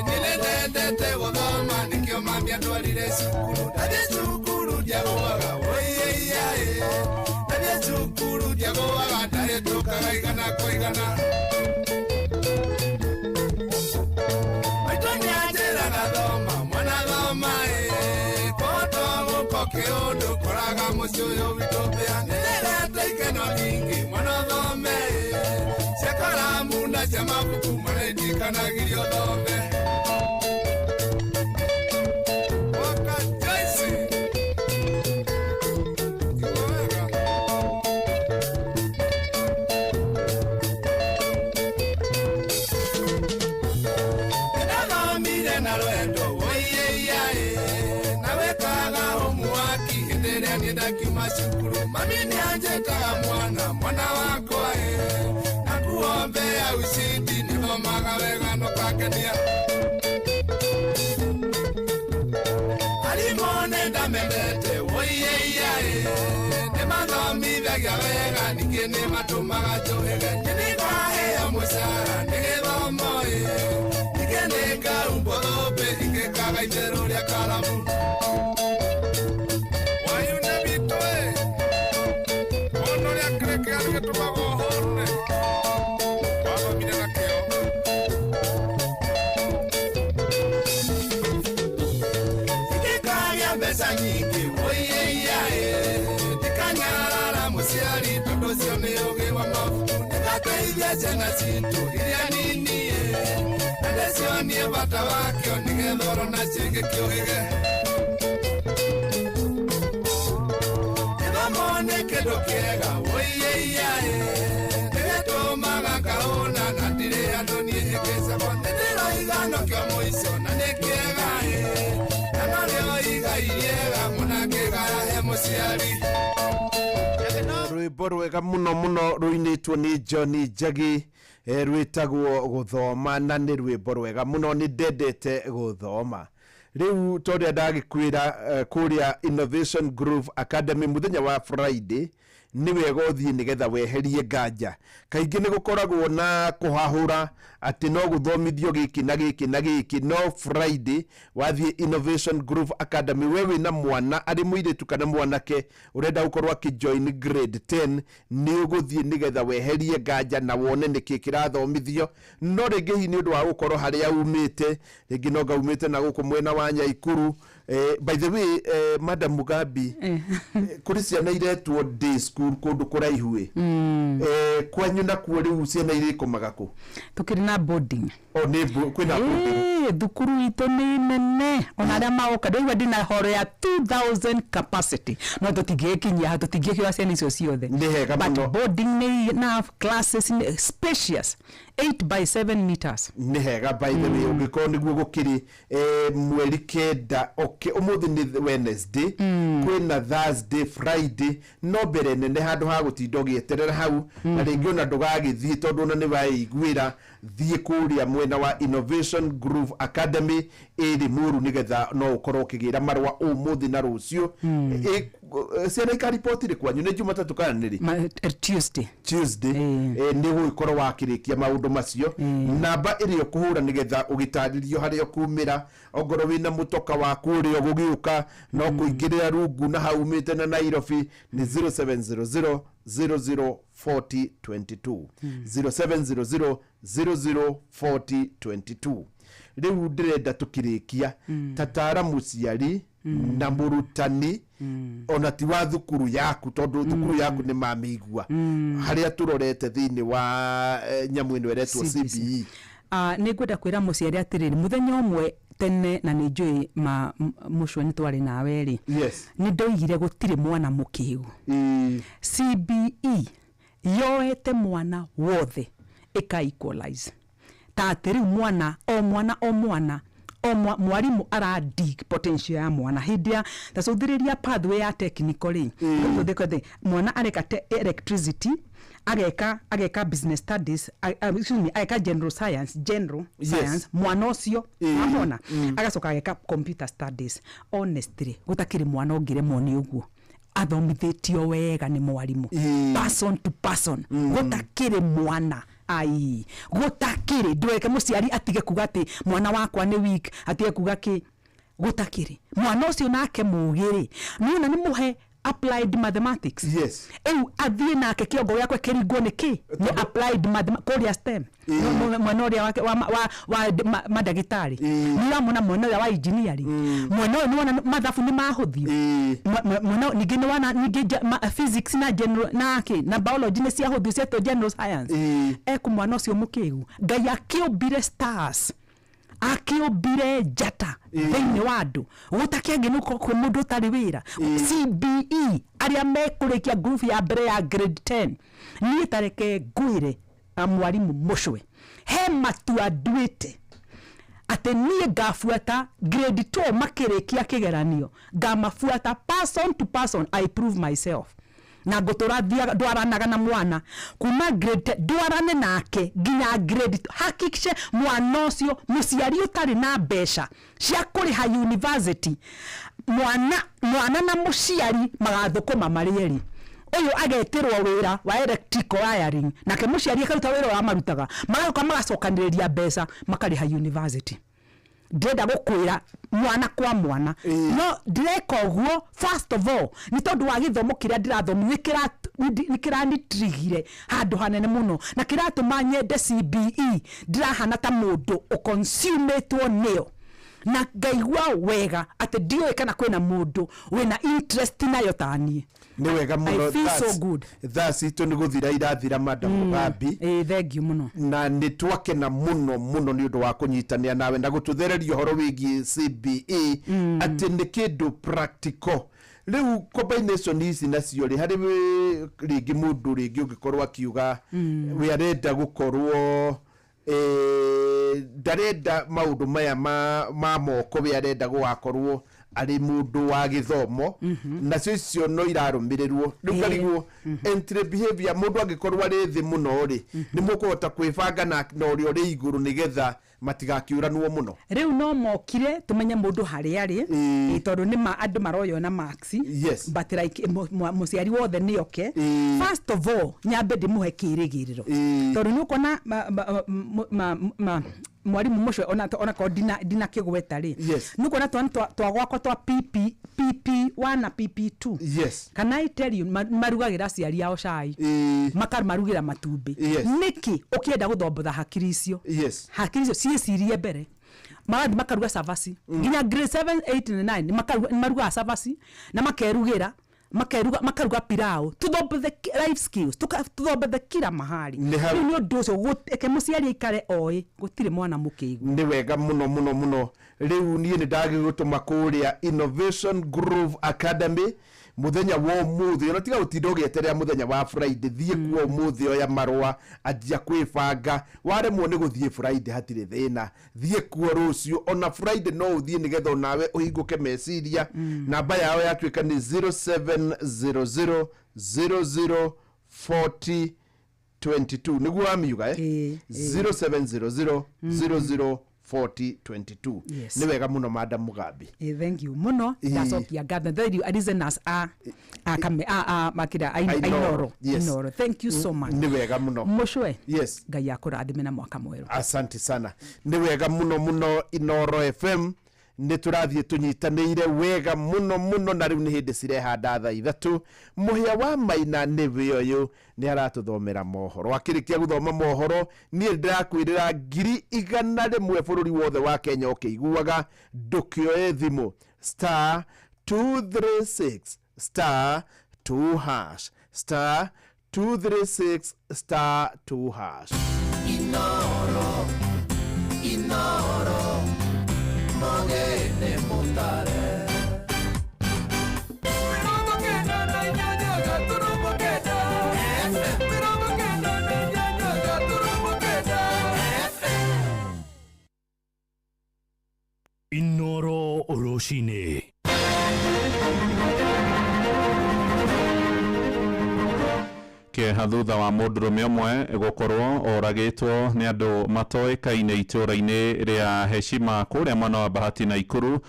nĩndendete gũthoma, nĩkĩo mami andwarire cukuru. Ndathiĩ cukuru ndiagũaga, woiyeyae, ndathiĩ cukuru ndiagũaga, ndahĩtũkaga igana kwa igana. Maitũ nĩanjĩraga thoma mwana thoma, ĩ kũhota gũko kĩũndũ koraga mũciĩ ũyũ witũ mbĩa. Nĩndĩrete ikeno nyingĩ mwana thome, ĩ cia karamu na cia mabuku, mwana indikanagirio thome. Anjĩtaga mwana mwana wakwa ĩ, na kuombea ushindi, nĩthomaga wega na ũkangenia. Arimũ nĩndamendete woiyeiya ĩ, nĩmathomithagia wega ningĩ nĩmatũmaga njũhĩge. Nĩngaheo mũcara nĩ gĩthomo ĩ, ningĩ nĩngaumbwo thũmbĩ ingĩkaga itherũ rĩa karamu. Wayune witũ ĩ, ona ũrĩa kĩrĩkĩra gĩtũmaga ũhũne, wathomire na kĩo. Ingĩkagĩa mbeca nyingĩ woiyeiya ĩ, ndikanyarara mũciari tondũ ũcio nĩ ũgĩ wa mabuku. Ndĩgateithia ciana citũ iria nini ĩ, na ndĩcionie bata wakĩo nĩgetha oro nacio ingĩkĩũhĩge. Gĩthomo nĩ kĩndũ kĩega woiyeiya ĩ, nĩgĩtũmaga ngahũna na ndirĩ andũ niĩ ĩngĩcagwo. Nĩndĩroiga nokĩo mũico na nĩ kĩega ĩ, na norĩo igai rĩega mũno angĩgaya he mũciari. Rwĩmbo rwega mũno mũno rũinĩtwo nĩ John Njagi, rwĩtagwo gũthoma, na nĩ rwĩmbo rwega mũno, nĩ ndendete gũthoma. Rĩu ta ũrĩa ndagĩkwĩra, kũrĩa Innovation Groove Academy mũthenya wa Friday nĩ wega ũthiĩ nĩgetha weherie nganja. Kaingĩ nĩ gũkoragwo na kũhahũra atĩ no gũthomithio gĩkĩ na gĩkĩ na gĩkĩ, no Friday wathiĩ Innovation Groove Academy, we wĩna mwana arĩ mũirĩtu kana mwanake ũrenda gũkorwo akĩjoin grade 10, nĩ ũgũthiĩ nĩgetha weherie nganja na wone nĩkĩ kĩrathomithio. No rĩngĩ hihi nĩ ũndũ wa gũkorwo harĩa umĩte, rĩngĩ no ngaumĩte na gũkũ mwena wa Nyaikuru. By the way, Madam Mugambi, kũrĩ ciana iretwo day school kũndũ kũraihu ĩ, kwanyu nakuo rĩu ciana irĩkomaga kũ? Tukĩrĩ na boarding. O nĩ kwĩna boarding? Ĩĩ, thukuru itũ nĩ nene, ona arĩa magoka ndĩraigua ndĩna horo ya 2000 capacity, no tũtingĩgĩkinyia, tũtingĩkĩoya ciana icio ciothe. Nĩ hega But mũno. boarding nĩ enough classes, nĩ spacious, 8 by 7 meters. Nĩ hega. By the way, ũngĩkorwo nĩguo gũkĩrĩ, 9, okay, ũmũthĩ nĩ Wednesday, kwĩna Thursday, Friday, no mbere nene handũ ha gũtinda ũgĩeterera hau na rĩngĩ ona ndũgagĩthiĩ tondũ ona nĩ waĩiguĩra, thiĩ kũrĩa mwena wa Innovation Groove Academy ĩrĩ Mũru nĩgetha no ũkorwo ũkĩgĩra marũa ũmũthĩ na rũciũ. Ciana ikariboti rĩ kwanyu nĩ Jumatatũ kana nĩ rĩ? Tuesday. Tuesday. Nĩ gũgĩkorwo wakĩrĩkia maũndũ macio. Namba ĩrĩa ũkũhũra nĩgetha ũgĩtarĩrio harĩa ũkumĩra, ongorwo wĩna mũtoka waku ũrĩa ũgũgĩũka no kũingĩrĩra rungu na hau umĩte na Nairobi nĩ 0700 00 40 22, 0700 00 40 22. Rĩu ndĩrenda tũkĩrĩkia, tatara mũciari na mũrutani ona ti wa thukuru yaku, tondũ thukuru yaku nĩ mamĩigua harĩa tũrorete thĩinĩ wa nyamũ ĩno ĩretwo CBE. Nĩ ngwenda kwĩra mũciari atĩrĩrĩ, mũthenya ũmwe tene, na nĩ njũĩ ma mũcwe nĩ twarĩ nawe rĩ, nĩ ndoigire gũtirĩ mwana mũkĩgu. CBE yoete mwana wothe ĩka equalize, ta atĩ rĩu mwana o mwana o mwana o mwarimũ ara dig potential ya mwana hĩndĩ ya ta cũthĩrĩria pathway ya technical rĩ, mm. Mwana areka electricity, ageka business studies, excuse me, ageka general science, general science mwana ũcio wamona, agacoka ageka computer studies. Honestly, gũtakĩrĩ mwana ũngĩremwo nĩ ũguo athomithĩtio wega nĩ mwarimũ person to person. Gũtakĩrĩ mwana ai, gũtakĩrĩ, ndũreke mũciari atige kuga atĩ mwana wakwa nĩ weak, atige kuga kĩ, gũtakĩrĩ mwana ũcio nake mũgĩ rĩ, nĩona nĩ mũhe applied mathematics. Rĩu athiĩ nake kĩongo gĩakwe kĩringwo nĩ kĩ, nĩ applied mathematics kũrĩa STEM. Mwena ũrĩa wake wa mandagĩtarĩ nĩ ũramwona, mwena ũrĩa wa engineering, mwena ũyũ nĩwona mathabu nĩ mahũthio. Mwena ũyũ ningĩ nĩwona ningĩ physics na general na kĩ na biology nĩ ciahũthio, cietwo general science. Eku mwana ũcio mũkĩgu, Ngai akĩũmbire stars, akĩũmbire njata thĩinĩ wa andũ, gũtakĩangĩ nĩ kwĩ mũndũ ũtarĩ wĩra. CBE arĩa mekũrĩkia group ya mbere ya grade 10, niĩ tareke ngwĩre, mwarimũ mũcwe, he matua nduĩte atĩ niĩ ngabuata grade 2 makĩrĩkia kĩgeranio, ngamabuata person to person. I prove myself. Na ngũtũra ndwaranaga na mwana kuma grade ndwarane nake nginya grade, hakikishe mwana ũcio, mũciari ũtarĩ na mbeca cia kũrĩha university, mwana na mũciari magathũkũma marĩ erĩ. Ũyũ agetĩrwo wĩra wa electrical wiring, nake mũciari akaruta wĩra ũrĩa marutaga, magacoka magacokanĩrĩria mbeca makarĩha university. Ndĩrenda gũkwĩra mwana kwa mwana, no ndĩreka ũguo first of all nĩ tondũ wa gĩthomo kĩrĩa ndĩrathomire nĩ kĩranitrigire handũ hanene mũno na kĩratũma nyende CBE. Ndĩrahana ta mũndũ ũconsumetwo nĩyo na ngaigua wega atĩ ndiũĩ kana kwĩna mũndũ wĩna interest nayo ta niĩ. Nĩ wega mũno. I feel so good. Thaa citũ nĩ gũthira irathira, Madam Mugambi. Thank you mũno. Na nĩ twakena mũno mũno nĩ ũndũ wa kũnyitanĩra nawe na gũtũthereria ũhoro wĩgiĩ CBE, atĩ nĩ kĩndũ practical. Rĩu combination ici nacio rĩ, harĩ rĩngĩ mũndũ rĩngĩ ũngĩkorwo akiuga we arenda gũkorwo ndarenda maũndũ maya ma moko, we arenda gũgakorwo arĩ mũndũ wa gĩthomo, nacio icio no irarũmĩrĩrwo. Rĩu ngarigwo entry behavior, mũndũ angĩkorwo arĩ thĩ mũno rĩ, nĩ mũkũhota kwĩbanga na ũrĩa ũrĩ igũrũ nĩgetha matigakĩũranwo mũno? Rĩu no mokire tũmenye mũndũ harĩa arĩ, tondũ nĩ ma andũ maroywo na marks. But like mũciari wothe nĩ oke. First of all, nyambe ndĩmũhe kĩrĩgĩrĩro, tondũ nĩ ũkuona mwarimũ mũcio onakorwo ndinakĩgweta rĩ, nĩ ũkuona twana twa gwakwa twa PP PP1 na PP2. Can I tell you, marugagĩra aciari ao cai, makamarugĩra matumbĩ. Nĩkĩ ũkĩenda gũthombotha hakiri icio? Hakiri icio ciĩcirie mbere, magathiĩ makaruga cabaci nginya grade 7, 8 na 9, nĩ marugaga cabaci na makerugĩra, makeruga, makaruga pilau. Tuthombothe life skills, tuthombothe kila mahali. Nĩ hau. Rĩu nĩ ũndũ ũcio reke mũciari aikare oĩ gũtirĩ mwana mũkĩgu. Nĩ wega mũno mũno mũno. Rĩu niĩ nĩ ndagĩgũtũma kũrĩa Innovation Groove Academy mũthenya wa ũmũthĩ, ona tiga gũtinda ũgĩeterera mũthenya wa Friday. Thiĩ kuo ũmũthĩ, oya marũa, anjia kwĩbanga. Waremwo nĩ gũthiĩ Friday, hatirĩ thĩna, thiĩ kuo rũciũ, ona Friday no ũthiĩ, nĩgetha onawe ũhingũke meciria. Namba yao yatuĩka nĩ 0700 00 40 22, nĩguo wamiuga, eh? 0700 00 40 22. Nĩ wega mũno, Madam Mugambi. Thank you mũno. Ndacokia ngatho. Thank you listeners a kame a makira Ainoro. Inoro, thank you so much. Nĩ wega mũno. Mũcwe. Yes. Ngai akũrathime na mwaka mwerũ. Asante sana, nĩ wega mũno mũno. Inoro FM nĩ tũrathiĩ tũnyitanĩire wega mũno mũno, na rĩu nĩ hĩndĩ cirehanda thaa 3. Mũhĩa wa Maina nĩwe ũyũ, nĩ aratũthomera mohoro. Akĩrĩkia gũthoma mohoro, niĩ ndĩrakwĩrĩra 100,000 bũrũri wothe wa Kenya ũkĩiguaga. Ndũkĩoe thimũ, *236*2#, *236*2#. Inoro, Inoro, mogene mutare. 98.8 FM. 98.8 FM. Inoro Rũcinĩ. Kĩeha thutha wa mũndũrũme ũmwe gũkorwo oragĩtwo nĩ andũ matoĩkaine itũũra-inĩ rĩa Heshima kũrĩa mwena wa Bahati Naikuru.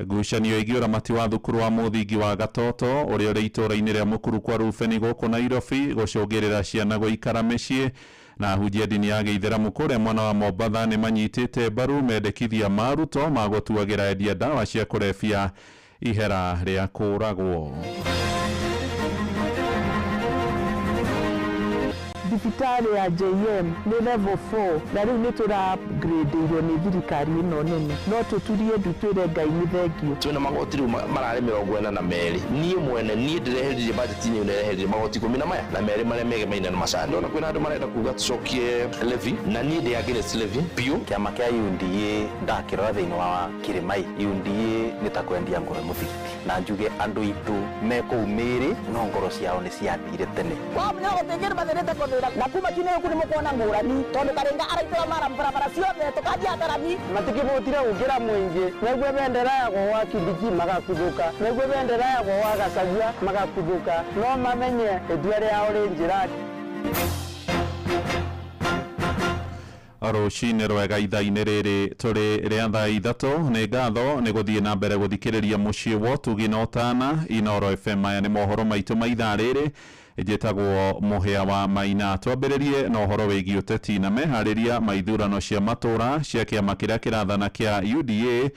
Ngucanio ĩgiĩ ũramati wa thukuru wa mũthingi wa Gatoto ũrĩa ũrĩ itũũra-inĩ rĩa Mũkuru kwa Rubeni gũkũ Nairobi gũcũngĩrĩra ciana gũikara mĩciĩ. Na ahunjia ndini ya gĩithĩramu kũrĩa mwena wa Mombatha nĩ manyitĩte mbaru mendekithia ma Ruto ma gũtuagĩra endia ndawa cia kũrebia ihera rĩa kũũragwo. Thibitarĩ ya JM nĩ level 4, na rĩu nĩ tũra upgradeirwo nĩ thirikari ĩno nene, no tũturie ndu twĩre Ngai nĩ thengio. Twĩna magoti rĩu mararĩ 42. Niĩ mwene niĩ ndĩreheririe bajeti-inĩ ĩyo, ndĩreheririe magoti 12 marĩa megemaine na macani. Ndona kwĩna andũ marenda kuga tũcokie levy, na niĩ ndĩ against levy biũ. Kĩama kĩa UDA ndakĩrora thĩinĩ wa Kĩrĩmai, UDA nĩ ta kwendia ngoro mũthigiti, na njuge andũ aitũ me kũu mĩĩrĩ no ngoro ciao nĩ ciathire tene. Kwa mũnyago tĩngĩ mathĩrĩte kũthĩra. Na kuma kiumia gĩkũ nĩ mũkuona ngũrani tondũ Karinga araitũra maramu barabara ciothe tũkanjia tarami. Matikĩbũtire gũkĩra mũingĩ megue bendera yakwa gwa Kindiki magakuthuka, megue bendera yakwa gwa Gachagua magakuthuka, no mamenye itua rĩao rĩ njĩra. Rũcinĩ rwega ithaa-inĩ rĩrĩ tũrĩ rĩa thaa 3 nĩ ngatho nĩ gũthiĩ na mbere gũthikĩrĩria mũciĩ wa ũtugi na ũtana Inoro FM. Maya nĩ mohoro maitũ ma ithaa rĩrĩ, njĩtagwo Mũhĩa wa Maina. Twambĩrĩrie na ũhoro wĩgiĩ ũteti na meharĩria ma ithurano cia matũra cia kĩama kĩrĩa kĩrathana kĩa UDA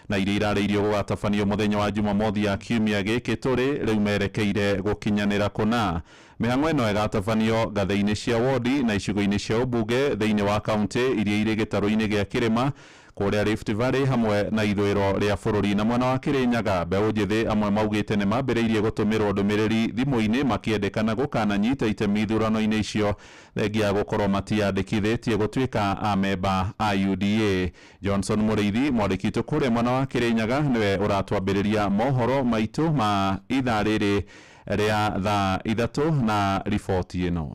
na iria irarĩirio gũgatabanio mũthenya wa Jumamothi ya kiumia gĩkĩ tũrĩ rĩu merekeire gũkinyanĩra kũna. Mĩhang'o ĩno ĩgatabanio ngathĩ-inĩ cia wodi na icigo-inĩ cia ũmbunge thĩinĩ wa kaunti iria irĩ gĩtarũ-inĩ gĩa kĩrĩma kũrĩa Rift Valley hamwe na ithũĩro rĩa bũrũri. Na mwena wa Kĩrĩnyaga, mbeũ njĩthĩ amwe maugĩte nĩ mambĩrĩirie gũtũmĩrwo ndũmĩrĩri thimũ-inĩ makĩendekana gũkananyita itemi ithurano-inĩ icio thengia ya gũkorwo matiandĩkithĩtie gũtuĩka amemba a UDA. Johnson Mũrĩithi mwandĩki witũ kũrĩa mwena wa Kĩrĩnyaga nĩwe ũratwambĩrĩria mohoro maitũ ma ithaa rĩrĩ rĩa thaa 3 na riboti ĩno.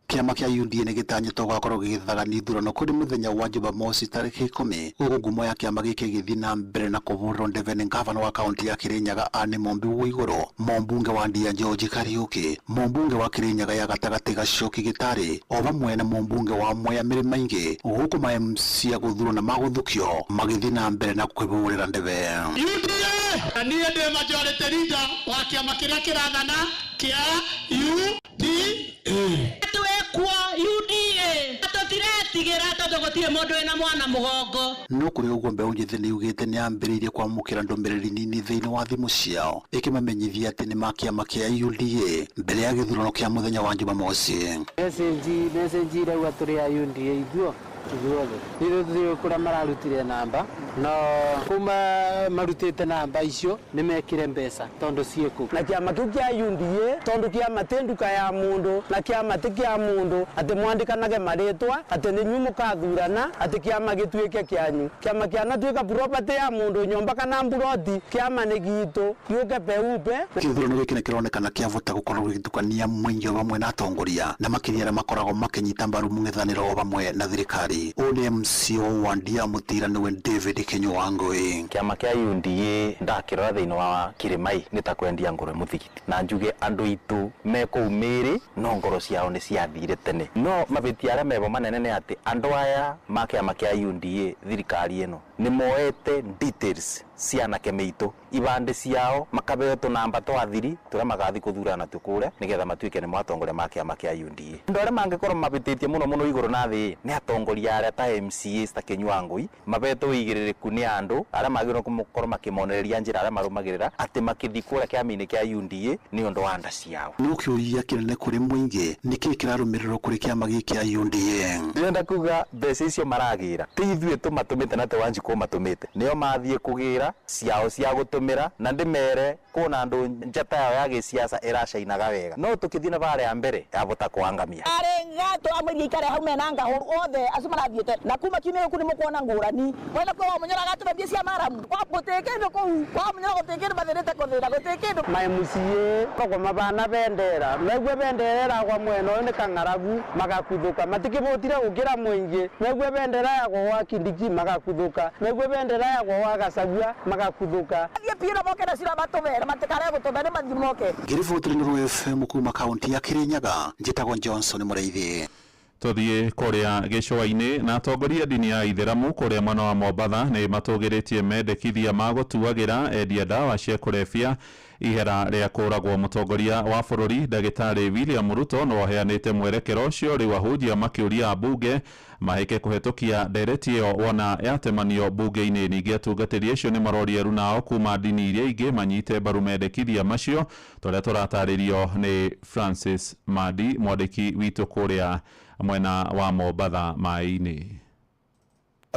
Kĩama kĩa UDA nĩ gĩtanyĩtwo gũgakorwo gĩgĩthagania ithurano kũrĩ mũthenya wa Jumamosi tarĩki 10, gũkũ ngumo ya kĩama gĩkĩ gĩgĩthiĩ na mbere na kũhũrĩrwo ndebe nĩ ngavana wa kaunti ya Kĩrĩnyaga Anne Mombi Waigũrũ, mũmbunge wa Ndia George Kariũki, mũmbunge wa Kĩrĩnyaga ya gatagatĩ Gacoki Gĩtarĩ, o hamwe na mũmbunge wa Mwea Mĩrĩma-ingĩ, gũkũ ma MC a gũthurwo na magũthukio magĩthiĩ na mbere na kwĩhũrĩra ndebe. UDA na niĩ ndĩ majority leader wa kĩama kĩrĩa kĩrathana kĩa UDA. Twĩkuo UDA tũtiretigĩra tondũ gũtirĩ mũndũ wĩna mwana mũgongo. No kũrĩ ũguo mbeũ njĩthĩ nĩ yugĩte nĩ yambĩrĩirie kwamũkĩra ndũmĩrĩri nini thĩinĩ wa thimũ ciao ĩkĩmamenyithia atĩ nĩ ma kĩama kĩa UDA mbere ya gĩthurano kĩa mũthenya wa Jumamosi. Message irauga tũrĩ a UDA ithuothe ithuĩ tũthiĩ kũrĩa mararutire namba no kuma marutĩte namba icio nĩ mekire mbeca tondũ ciĩkũ na kĩama kĩu kĩa UDA tondũ kĩama ti nduka ya mũndũ na kĩama ti kĩa mũndũ atĩ mwandĩkanage marĩtwa atĩ nĩ inyuĩ mũkathurana atĩ kĩama gĩtuĩke kĩanyu. Kĩama kĩanatuĩka property ya mũndũ nyũmba kana mburoti, kĩama nĩ gitũ gĩũke peupe. Gĩthurano gĩkĩ nĩ kĩronekana kĩavota gũkorwo gĩgĩtukania mũingĩ o vamwe na atongoria na makĩria arĩa makoragwo makĩnyita mbaru mũng'ethanĩro o vamwe na thirikari. Ũyũ nĩ MC wa Ndia Mũtira nĩwe David Kinyua Ngũĩ. Kĩama kĩa UDA ndakĩrora thĩinĩ wa kĩrĩma nĩ ta kwendia ngũrwe mũthigiti na njuge andũ aitũ me kũu mĩĩrĩ no ngoro ciao nĩ ciathire tene. No mabĩtia arĩa mebo manene nĩ atĩ andũ aya ma kĩama kĩa UDA thirikari ĩno nĩ moete details cia anake meitũ ibandĩ ciao makabeo tũnamba twa thiri tũrĩa magathi kũthurana natuo kũrĩa nĩgetha matuĩke nĩ atongoria ma kĩama kĩa UDA. Andũ arĩa mangĩkorwo mabĩtĩtie mũno mũno igũrũ na thĩ nĩ atongoria arĩa ta MCAs ta Kinyua Ngũi mabetwo ũigĩrĩrĩku nĩ andũ arĩa magĩrĩirwo gũkorwo makĩmonereria njĩra arĩa marũmagĩrĩra atĩ makĩthiĩ kũrĩa kĩama-inĩ kĩa UDA nĩ ũndũ wa nda ciao. No kĩũria kĩnene kũrĩ mũingĩ nĩ kĩĩ kĩrarũmĩrĩrwo kũrĩ kĩama gĩkĩ kĩa UDA? Ndĩrenda kuga mbeca icio maragĩra ti ithuĩ tũmatũmĩte na ti Wanjikũ matũmĩte, nĩo mathiĩ kũgĩra ciao cia gũtũmĩra na ndĩmere kũna andũ njata yao ya gĩciaca ĩracainaga wega no tũkĩthiĩ na bara ya mbere yabota kwangamia. Karinga twamwĩrie ikare hau mena ngahũ othe acio marathiĩte na kuma kiumia gĩkũ nĩ mũkuona ngũrani kwenda kwa Wamunyoro agatũme mbia cia maramu gũtirĩ kĩndũ kũu kwa Wamunyoro gũtirĩ kĩndũ mathĩrĩte kũthĩra gũtirĩ kĩndũ. Ma MCA kogwo mabana bendera megue bendera ĩragwa mwena ũyũ nĩ kang'aragu magakuthuka, matikĩbũtire gũkĩra mũingĩ megue bendera yakwa gwa Kindiki magakuthuka, megue bendera yakwa gwa Gachagua magakuthuka. Thiĩ biũ na moke na cira matũmere matikare gũtũme nĩ mathiĩ moke. Ngĩribotĩra Inooro FM kuma kaunti ya Kĩrĩnyaga, njĩtagwo Johnson Mũrĩithi. Tũthiĩ kũrĩa gĩcũa-inĩ na atongoria ndini ya Ithĩramu kũrĩa mwena wa Mombatha nĩ matũgĩrĩtie mendekithia ma gũtuagĩra endia ndawa cia kũrebia ihera rĩa kũragwo. Mũtongoria wa bũrũri ndagĩtarĩ William Ruto no aheanĩte mwerekero ũcio rĩu ahunjia makĩũria ambunge mahĩke kũhetũkia ndereti ĩyo wona yatemanio mbunge-inĩ. Ningĩ atungatĩri acio nĩ maroria nao kuma ndini iria ingĩ manyite mbaru mendekithia macio tũrĩa tũratarĩrio nĩ Francis Madi mwandĩki witũ kũrĩa mwena wa Mombatha maĩ-inĩ.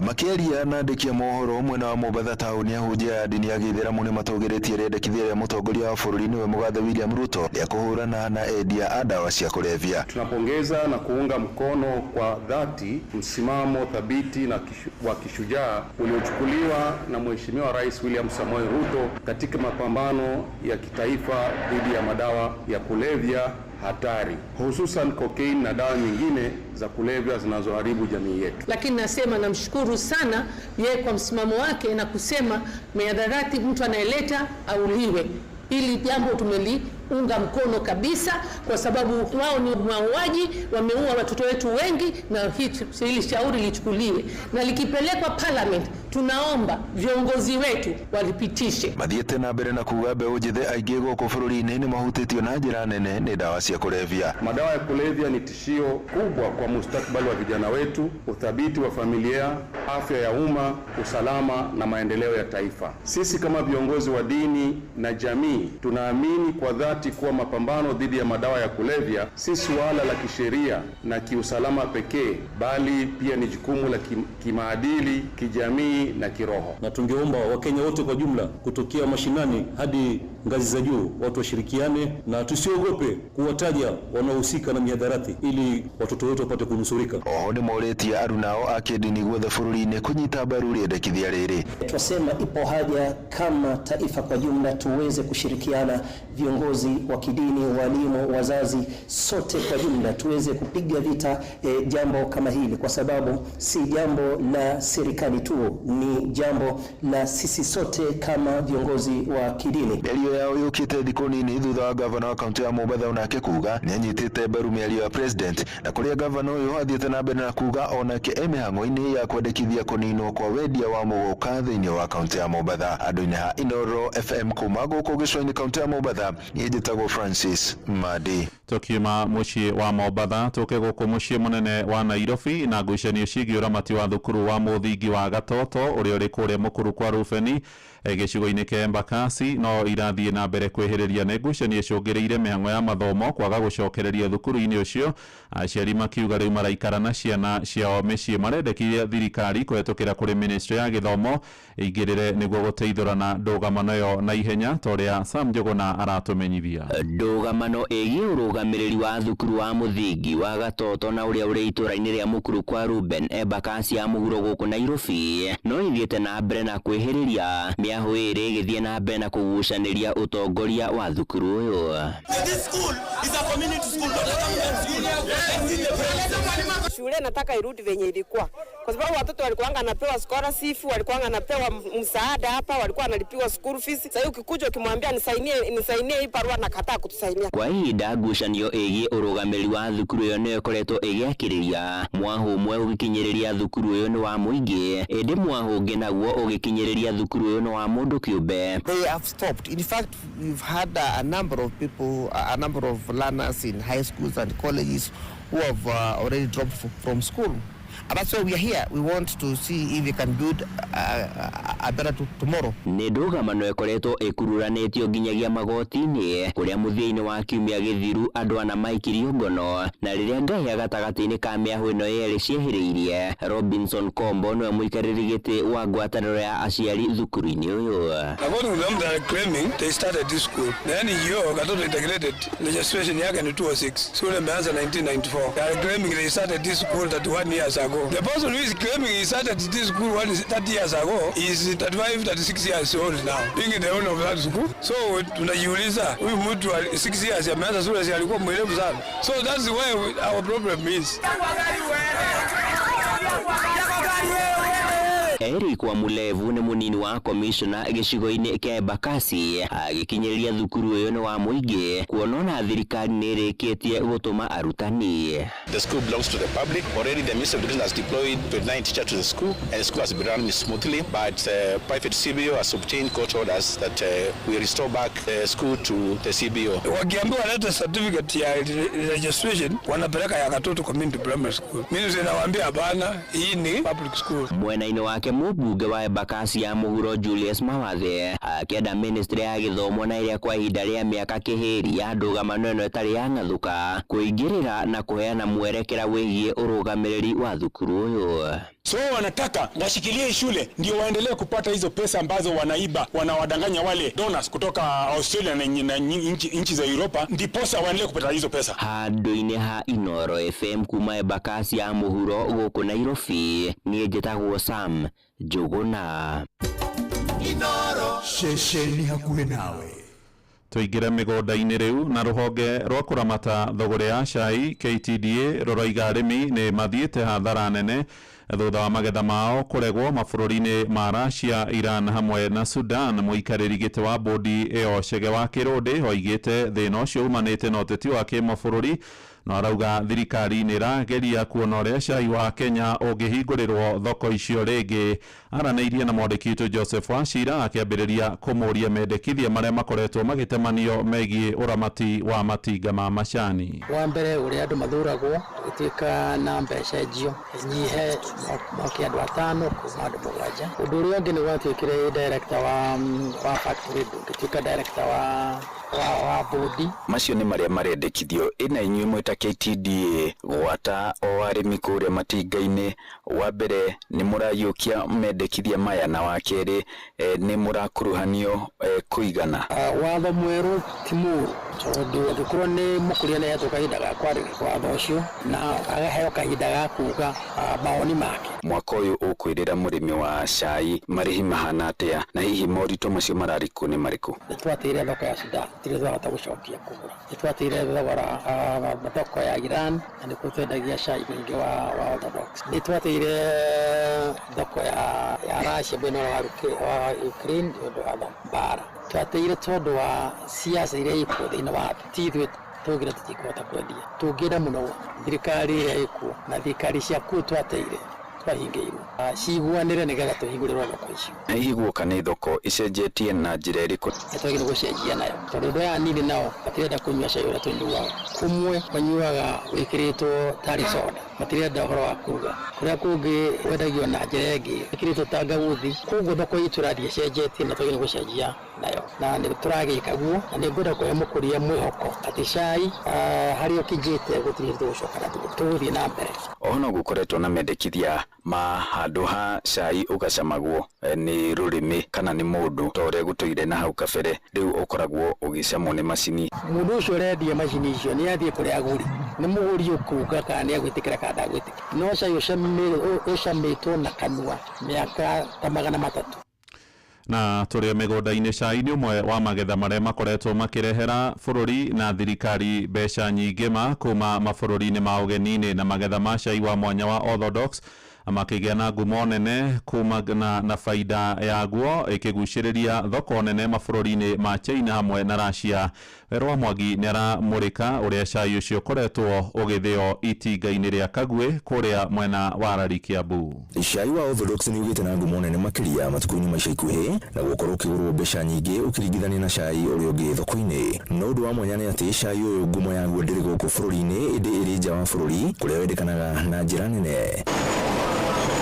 Makĩaria na andĩki a mohoro mwena wa Mombatha taũni, ahunjia ya ndini ya gĩithĩramu nĩ matũgĩrĩtie rĩendekithia rĩa mũtongoria wa bũrũri nĩwe mũgathe William Ruto rĩa kũhũrana na endia a ndawa cia kũrebia. Tunapongeza na kuunga mkono kwa dhati msimamo thabiti na wa kishujaa uliochukuliwa na Mheshimiwa Rais William Samoei Ruto katika mapambano ya kitaifa dhidi ya madawa ya kulevya hatari, hususan cocaine na dawa nyingine za kulevya zinazoharibu jamii yetu. Lakini nasema namshukuru sana yeye kwa msimamo wake na kusema mihadarati mtu anayeleta auliwe. Hili jambo tumeliunga mkono kabisa, kwa sababu wao ni mauaji, wameua watoto wetu wengi, na hili shauri lichukuliwe na likipelekwa parliament, tunaomba viongozi wetu walipitishe. Mathiĩte na mbere na kuga mbeũ njĩthĩ aingĩ gũkũ bũrũri-inĩ nĩ mahutĩtio na njĩra nene nĩ dawa cia kũrebia. Madawa ya kulevya ni tishio kubwa kwa mustakabali wa vijana wetu, uthabiti wa familia, afya ya umma, usalama na maendeleo ya taifa. Sisi kama viongozi wa dini na jamii tunaamini kwa dhati kuwa mapambano dhidi ya madawa ya kulevya si suala la kisheria na kiusalama pekee, bali pia ni jukumu la kimaadili, kijamii na kiroho. Na tungeomba Wakenya wote kwa jumla, kutokea mashinani hadi ngazi za juu, watu washirikiane na tusiogope kuwataja wanaohusika na mihadarati ili watoto wetu wapate kunusurika. Oho nĩ morĩtie arunao a kĩndini guothe bũrũri-inĩ kũnyita mbaru rĩendekithia rĩrĩ. Twasema ipo haja kama taifa kwa jumla tuweze kushirikiana, viongozi wa kidini, walimu, wazazi, sote kwa jumla tuweze kupiga vita jambo kama hili, kwa sababu si jambo la serikali tu, ni jambo la sisi sote kama viongozi wa kidini. Mĩario yao yũkĩte thikũ nini thutha wa gavana wa kaunti ya Mombatha onake kuga nĩanyitĩte mbaru mĩario ya president, na kũrĩa gavana ũyũ athiĩte na mbere na kuga onake e mĩhang'o-inĩ ya kwendekithia kũninwo kwa wendia wa mũgũka thĩinĩ wa kaunti ya Mombatha. Andũ-inĩ ha Inoro FM kuma gũkũ gĩcũa-inĩ kaunti ya Mombatha, niĩ njĩtagwo Francis Madi. Tukiuma muciĩ wa Mombatha tũke gũkũ mũciĩ mũnene wa Nairobi na ngucanio ciĩgiĩ ũramati wa thukuru wa mũthingi wa Gatoto ũrĩa ũrĩ kũrĩa Mũkuru kwa Rubeni gĩcigo-inĩ kĩa Embakasi no irathiĩ na mbere kwĩhĩrĩria nĩ ngucanio icũngĩrĩire mĩhang'o ya mathomo kwaga gũcokereria thukuru-inĩ ũcio. Aciari makiuga rĩu maraikara na ciana ciao mĩciĩ, marendekithia thirikari kũhetũkĩra kũrĩ ministry ya gĩthomo ĩingĩrĩre nĩguo gũteithũrana ndũgamano ĩyo na ihenya ta ũrĩa Sam Njũgũna aratũmenyithia. Ndũgamano ĩgiĩ ũrũgamĩrĩri wa thukuru wa mũthingi wa Gatoto na ũrĩa ũrĩ itũũra-inĩ rĩa Mũkuru kwa Ruben Embakasi ya mũhuro gũkũ Nairobi no ithiĩte na mbere na kwĩhĩrĩria, mĩahũ ĩrĩ ĩgĩthiĩ na mbere na kũgucanĩria ũtongoria wa thukuru ũyũ. Shule nataka irudi venye ilikuwa, kwa sababu watoto walikuwa wanapewa scholarship, walikuwa wanapewa msaada hapa, walikuwa wanalipiwa school fees. Sasa ukikuja ukimwambia nisainie hii barua, nakataa kutusainia. Kwa ihinda ngucanio ĩgiĩ ũrũgamĩrĩri wa thukuru ĩyo nĩyo ĩkoretwo ĩgĩakĩrĩria, mwahũ ũmwe ũgĩkinyĩrĩria thukuru ĩyo nĩ wa mũingĩ, ĩndĩ mwahũ ũngĩ naguo ũgĩkinyĩrĩria thukuru ĩyo nĩ wa mũndũ kĩũmbe. They have stopped. In fact, we've had a number of people, a number of learners in high schools and colleges who have already dropped from school. And that's why we are here. We want to see if we can build a better tomorrow. Nĩ ndũgamano ĩkoretwo ĩkururanĩtio nginyagia magoti-inĩ kũrĩa mũthia-inĩ wa kiumia gĩthiru andũ ana maikirio ngono, na rĩrĩa ngahĩa gatagatĩ-inĩ ka mĩahũ ĩno yerĩ ciehĩrĩirie, Robinson Kombo nĩwe mũikarĩri gĩtĩ wa ngwatanĩro ya aciari thukuru-inĩ ũyũ. According to them, they are claiming they started this school. Then hiyo Gatoto Integrated registration yake ni 206. Shule imeanza 1994. They are claiming they started this school 31 years ago. The person who is claiming he started this school 30 years ago is 35, 36 years old now, being the owner of that school. So tunajiuliza huyu mtu 6 years ameanza shule, si alikuwa mwerevu sana? So that's where our problem is. Eric wa Mulevu nĩ mũnini wa komishona gĩcigo-inĩ kĩa Embakasi agĩkinyĩria thukuru ĩyo nĩ wa mũingĩ kuona ona thirikari nĩ ĩrĩkĩtie gũtũma arutani. The school belongs to the public. Already the Ministry of Education has deployed 29 teachers to the school and the school has been running smoothly, but private CBO has obtained court orders that we restore back the school to the CBO. Wakiambiwa leta certificate ya registration wanapeleka ya Gatoto Community Primary School. Mimi ninawaambia hapana, hii ni public school. Mwena-inĩ wake mũmbunge wa Embakasi ya mũhuro Julius Mawathe akĩenda ministry ya gĩthomo na ĩrĩa kwa ihinda rĩa mĩaka kĩhĩri ya ndũgamano ĩno ĩtarĩ yang'athũka kũingĩrĩra na kũheana mwerekera wĩgiĩ ũrũgamĩrĩri wa thukuru ũyũ. So wanataka washikilie shule ndio waendelee kupata hizo pesa ambazo wanaiba, wanawadanganya wale donors kutoka Australia na nchi za Europa, ndiposa waendelee kupata hizo pesa. Handũ-inĩ ha Inoro FM kuma Embakasi ya mũhuro gũkũ Nairobi, niĩ njĩtagwo Sam Njũgũna. Inoro ceceni hakuhĩ nawe. Tũingĩre mĩgũnda-inĩ rĩu na rũhonge rwa kũramata thũgũrĩ ya cai KTDA rũroiga arĩmi nĩ mathiĩte hathara nene thutha wa magetha mao kũregwo mabũrũri-inĩ ma Russia, Iran hamwe na Sudan. Mũikarĩri gĩtĩ wa bodi ĩyo Chege wa Kĩrũndĩ oigĩte thĩna ũcio umanĩte na ũteti wa kĩmabũrũri, no arauga thirikari nĩ ĩrageria kuona ũrĩa cai wa Kenya ũngĩhingũrĩrwo thoko icio rĩngĩ. Aranĩirie na mwandĩki witũ Joseph Wachira akĩambĩrĩria kũmũria mendekithia marĩa makoretwo magĩtemanio megiĩ ũramati wa matinga ma macani. Wa mbere ũrĩa andũ mathuragwo gũtuĩka na mbeca njio nyihe moke andũ 5 kuma andũ 7. Ũndũ ũrĩa ũngĩ nĩ gwatuĩkire director wa factory, ndũngĩtuĩka director wa bodi. Macio nĩ marĩa marendekithio ĩna inyuĩ mwĩta KTDA gwata o arĩmi kũrĩa matinga-inĩ. Wa mbere nĩ mũraiyũkia mendekithia maya, na wa kerĩ nĩ mũrakuruhanio kũigana. Watho mwerũ ti mũũru tondũ angĩkorwo nĩ mũkũria nĩ ahetwo kahinda ga kwarĩrĩria watho ũcio na agaheo kahinda ga kuga mawoni make. Mwaka ũyũ ũkwĩrĩra mũrĩmi wa cai marĩhi mahana atĩa, na hihi moritũ macio mararĩ kuo nĩ marĩkũ? Nĩ twateire thoko ya Sudan, tũtirĩ twahota gũcokia kũgũra. Nĩ twateire thogora thoko ya Iran, na nĩkuo twendagia cai mũingĩ wa Orthodox. Nĩ twateire thoko ya Russia mwena wa Ukraine nĩ ũndũ wa mbara. Twateire tondũ wa siasa iria ikuo thĩinĩ wa thĩ. Ti ithuĩ tũngĩra tũtikũhota kwendia. Tũngĩenda mũno thirikari ĩrĩa ĩkuo na thirikari cia kuo twateire twahingĩirwo ciguanĩre nĩgetha tũhingũrĩrwo thoko icio. Na hihi guoka nĩ thoko icenjetie na njĩra ĩrĩkũ? Nĩ twagĩrĩirwo gũcenjia nayo tondũ andũ aya anini nao matirenda kũnyua cai ũrĩa tũnyuaga. Kũmwe manyuaga wĩkĩrĩtwo tarĩ soda, matirenda ũhoro wa kũruga. Kũrĩa kũngĩ wendagio na njĩra ĩngĩ ĩkĩrĩtwo tangawithi. Koguo thoko itũ ĩrathiĩ ĩcenjetie na twagĩrĩirwo gũcenjia nayo, na nĩ tũragĩka guo, na nĩ ngwenda kũhe mũkũria mwĩhoko atĩ cai harĩa ũkinyĩte gũtirĩ hĩndĩ tũgũcoka na thutha, tũgũthiĩ na mbere. Oho no gũkoretwo na mendekithia ma handũ ha cai ũgacamagwo nĩ rũrĩmĩ kana nĩ mũndũ ta ũrĩa gũtũire na hau kabere, rĩu ũkoragwo ũgĩcamwo nĩ macini. Mũndũ ũcio ũrendia macini icio nĩ athiĩ kũrĩa agũri, nĩ mũgũri ũkuga kana nĩ agwĩtĩkĩra kana ndagwĩtĩkĩra. No cai ũcamĩtwo na kanua mĩaka ta 300. Na tũrĩ mĩgũnda-inĩ, cai nĩ ũmwe wa magetha marĩa makoretwo makĩrehera bũrũri na thirikari mbeca nyingĩ ma kuma mabũrũri-inĩ ma ũgeni-inĩ, na magetha ma cai wa mwanya wa Orthodox makĩgĩa na ngumo nene kuma na baida yaguo ĩkĩgucĩrĩria thoko nene mabũrũri-inĩ ma China hamwe na Russia. Werũ wa Mwangi nĩ aramũrĩka ũrĩa cai ũcio ũkoretwo ũgĩthĩo itinga-inĩ rĩa Kagwe kũrĩa mwena wa Rari Kiambu. Cai wa Orthodox nĩ ũgĩte na ngumo nene makĩria matukũ-inĩ ma ica ikuhĩ na gũkorwo ũkĩgũrwo mbeca nyingĩ ũkĩringithania na cai ũrĩa ũngĩ thoko-inĩ. No ũndũ wa mwanya nĩ atĩ cai ũyũ ngumo yaguo ndĩrĩ gũkũ bũrũri-inĩ ĩndĩ ĩrĩ nja wa bũrũri kũrĩa wendekanaga na njĩra nene.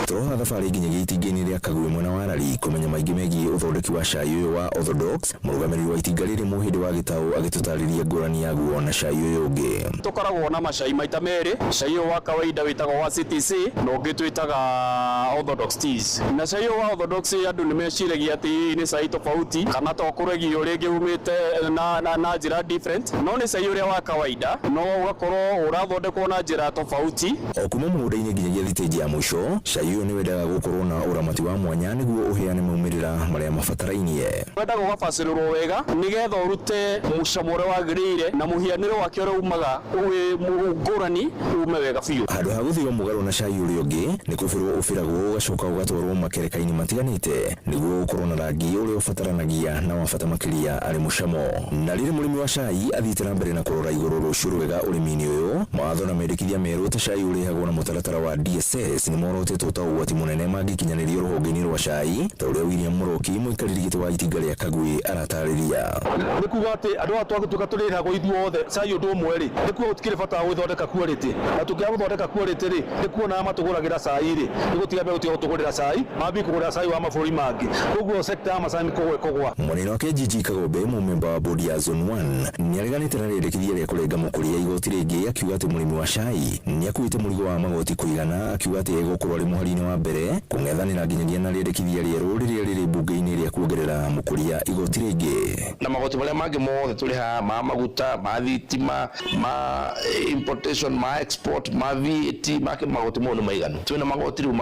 Tũroha thabarĩ nginyagia itinga-inĩ rĩa Kagwe mwena wa Rari kũmenya maingĩ megiĩ ũthondeki wa cai ũyũ wa Orthodox. Mũrũgamĩrĩri wa itinga rĩrĩ Mũhĩndĩ wa Gĩtaũ agĩtũtarĩria ngũrani yaguo na cai ũyũ ũngĩ. Tũkoragwo na macai maita merĩ, cai ũyũ wa kawaida wĩtagwo wa CTC na ũngĩ twĩtaga Orthodox teas. Na cai ũyũ wa Orthodox andũ nĩ meciragia atĩ nĩ cai tofauti kana to kũregio rĩngĩ umĩte na njĩra different, no nĩ cai ũrĩa wa kawaida no ũgakorwo ũrathondekwo na njĩra tofauti. O kuma mũgũnda-inĩ nginyagia thitĩnji ya mũico, cai ũyũ nĩ wendaga gũkorwo na ũramati wa mwanya nĩguo ũheane maumĩrĩra marĩa mabatarainie. Wendaga ũgabacĩrĩrwo wega nĩgetha ũrute mũcamo ũrĩa wagĩrĩire na mũhianĩre wake ũrĩa umaga wĩ ngũrani ume wega biũ. Handũ ha gũthĩo mũgarũ na cai ũrĩa ũngĩ nĩ kũbĩrwo ũbĩragwo ũgacoka ũgatwarwo makereka-inĩ matiganĩte nĩguo ũkorwo na rangi ũrĩa ũbataranagia na wa bata makĩria arĩ mũcamo. Na rĩrĩ mũrĩmi wa cai athiĩte na mbere na kũrora igũrũ rũciũ rwega ũrĩmi-inĩ ũyũ, mawatho na mendekithia merũ ta cai ũrĩhagwo na mũtaratara wa DSS nĩ morotĩtwo ta ũgwati mũnene mangĩkinyanĩrio rũhonge-inĩ rwa cai ta ũrĩa William Mũroki mũikarĩri gĩtĩ wa itinga rĩa Kagwe aratarĩria. Nĩ kuga atĩ andũ aya twagĩtuĩka tũrĩhagwo ithuothe cai ũndũ ũmwe rĩ, nĩ kuga gũtikĩrĩ bata wa gwĩthondeka quality, na tũngĩaga gũthondeka quality rĩ, nĩ kuona matũgũragĩra cai rĩ, nĩ gũtiga megũtiga gũtũgũrĩra cai, mambie kũgũra cai wa mabũrũri mangĩ. Koguo sector ya macani kũgwa ĩkũgwa. Mwanene wake Gigi Kagombe, mũmemba wa bodi ya Zone 1, nĩareganĩte na rĩendekithia rĩa kũrenga mũkũria igoti rĩngĩ, akiuga atĩ mũrĩmi wa cai nĩakuĩte mũrigo wa magoti kũigana, akiuga atĩ egũkorwo arĩ mũhari-inĩ mweri-inĩ wa mbere kũng'ethanĩra nginyagia na rĩendekithia rĩerũ rĩrĩa rĩrĩ mbunge-inĩ rĩa kuongerera mũkũria igoti rĩngĩ. Na magoti marĩa mangĩ mothe tũrĩhaga ma maguta, ma thitima, ma importation, ma export, ma VAT, ma magoti mothe nĩ maiganu. Twĩna magoti rĩu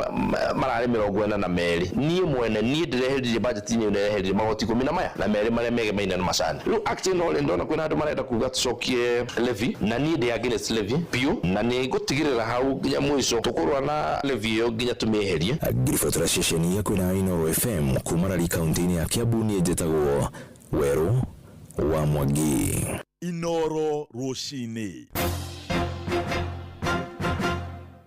mararĩ 42. Niĩ mwene niĩ ndĩreheririe budget-inĩ ĩyo, ndĩreheririe magoti 12 marĩa megemaine na macani. Rĩu act ĩno rĩ, ndona kwĩna andũ marenda kuga tũcokie levy, na niĩ ndĩ against levy biũ, na nĩ ngũtigĩrĩra hau nginya mũico tũkũrũa na levy ĩyo nginya tũmĩeherie. Ngĩribotera ceceni ya kwĩna Inooro FM kuma Rari kaunti-inĩ ya Kiambu, niĩ njĩtagwo Werũ wa Mwangi. Inooro rũcinĩ.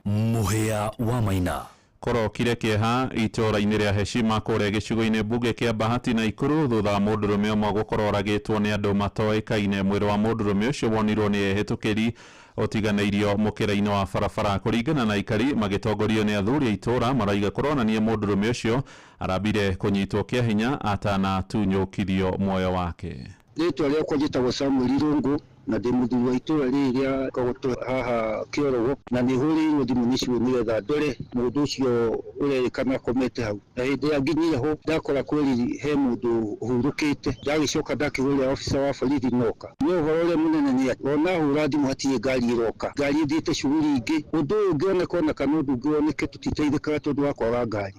Mũhĩa wa Maina. Kũrokire kĩeha itũũra-inĩ rĩa Heshima kũrĩa gĩcigo-inĩ mbunge kĩa Bahati na Ikuru thutha wa mũndũrũme ũmwe gũkorwo oragĩtwo nĩ andũ matoĩkaine. Mwĩrĩ wa mũndũrũme ũcio wonirwo nĩ ehĩtũkĩri ũtiganĩirio mũkĩra-inĩ wa barabara. Kũringana na aikari magĩtongorio nĩ athuri a itũũra, maraiga kũronania mũndũrũme ũcio arambire kũnyitwo kĩa hinya atanatunyũkithio muoyo wake. Rĩtwa rĩakwa njĩtagwo Samuel Irũngũ na ndĩ mũthuri wa itũũra rĩrĩ rĩa Kagoto haha Kĩorogo, na nĩ hũrĩirwo thimũ nĩ cio nĩgetha ndore mũndũ ũcio ũrerĩkana akomete hau, na hĩndĩ ĩrĩa nginyire ho ndakora kweri he mũndũ ũhurũkĩte. Ndagĩcoka ndakĩhũrĩra officer wa borithi noka. Nĩ ũhoro ũrĩa mũnene nĩ atĩ ona hũra thimũ hatirĩ ngari ĩroka, ngari ĩthiĩte shughuli ingĩ. Ũndũ ũyũ ũngĩoneka ona kana ũndũ ũngĩ woneke, tũtiteithĩkaga tondũ wa kwaga ngari.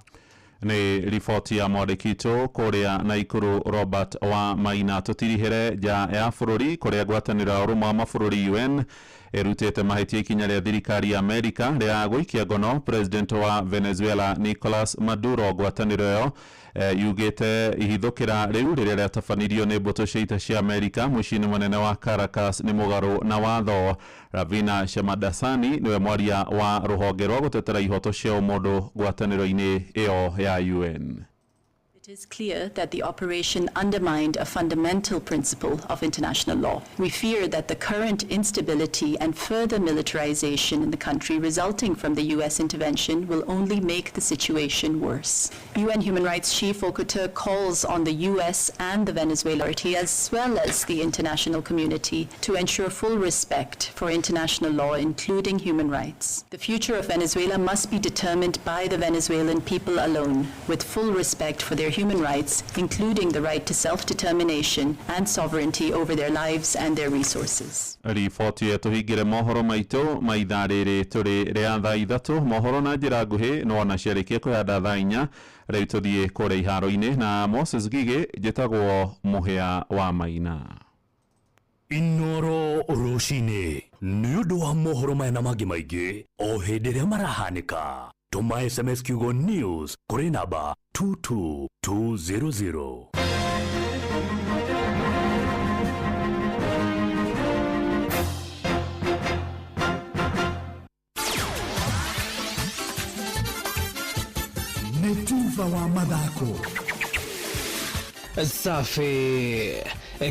Nĩ riboti ya mwandĩki witũ kũrĩa Naikuru Robert wa Maina. Tũtirihere nja ya bũrũri kũrĩa ngwatanĩro ya ũrũmwe wa mabũrũri UN ĩrutĩte mahĩtia ikinya rĩa thirikari ya Amerika rĩa gũikia ngono president wa Venezuela Nicolas Maduro. Ngwatanĩro ĩyo yugĩte ihithũkĩra rĩu rĩrĩa rĩatabanirio nĩ mbũtũ cia ita cia Amerika mũciĩ-inĩ mũnene wa Caracas nĩ mũgarũ na watho. Ravina Shamadasani nĩwe mwaria wa rũhonge rwa gũtetera ihoto cia ũmũndũ ngwatanĩro-inĩ ĩyo ya UN. It is clear that the operation undermined a fundamental principle of international law. We fear that the current instability and further militarization in the country resulting from the U.S. intervention will only make the situation worse. UN Human Rights Chief Volker Turk calls on the U.S. and the Venezuelan authority, as well as the international community, to ensure full respect for international law, including human rights. The future of Venezuela must be determined by the Venezuelan people alone, with full respect for their human rights, including the right to self-determination and sovereignty over their lives and their resources. Riboti ĩyo tũhingĩre mohoro maitũ ma ithaa rĩrĩ tũrĩ rĩa thaa 3, mohoro na njĩra nguhĩ no ona ciarĩkia kũhanda thaa 4. Rĩu tũthiĩ kũrĩa iharo-inĩ na Moses Gigĩ. Njĩtagwo Mũhĩa wa Maina. Inooro rũcinĩ nĩ ũndũ wa mohoro maya na mangĩ maingĩ o hĩndĩ ĩrĩa marahanĩka, tũma SMS kiugo news kũrĩ namba 22200. Nĩ tuba wa mathako. Safi,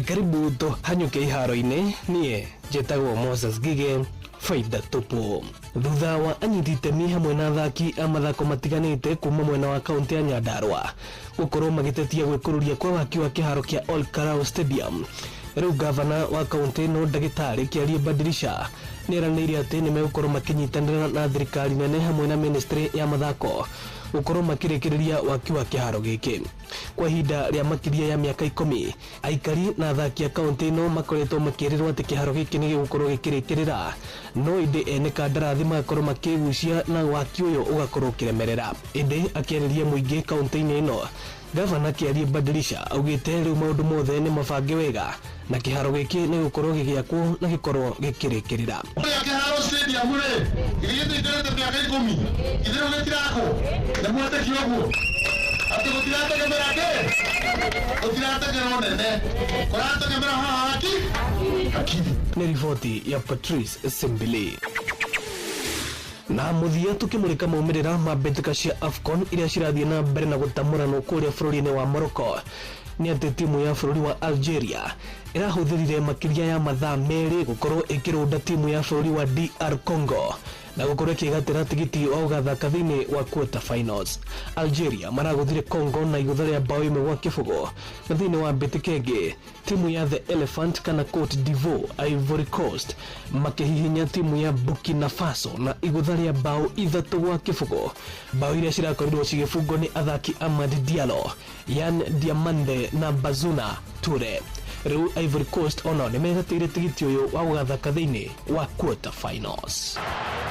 karibu tũhanyũke iharo-inĩ. Niĩ njĩtagwo Moses Gige, faida tupu. Thutha wa anyiti itemi hamwe na athaki a mathako matiganĩte kuma mwena wa kaunti ya Nyandarua gũkorwo magĩtetia gwĩkũrũria kwa waki wa kĩharo kĩa Ol Kalou Stadium, rĩu gavana wa kaunti ĩno ndagĩtarĩ Kĩarie Badirisha nĩeranĩire atĩ nĩmegũkorwo makĩnyitanĩra na thirikari nene hamwe na ministry ya mathako gũkorwo makĩrĩkĩrĩria waki wa kĩharo gĩkĩ. Kwa ihinda rĩa makĩria ya mĩaka 10, aikari na athaki a kaunti ĩno makoretwo makĩrĩrwo atĩ kĩharo gĩkĩ nĩ gĩgũkorwo gĩkĩrĩkĩrĩra, no ĩndĩ ene kandarathi magakorwo makĩgucia na waki ũyũ ũgakorwo ũkĩremerera. Ĩndĩ akĩarĩria mũingĩ kaunti-inĩ ĩno, gavana Kĩarie Badirisha augĩte rĩu maũndũ mothe nĩ mabange wega na kĩharo gĩkĩ nĩ gũkorwo gĩgĩakwo na gĩkorwo gĩkĩrĩkĩrĩra. Kũrĩa kĩharo stadium rĩ, githĩ tũikarĩte mĩaka 10, githĩ rĩu gĩtirakwo? Nĩ mwetĩkia ũguo atĩ gũtirategemera kĩ? Gũtirategemera ũnene, kũrategemera haha hakiri. Nĩ riboti ya Patrice Simbili. Na mũthia tũkĩmũrĩka maumĩrĩra ma mbĩtĩka cia AFCON iria cirathiĩ na mbere na gũtamũranwo kũrĩa bũrũri-inĩ wa Morocco, nĩ atĩ timu ya bũrũri wa Algeria ĩrahũthĩrire makĩria ya mathaa 2 gũkorwo ĩkĩrũnda timu ya bũrũri wa DR Congo na gũkorwo ĩkĩgatĩra tigiti wa gũgathaka thĩinĩ wa quarter finals. Algeria maragũthire Congo na igũtha rĩa bao 1-0. Na thĩinĩ wa mbĩtĩka ĩngĩ, timu ya The Elephant kana Cote d'Ivoire Ivory Coast makĩhihinya timu ya Burkina Faso na igũtha rĩa bao 3-0. Bao iria cirakorirwo cigĩbungwo nĩ athaki Amad Diallo, Yan Diamande na Bazuna Toure. Rĩu Ivory Coast onao nĩmegatĩire tigiti ũyũ wa gũgathaka thĩinĩ wa quarter finals.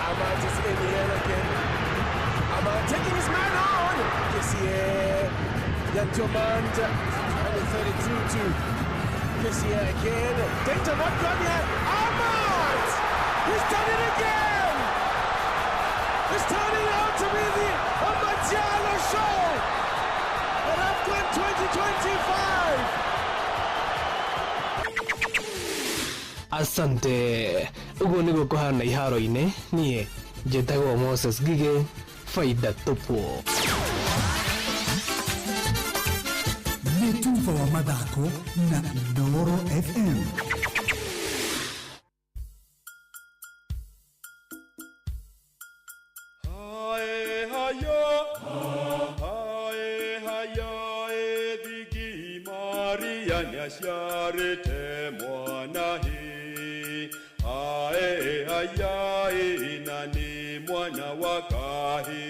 Ahmad is in the air again. Ahmad taking his man on. Kissier, Yantomand, and the 32 to Kissier again. Danger not gone yet. Ahmad! He's done it again! It's turning out to be the Ahmad Diallo show at AFCON 2025. Asante. Ũguo nĩguo kũhana iharo-inĩ. Niĩ njĩtagwo Moses Ngigĩ, faida tupu. Nĩ tuba wa mathako na Inooro FM. Nĩaciarĩte mwana hĩ ae ayae na nĩ mwana wa kahĩ.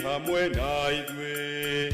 Hamwe na ithuĩ.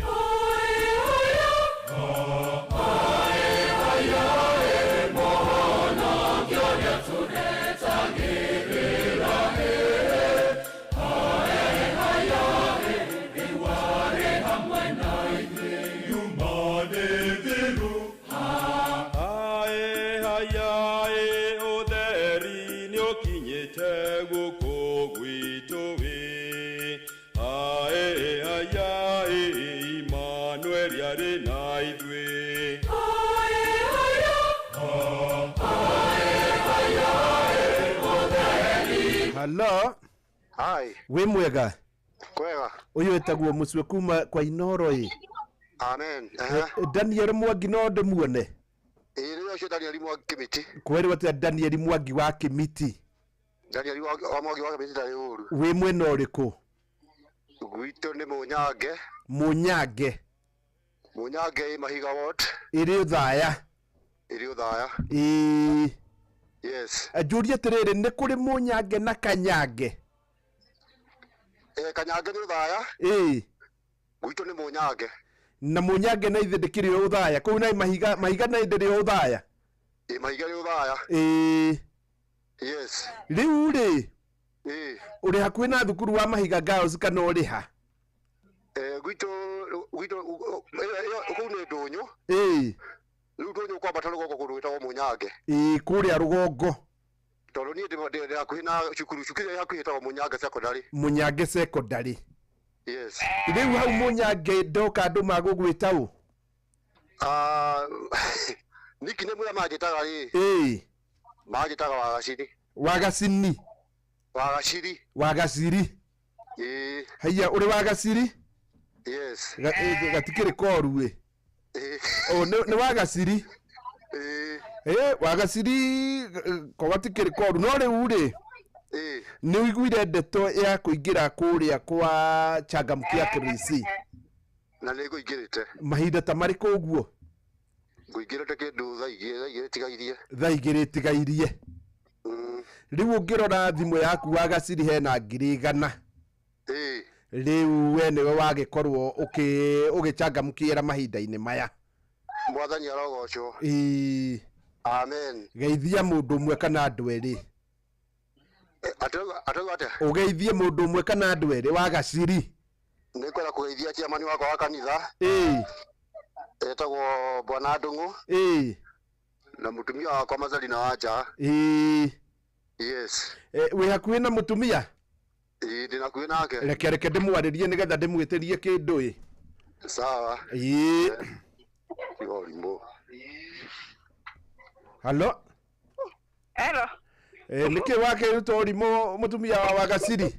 Hello. Hi. Wĩ mwega? Kwega. Ũyũ wĩtagwo Mũcue kuma kwa Inooro ĩ. Amen. Daniel Mwangi no ndĩmuone? Ĩĩ nĩ ũcio Daniel Mwangi Kĩmiti. Kwerwo atĩa Daniel Mwangi wa Kĩmiti? Daniel wa Mwangi wa Kĩmiti ndarĩ ũru. Wĩ mwena ũrĩkũ? Gwitũ nĩ Mũnyange. Mũnyange. Mũnyange ĩ Mahiga ward. Ĩrĩ Ũthaya. Ĩrĩ Ũthaya. Ĩĩ. Yes. Njũrie atĩrĩrĩ, nĩ kũrĩ Mũnyange na Kanyange? Kanyange nĩ Ũthaya. Ĩĩ. Gwitũ nĩ Mũnyange. Na Mũnyange na ithe ndĩkĩrĩ o Ũthaya. Kũu na Mahiga, Mahiga na ithe ndĩrĩ o Ũthaya. Ĩĩ Mahiga nĩ Ũthaya. Ĩĩ. Yes. Rĩu rĩ. Ĩĩ. Ũrĩ hakuhĩ na thukuru wa Mahiga Girls kana ũrĩ ha? Gwitũ gwitũ kũu nĩ ndũnyũ. Ĩĩ. Rĩu ndũnyũ kwambata rũgongo kũndũ gwĩtagwo Mũnyange. Ĩĩ kũrĩa rũgongo. Tondũ niĩ ndĩ hakuhĩ na cukuru, cukuru ĩrĩa hakuhĩ ĩtagwo Mũnyange Secondary. Mũnyange Secondary. Yes. Rĩu hau Mũnyange ndoka andũ magũgwĩta ũ? Niki nĩ mũrĩa manjĩtaga rĩ. Ĩĩ. Manjĩtaga Wagaciri. Wagacini. Wagaciri. Wagaciri. Ĩĩ. Haiya ũrĩ Wagaciri? Yes. Gatikĩrĩ koru ĩ. Oh, nĩ Wagaciri. Ĩĩ Wagaciri ko gatikĩrĩ koru no rĩu rĩ. Nĩ ũiguire ndeto ya kũingĩra kũrĩa kwa Changamkia KRC? Na nĩ ngũingĩrĩte. Mahinda ta marĩkũ ũguo? Ngũingĩrĩte kĩndũ thaa igĩrĩ tigairie. Thaa igĩrĩ tigairie. Rĩu ũngĩrora thimũ yaku Wagaciri hena 100,000. Ĩĩ. Rĩu we nĩwe wagĩkorwo ũgĩchangamkĩra mahinda-inĩ maya. Mwathani arogocwo. Ĩĩ. Amen. Geithia mũndũ ũmwe kana andũ erĩ. Atauga atĩa? Ũgeithie mũndũ ũmwe kana andũ erĩ Wagaciri. Nĩ ngwenda kũgeithia chairman wakwa wa kanitha. Ĩĩ. Etagwo Bwana Ndung'u. Ĩĩ. Na mũtumia wakwa Mazalina Wanja. Ĩĩ. Yes. Wĩ hakuhĩ na mũtumia? Ĩĩ, ndĩ hakuhĩ nake. Reke ndĩmwarĩrie nĩgetha ndĩmwĩtĩrie kĩndũ ĩ. Sawa. Ĩĩ. Tiga ũrimũ. Halo. Hello. Nĩkĩ wakĩruta ũrimũ mũtumia wa Wagaciri?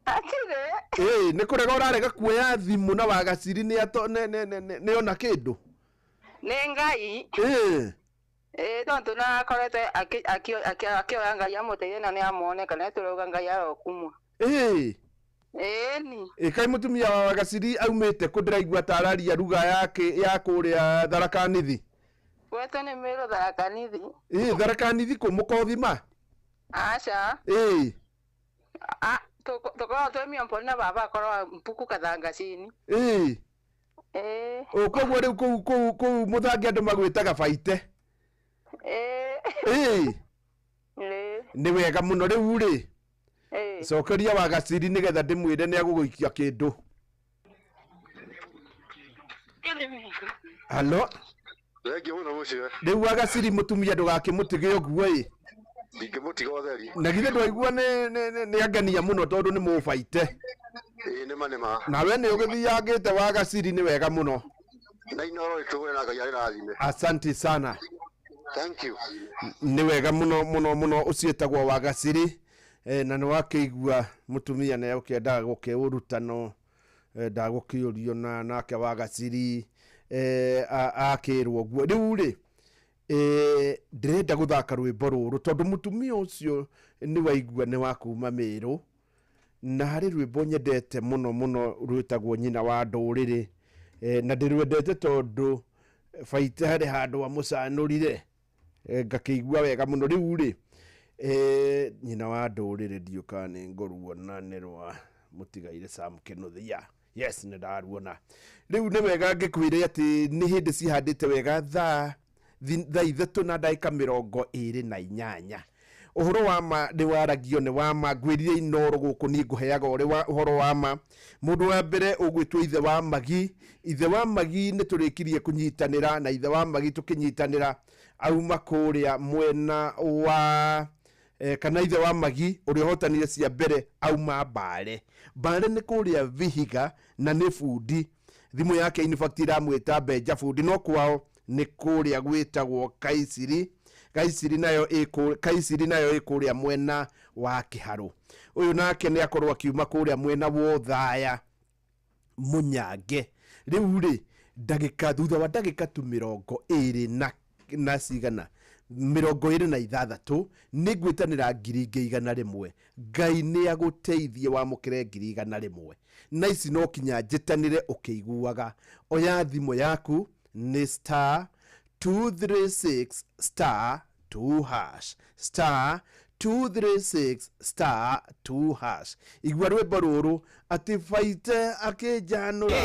Atirĩ. Ĩĩ, nĩ kũrega ũrarega kuoya thimũ na Wagaciri nĩ ona kĩndũ. Nĩ Ngai. Ĩĩ. Ĩĩ, tondũ nakoretwo akĩoya Ngai amũteithie na nĩ amuoneka na tũrauga Ngai arokumwo. Ĩĩ. Ĩĩni. Ĩ kaĩ mũtumia wa Wagaciri aumĩte kũ? Ndĩraigua ta araria ruga ya kũrĩa Tharaka Nithi. Gwetũ nĩ Mĩrũ Tharaka Nithi. Ĩĩ, Tharaka Nithi kũ? Mũkothima? Aca. Ĩĩ. Tũkoragwo twĩ mĩomboni na baba akoragwo Mpuku Kathangacini. Ĩĩ. Ĩĩ. Koguo rĩu kũu mũthangi andũ magwĩtaga baite. Ĩĩ. Ĩĩ. Ĩĩ. Nĩ wega mũno rĩu rĩ. Ĩĩ. Cokeria Wagaciri nĩgetha ndĩmwĩre nĩ agũgũikia kĩndũ. Halo. Thengiũ mũno mũciwe. Rĩu Wagaciri mũtumia ndũgakĩmũtige ũguo ĩ. Ndingĩmũtiga ũtheri. Na githĩ ndwaigua nĩ angenia mũno tondũ nĩ mũbaite. Ĩĩ, nĩma nĩma. Nawe nĩ ũgĩthiangĩte Wagaciri nĩ wega mũno. Na Inooro ĩtũgũre na Ngai arĩrathime. Asante sana. Thank you. Nĩ wega mũno mũno mũno ũcio ĩtagwo Wagaciri. Na nĩ wakĩigua mũtumia nĩ ũkĩendaga gũkĩũruta no ndagũkĩũrio na nake Wagaciri akĩrwo ũguo. Rĩu rĩ ndĩrenda gũthaka rwĩmbo rũrũ tondũ mũtumia ũcio nĩ waigua nĩ wa kuma Mĩrũ, na harĩ rwĩmbo nyendete mũno mũno rwĩtagwo Nyina wa Ndũrĩrĩ, na ndĩrwendete tondũ baite harĩ handũ amũcanũrire, ngakĩigua wega mũno. Rĩu rĩ Nyina wa Ndũrĩrĩ ndiũ kana nĩ ngũruona nĩ rwa mũtigaire Sam Kĩnuthia. Yes, nĩ ndaruona. Rĩu nĩ wega ngĩkwĩre atĩ nĩ hĩndĩ cihandĩte wega thaa 3:28. Ũhoro wa ma nĩ waragio nĩ wa ma, ngwĩrire Inooro gũkũ niĩ ngũheaga ũrĩ ũhoro wa ma. Mũndũ wa mbere ũgwĩtwo Ithe wa Magi. Ithe wa Magi nĩ tũrĩkirie kũnyitanĩra na Ithe wa Magi tũkĩnyitanĩra auma kũrĩa mwena wa kana Ithe wa Magi ũrĩa ũhotanire cia mbere auma Mbale. Mbale nĩ kũrĩa Vihiga na nĩ bundi. Thimũ yake in fact iramwĩta Benja bundi, no kwao nĩ kũrĩa gwĩtagwo Kaiciri. Kaiciri nayo Kaiciri nayo ĩkũrĩa mwena wa Kĩharũ. Ũyũ nake nĩ akorwo akiuma kũrĩa mwena wa Othaya Mũnyange. Rĩu rĩ ndagĩka thutha wa ndagĩka tu 26 na cigana 26 nĩ ngwĩtanĩra 100,000. Ngai nĩ agũteithie wamũkĩre 100,000. Na ici no kinya njĩtanĩre ũkĩiguaga. Oya thimũ yaku nĩ star 236 star 2 hash star 236 star 2 hash. Igua rwĩmbo rũrũ atĩ baite akĩnjanũra.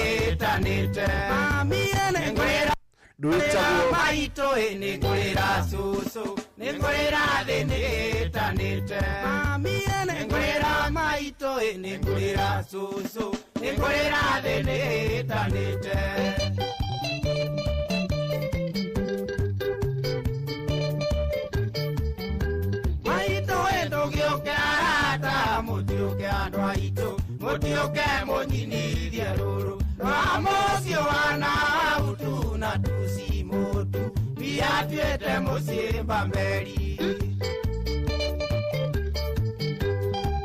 Rwĩtagwo Maitũ nĩ ngũrĩra cũcũ, nĩ ngũrĩra thĩ nĩ ĩtanĩte. Nĩ ngũrĩra maitũ nĩ ngũrĩra cũcũ, nĩ ngũrĩra thĩ nĩ ĩtanĩte. Maitũ ndũgĩũke arata, mũtiũke andũ aitũ, mũtiũke mũnyinithie rũrũ rwa mũciĩ wa Nautu na tucimũtu, biatuĩte mũciĩ Mbamberi.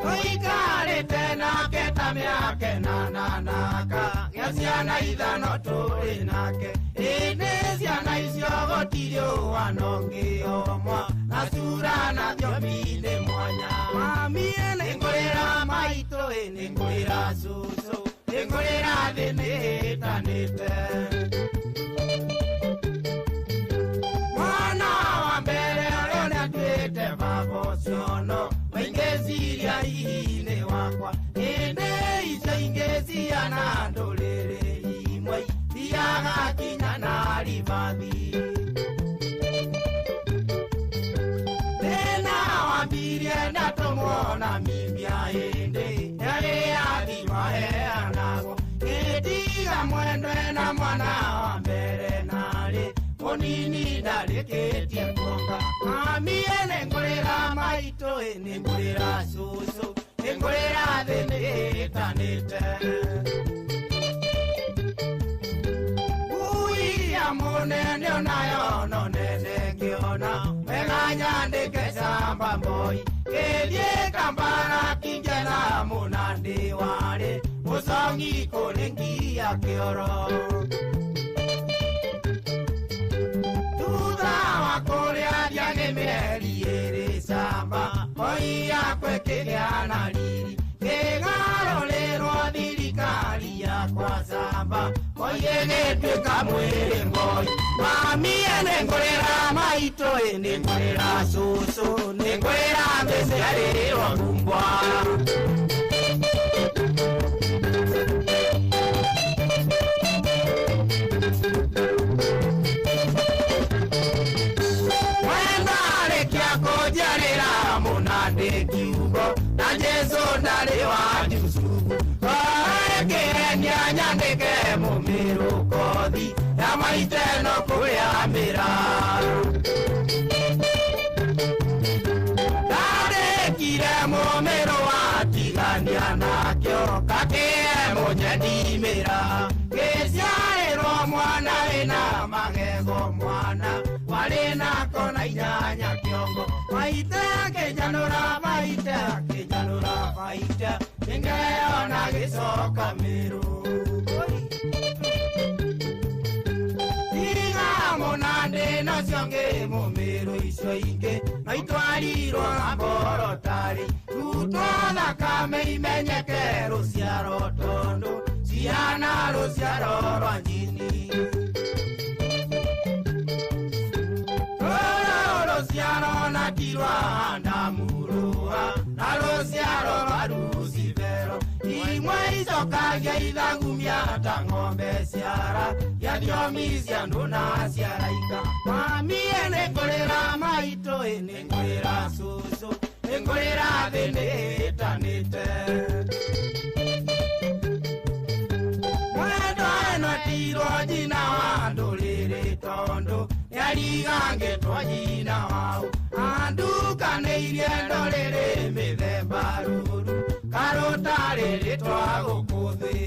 Tũikarĩte nake ta mĩaka ĩnana naka, gĩa ciana ithano tũrĩ nake. Ĩndĩ ciana icio gũtirĩ ũhana ũngĩ omwa, na cura na thiomi nĩ mwanya. Mami nĩ ngũrĩra maitũ nĩ ngũrĩra cũcũ, nĩ ngũrĩra thĩ nĩ ĩtanĩte. Ngeciria hihi nĩ wakwa ĩndĩ icio ingĩ ciana ndũrĩrĩ imwe thiaga kinya na ribathi thĩna wambirie ndatũmwo Namibia ĩndĩ yarĩ yathima heanagwo ngĩtiga mwendwe na mwana wa mbere narĩ mũnini ndarĩkĩtie kuonga mamie nĩngũrĩra maitũ nĩngũrĩra cũcũ nĩngũrĩra thĩ nĩĩtanĩte ngui ya mũnene onayo no nene ngĩona wega nyandĩke camba mboi ngĩthiĩ Kampala kĩngena mũnandĩ warĩ mũcongi kũrĩ ngia kĩoro thutha wa kũrĩa thiangĩ mĩeri ĩrĩ camba mboi yakwa ĩkĩgĩa na riri kĩgarũrĩrwo thirikari yakwa camba mboi ĩgĩtuĩka mwĩrĩ ngoi mamie nĩngũrĩra maitũ nĩngũrĩra cũcũ nĩngũrĩra thĩ ciarĩrwo ngumbwa. Kũnjarĩra mũnandĩ kiugo na Jesũ ndarĩ wa Jusufu kĩenia nyandĩke mũmĩrũ kothi ya maiteno kũrĩa mĩra ndandĩkire mũmĩrũ watigania nakĩo kakĩe mũnyendi mĩra gĩciarĩrwo mwana wĩna magego mwana warĩ na kona inyanya kĩongo maite akĩnjanũra maite akĩnjanũra maite nĩngeona gĩcoka mĩrũ tiga mũnandĩ nacio ngĩ mũmĩrũ icio ingĩ no itwarirwo na mborotarĩ rutwo thakame imenyeke rũciaro tondũ ciana rũciaro rwa njini rũciaro na ti rwa Adamu rũa na rũciaro rwa Lucifero imwe icokagia ithagumia ta ng'ombe ciara ya thiomi cia andũ na ciaraika mamie nĩngũrĩra maitũ nĩngũrĩra cũcũ nĩngũrĩra thĩ nĩĩtanĩte mwendwa ĩno tirwo nyina wa ndũrĩrĩ tondũ nĩarigangĩtwo nyina wao andukanĩirie ndũrĩrĩ mĩthemba rũru karũtarĩ rĩtwa gũkũ thĩ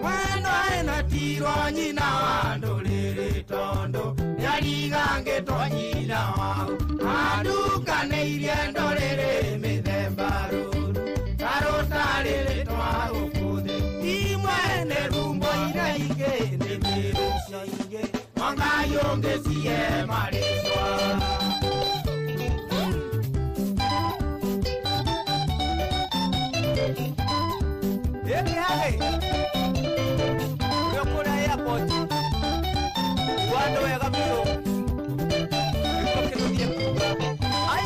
mwendwa ĩno tirwo nyina wa ndũrĩrĩ tondũ nĩarigangĩtwo nyina wao andukanĩirie ndũrĩrĩ mĩthemba rũru karũtarĩ rĩtwa gũkũ thĩ imwe nĩ rumbo iria ingĩ nĩ mĩrũ icio ingĩ Ngai ũngĩcihe marĩtwa. Ĩkĩhagĩ ũrĩa kũrĩa airport wandũ wega biũ nĩguo kĩrũthiĩ kuga ai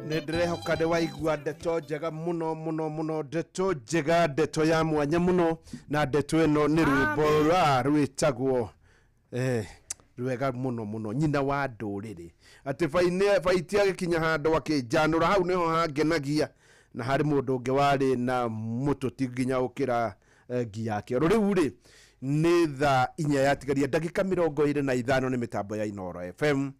nä ndĩrehoka nĩ waigua ndeto njega mũno mũno mũno, ndeto njega, ndeto ya mwanya mũno, na ndeto ĩno nĩ rwĩmbo rwa rwĩtagwo rwega mũno mũno, nyina wa ndũrĩrĩ. Atĩ baiti agĩkinya handũ akĩnjanũra, hau nĩho hangenagia, na harĩ mũndũ ũngĩ warĩ na mũtũti nginya ũkĩra ngi yake. Oro rĩu rĩ nĩ thaa 4 yatigaria ndagĩka 25 nĩ mĩtambo ya Inooro FM.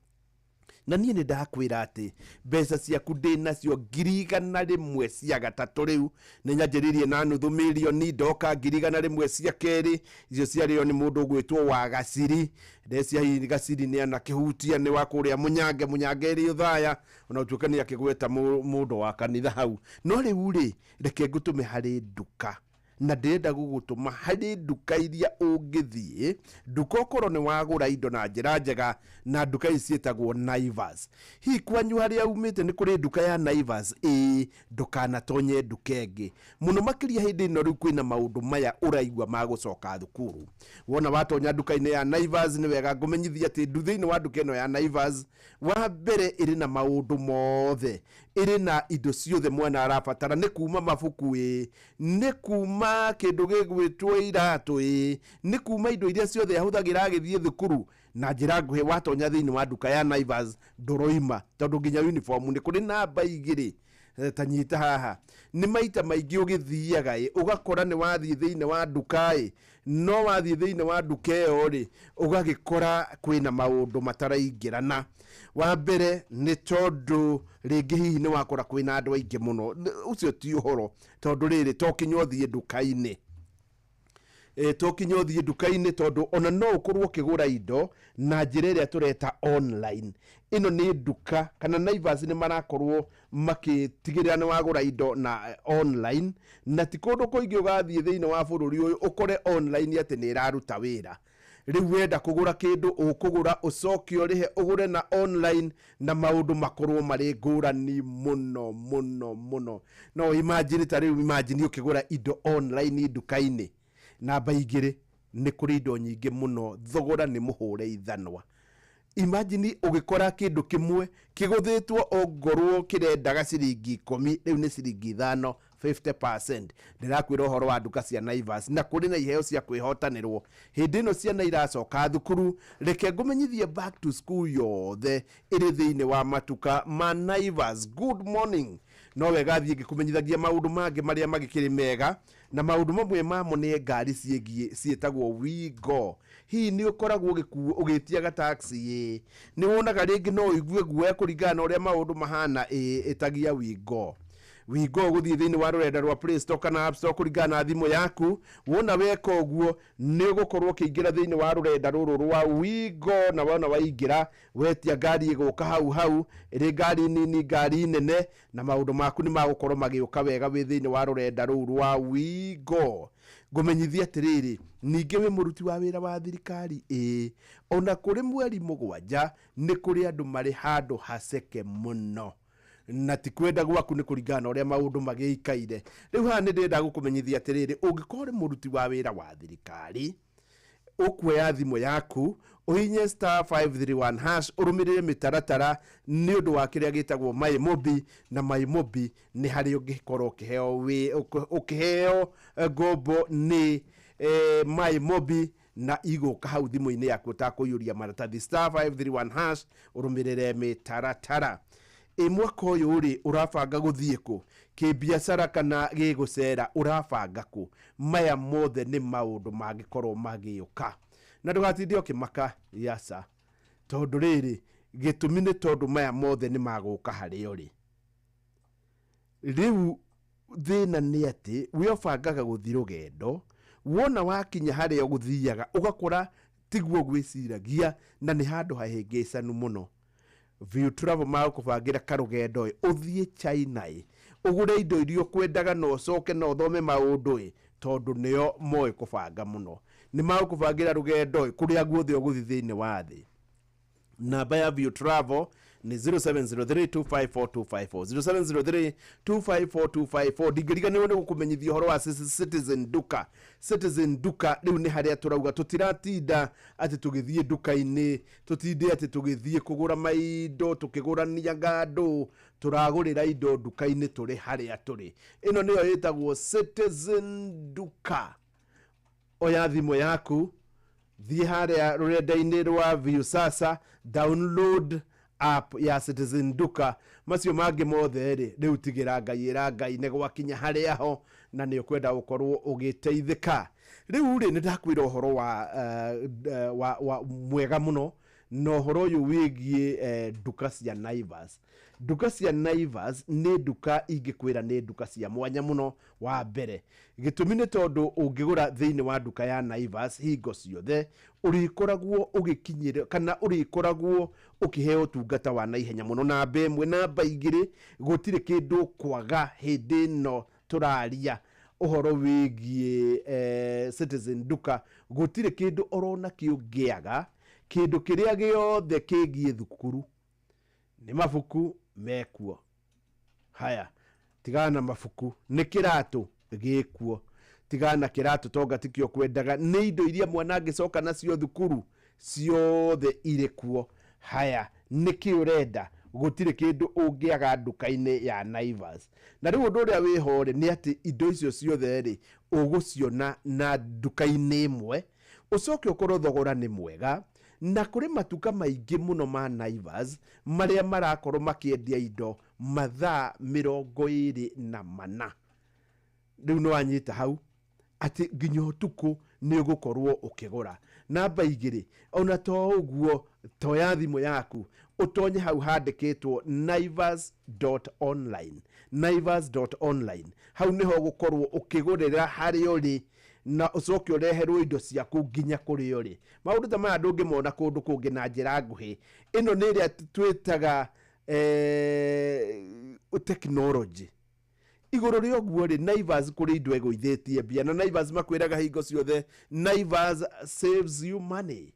Na niĩ nĩ ndakwĩra atĩ mbeca ciaku ndĩ nacio 100,000 cia gatatũ rĩu nĩ nyanjĩrĩirie na nuthu mirioni, ndoka 100,000 cia kerĩ, icio ciarĩo nĩ mũndũ ũgwĩtwo wa Gaciri. Ndecia hihi Gaciri nĩ anakĩhutia, nĩ wa kũrĩa Mũnyange, Mũnyange ĩrĩ Ũthaya, ona ũtuĩke nĩ akĩgweta mũndũ wa kanitha hau. No rĩu rĩ, reke ngũtũme harĩ nduka Na ndĩrenda gũgũtũma harĩ nduka iria ũngĩthiĩ, nduka ũkorwo nĩ wagũra indo na njĩra njega, na nduka ici ciĩtagwo Naivas. Hihi kwanyu harĩa umĩte nĩ kũrĩ nduka ya Naivas? Ĩĩ, ndũkanatonye nduka ĩngĩ, mũno makĩria hĩndĩ ĩno rĩu kwĩna maũndũ maya ũraigua ma gũcoka thukuru. Wona watonya nduka-inĩ ya Naivas, nĩ wega ngũmenyithia atĩ thĩinĩ wa nduka ĩno ya Naivas, wa mbere ĩrĩ na maũndũ mothe, ĩrĩ na indo ciothe mwana arabatara, nĩ kuma mabuku, ĩ nĩ kuma kĩndũ gĩgwĩtwo iratũ, ĩ nĩ kuma indo iria ciothe ahũthagĩra agĩthiĩ thukuru. Na njĩra nguhĩ, watonya thĩinĩ wa nduka ya Naivas ndũroima, tondũ nginya uniform nĩ kũrĩ. Namba igĩrĩ, ta nyita haha, nĩ maita maingĩ ũgĩthiaga ĩ ũgakora nĩ wathiĩ thĩinĩ wa nduka ĩ, no wathiĩ thĩinĩ wa nduka ĩyo rĩ, ũgagĩkora kwĩna maũndũ mataraingĩrana. Wa mbere nĩ tondũ rĩngĩ hihi nĩ wakora kwĩna andũ aingĩ mũno. Ũcio ti ũhoro, tondũ rĩrĩ, to kinya ũthiĩ nduka-inĩ, to kinya ũthiĩ nduka-inĩ, tondũ ona no ũkorwo ũkĩgũra indo na njĩra ĩrĩa tũreta online. Ĩno nĩ nduka kana Naivas nĩ marakorwo makĩtigĩrĩra nĩ wagũra indo na online, na ti kũndũ kũingĩ ũgathiĩ thĩinĩ wa bũrũri ũyũ ũkore online atĩ nĩ ĩraruta wĩra. Rĩu wenda kũgũra kĩndũ, ũkũgũra, ũcoke ũrĩhe, ũgũre na online, na maũndũ makorwo marĩ ngũrani mũno mũno mũno. No imagine, ta rĩu imagine ũkĩgũra indo online nduka-inĩ. Namba igĩrĩ, nĩ kũrĩ indo nyingĩ mũno, thogora nĩ mũhũre ithanwa. Imagine ũgĩkora kĩndũ kĩmwe kĩgũthĩtwo ongorwo kĩrendaga ciringi 10, rĩu nĩ ciringi 5, 50%. Ndĩrakwĩra ũhoro wa nduka cia Naivas, na kũrĩ na iheo cia kwĩhotanĩrwo hĩndĩ ĩno ciana iracoka thukuru. Reke ngũmenyithie back to school yothe ĩrĩ thĩinĩ wa matuka ma Naivas. Good morning. No wega thiĩ ngĩkũmenyithagia maũndũ mangĩ marĩa magĩkĩrĩ mega, na maũndũ mamwe mamo nĩ ngari ciĩgiĩ ciĩtagwo Wigo. Hihi nĩ ũkoragwo ũgĩtiaga taxi? Ĩ nĩ wonaga rĩngĩ no ũigue guoya kũringana na ũrĩa maũndũ mahana? Ĩ ĩtagia Wigo. Wigo, ũgũthiĩ thĩinĩ wa rũrenda rwa Play Store kana App Store kũringana na thimũ yaku. Wona weka ũguo, nĩ ũgũkorwo ũkĩingĩra thĩinĩ wa rũrenda rũrũ rwa Wigo, na wona waingĩra, wetia ngari ĩgũka hau hau, ĩrĩ ngari nini, ngari nene, na maũndũ maku nĩ magũkorwo magĩũka wega wĩ thĩinĩ wa rũrenda rũu rwa Wigo. Ngũmenyithia atĩrĩrĩ, ningĩ wĩ mũruti wa wĩra wa thirikari? Ĩĩ, ona kũrĩ mweri 7 nĩ kũrĩ andũ marĩ handũ haceke mũno, na ti kwenda gwaku, nĩ kũringana na ũrĩa maũndũ magĩikaire. Rĩu haha nĩ ndĩrenda gũkũmenyithia atĩrĩrĩ, ũngĩkorwo ũrĩ mũruti wa wĩra wa thirikari, ũkuoya thimũ yaku, ũhinye *531#, ũrũmĩrĩre mĩtaratara nĩ ũndũ wa kĩrĩa gĩtagwo MyMobi. Na MyMobi nĩ harĩa ũngĩkorwo ũkĩheo ngombo nĩ MyMobi, na igũka hau thimũ-inĩ yaku ũtakũiyũria maratathi. *531#, ũrũmĩrĩre mĩtaratara. Ĩ mwaka ũyũ rĩ, ũrabanga gũthiĩ kũ kĩbiacara kana gĩgũcera? Ũrabanga kũ? Maya mothe nĩ maũndũ mangĩkorwo magĩũka, na ndũgatinde ũkĩmaka yaca, tondũ rĩrĩ, gĩtũmi nĩ tondũ maya mothe nĩ magũka harĩa ũrĩ. Rĩu thĩna nĩ atĩ we ũbangaga gũthiĩ rũgendo, wona wakinya harĩa ũgũthiaga ũgakora tiguo gwĩciragia, na nĩ handũ hahĩngĩcanu mũno. View Travel magũkũbangĩra karũgendo ĩ, ũthiĩ China ĩ, ũgũre indo iria ũkwendaga, na ũcoke na ũthome maũndũ ĩ, tondũ nĩo moĩ kũbanga mũno. Nĩ magũkũbangĩra rũgendo ĩ kũrĩa guothe ũgũthiĩ thĩinĩ wa thĩ. Namba ya View Travel nĩ 0703254254, 0703254254. Ndingĩriganĩrwo nĩ gũkũmenyithia ũhoro wa Citizen Duka. Citizen Duka rĩu nĩ harĩa tũrauga tũtiratinda atĩ tũgĩthiĩ nduka-inĩ, tũtinde atĩ tũgĩthiĩ kũgũra maindo, tũkĩgũrania ngandũ. Tũragũrĩra indo nduka-inĩ tũrĩ harĩa tũrĩ. Ĩno nĩyo ĩtagwo Citizen Duka. Oya thimũ yaku, thiĩ harĩa rũrenda-inĩ rwa Viusasa, download app ya Citizen Duka. Macio mangĩ mothe rĩ, rĩu tigĩra Ngai, ĩra Ngai nĩ gwakinya harĩa ho na nĩ ũkwenda gũkorwo ũgĩteithĩka. Rĩu rĩ, nĩ ndakwĩra ũhoro wa mwega mũno, na ũhoro ũyũ wĩgiĩ nduka cia Naivas. Nduka cia Naivas nĩ nduka ingĩkwĩra nĩ nduka cia mwanya mũno. Wa mbere, gĩtũmi nĩ tondũ ũngĩgũra thĩinĩ wa nduka ya Naivas, hingo ciothe ũrĩkoragwo ũgĩkinyĩra kana ũrĩkoragwo ũkĩheo ũtungata wa naihenya mũno, namba ĩmwe. Namba igĩrĩ, gũtirĩ kĩndũ kwaga hĩndĩ ĩno tũraria. Ũhoro wĩgiĩ Citizen Duka, gũtirĩ kĩndũ orona kĩũngĩaga. Kĩndũ kĩrĩa gĩothe kĩgiĩ thukuru, nĩ mabuku mekuo. Haya, tigana na mabuku, nĩ kĩratũ gĩkuo. Tigana na kĩratũ, tonga tikĩo kwendaga, nĩ indo iria mwana angĩcoka nacio thukuru ciothe irĩ kuo. Haya, nĩkĩ ũrenda? Gũtirĩ kĩndũ ũngĩaga nduka-inĩ ya Naivas. Na rĩu ũndũ ũrĩa wĩho rĩ, nĩ atĩ indo icio ciothe rĩ, ũgũciona na nduka-inĩ ĩmwe, ũcoke ũkorwo thogora nĩ mwega. Na kũrĩ matuka maingĩ mũno ma Naivas marĩa marakorwo makĩendia indo mathaa 24. Rĩu nĩ wanyita hau atĩ nginya ũtukũ nĩ ũgũkorwo ũkĩgũra. Namba igĩrĩ, ona to ũguo, toya thimũ yaku, ũtonye hau handĩkĩtwo naivas.online, naivas.online. Hau nĩho ũgũkorwo ũkĩgũrĩra harĩa ũrĩ, na ũcoke ũreherwo indo ciaku nginya kũrĩa ũrĩ. Maũndũ ta maya ndũngĩmona kũndũ kũngĩ. Na njĩra nguhĩ, ĩno nĩ ĩrĩa twĩtaga technology. Igũrũ rĩa ũguo rĩ, Naivas kũrĩ indo ĩgũithĩtie mbia, na Naivas makwĩraga hingo ciothe, "Naivas saves you money."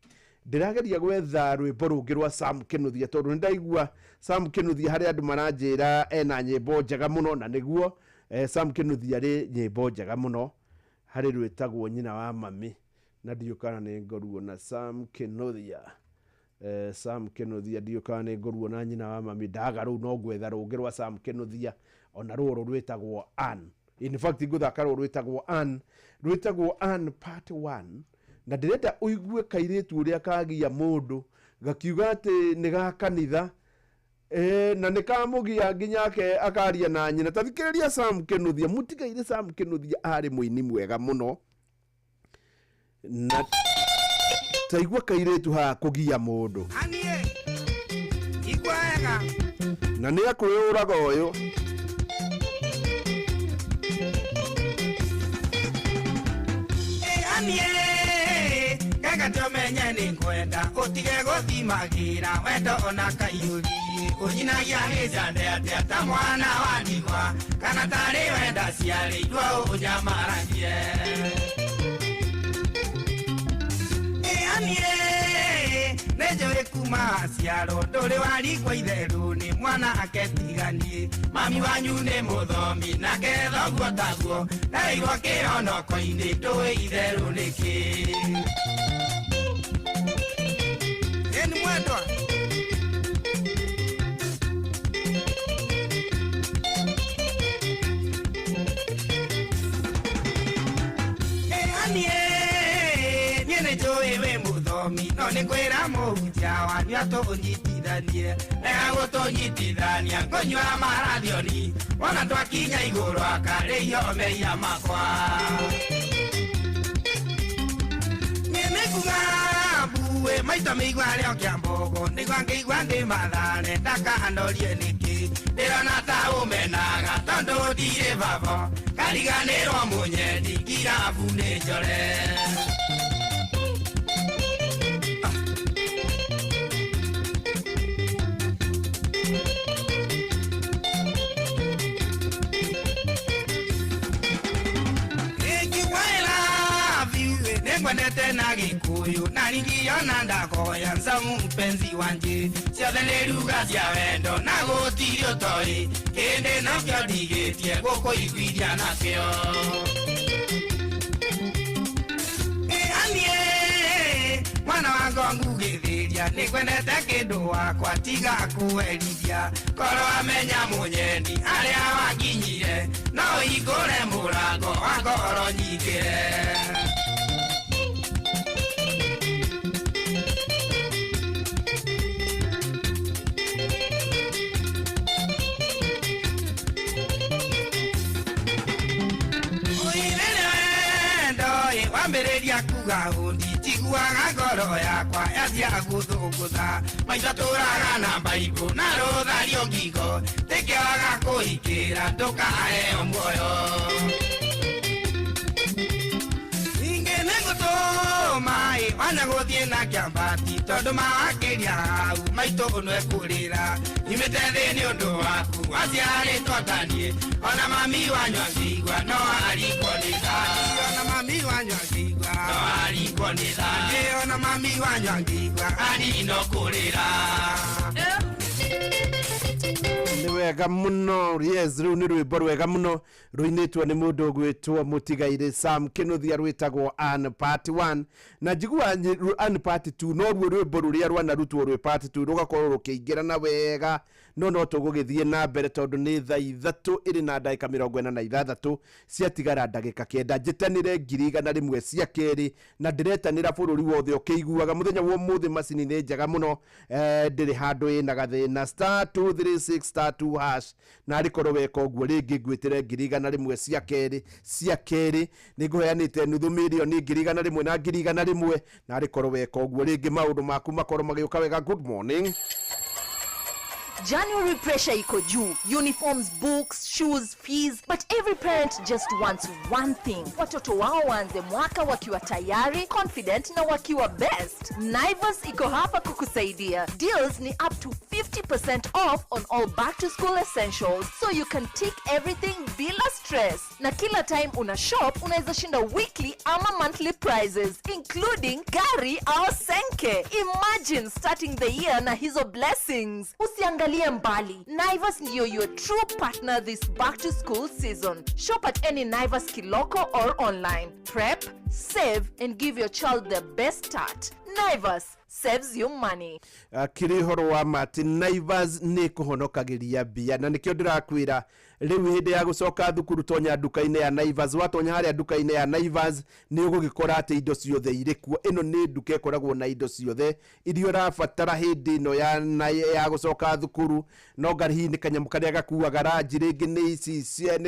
Ndĩrageria gwetha rwĩmbo rũngĩ rwa Sam Kĩnuthia, tondũ nĩ ndaigua Sam Kĩnuthia harĩ andũ maranjĩra ena nyĩmbo njega mũno, na nĩguo Sam Kĩnuthia rĩ nyĩmbo njega mũno. Harĩ rwĩtagwo "Nyina wa Mami", na ndiũ kana nĩ ngorwo na Sam Kĩnuthia. Sam Kĩnuthia, ndiũ kana nĩ ngorwo na "Nyina wa Mami". Ndaga rĩu, no ngwetha rũngĩ rwa Sam Kĩnuthia, ona rũrũ rwĩtagwo Ann. In fact, ngũthaka rũrũ rwĩtagwo Ann, rwĩtagwo Ann part 1, na ndĩrenda ũigue kairĩtu ũrĩa kagia mũndũ gakiuga atĩ nĩ ga kanitha, na nĩ kamũgia nginya ake akaria na nyina. Ta thikĩrĩria Sam Kĩnuthia. Mũtigaire Sam Kĩnuthia arĩ mũini mwega mũno, na taigua kairĩtu haha kũgia mũndũ. Anie igua wega. Na nĩ akwĩyũraga ũyũ. Anie kega tomenye nĩ ngwenda ũtige gũthimagĩra wendo ona kaiyũri ũnyinagia gĩcande atĩa ta mwana wa ndigwa kana tarĩ wenda ciarĩirwo ũnyamaragie. Anie nĩ njũĩ kuma ciaro ndũrĩ warigwo itherũ nĩ mwana aketiganie. Mami wanyu nĩ mũthomi nake thoguo taguo ndaigua kĩhonoko-inĩ ndũĩ itherũ nĩkĩ. Ĩni mwendwa. Anie niĩ nĩ njũĩ wĩ mũthomi no nĩ kwĩra mũhunjia wanyu atũnyitithanie rega gũtũnyitithania ngũnyua marathioni wona twakinya igũrũ akarĩio mehia makwa. Niĩ nĩ kuga mbuĩ maito mĩigua rĩo kĩa mbogo nĩguo ngĩigua ndĩ mathare ndakanorie nĩkĩ ndĩrona ta ũmenaga tondũ ndirĩ baba kariganĩrwo mũnyendi ngirabu nĩ njore. Nĩngwendete na Gĩkũyũ na ningiona ndakoya nzamu mpenzi wanje ciothe nĩ ruga cia wendo na gũtirĩ ũtoĩ kĩndĩ nokĩo ndigĩtie gũkũiguithia nakĩo. Anie mwana wa ngongu gĩthĩria nĩngwendete kĩndũ wakwa tiga kũherithia korwo amenya mũnyendi arĩa wakinyire no hingũre mũrango wa ngoro nyingĩre. Wambĩrĩria kuga ũndi njiguaga ngoro yakwa yacia gũthũngũtha maitho tũraga na mbaibũ na rũthario ngingo tĩkĩaga kũhikĩra ndũkaheo muoyo. Ningĩ nĩngũtũma ĩ wanya gũthiĩ na kĩambati tondũ mawakĩria hau maitũ nĩekũrĩra nyumĩte thĩ nĩ ũndũ waku waciarĩtwo ta niĩ ona mami wanyu angĩigua no arikwo. wanyu angĩigua no aringwo nĩ tha Angĩona mami wanyu angĩigua anino kũrĩra. Nĩ wega mũno. Yes, rĩu nĩ rwĩmbo rwega mũno rũinĩtwo nĩ mũndũ ũgwĩtwo Mũtigairĩ Sam Kĩnũthia, rwĩtagwo Ann part 1, na njiguaga Ann part 2 noruo rwĩmbo rũrĩa rwanarutwo rwĩ part 2 rũgakorwo rũkĩingĩrana wega. No tũgũgĩthiĩ na mbere tondũ nĩ thaa 3 ĩrĩ na ndagĩka 46, ciatigara ndagĩka 9 njĩtanĩre 100,000 cia kerĩ, na ndĩretanĩra bũrũri wothe ũkĩiguaga mũthenya wa ũmũthĩ. Macini nĩ njega mũno, ndĩrĩ handũ ĩna gathĩna. *236*2#, na arĩkorwo weka ũguo rĩngĩ ngwĩtĩre 100,000 cia kerĩ. Cia kerĩ nĩ ngũheanĩte nuthu mirioni, 100,000 na 100,000, na arĩkorwo weka ũguo rĩngĩ maũndũ maku makorwo magĩũka wega. Good morning. January pressure iko juu. Uniforms, books, shoes, fees. But every parent just wants one thing. Watoto wao waanze mwaka wakiwa tayari, confident na wakiwa best. Naivas iko hapa kukusaidia. Deals ni up to 50% off on all back to school essentials, so you can tick everything bila stress. Na kila time una shop, unaweza shinda weekly ama monthly prizes, including gari au senke. Imagine starting the year na hizo blessings. Usiangalie mbali. Naivas ndiyo your true partner this back to school season. Shop at any Naivas Kiloko or online. Prep, save and give your child the best start. Naivas saves you money. Akĩrĩ ũhoro wa ma atĩ Naivas nĩ kũhonokagĩria mbia, na nĩkĩo ndĩrakwĩra rĩu hĩndĩ ya gũcoka thukuru tonya nduka-inĩ ya Naivas. Watonya harĩa nduka-inĩ ya Naivas nĩ ũgũgĩkora atĩ indo ciothe irĩ kuo. Ĩno nĩ nduka ĩkoragwo na indo ciothe iria ũrabatara hĩndĩ ĩno ya gũcoka thukuru. No ngari hihi nĩ kanyamũ karĩa gakuaga ranji, rĩngĩ nĩ icicio,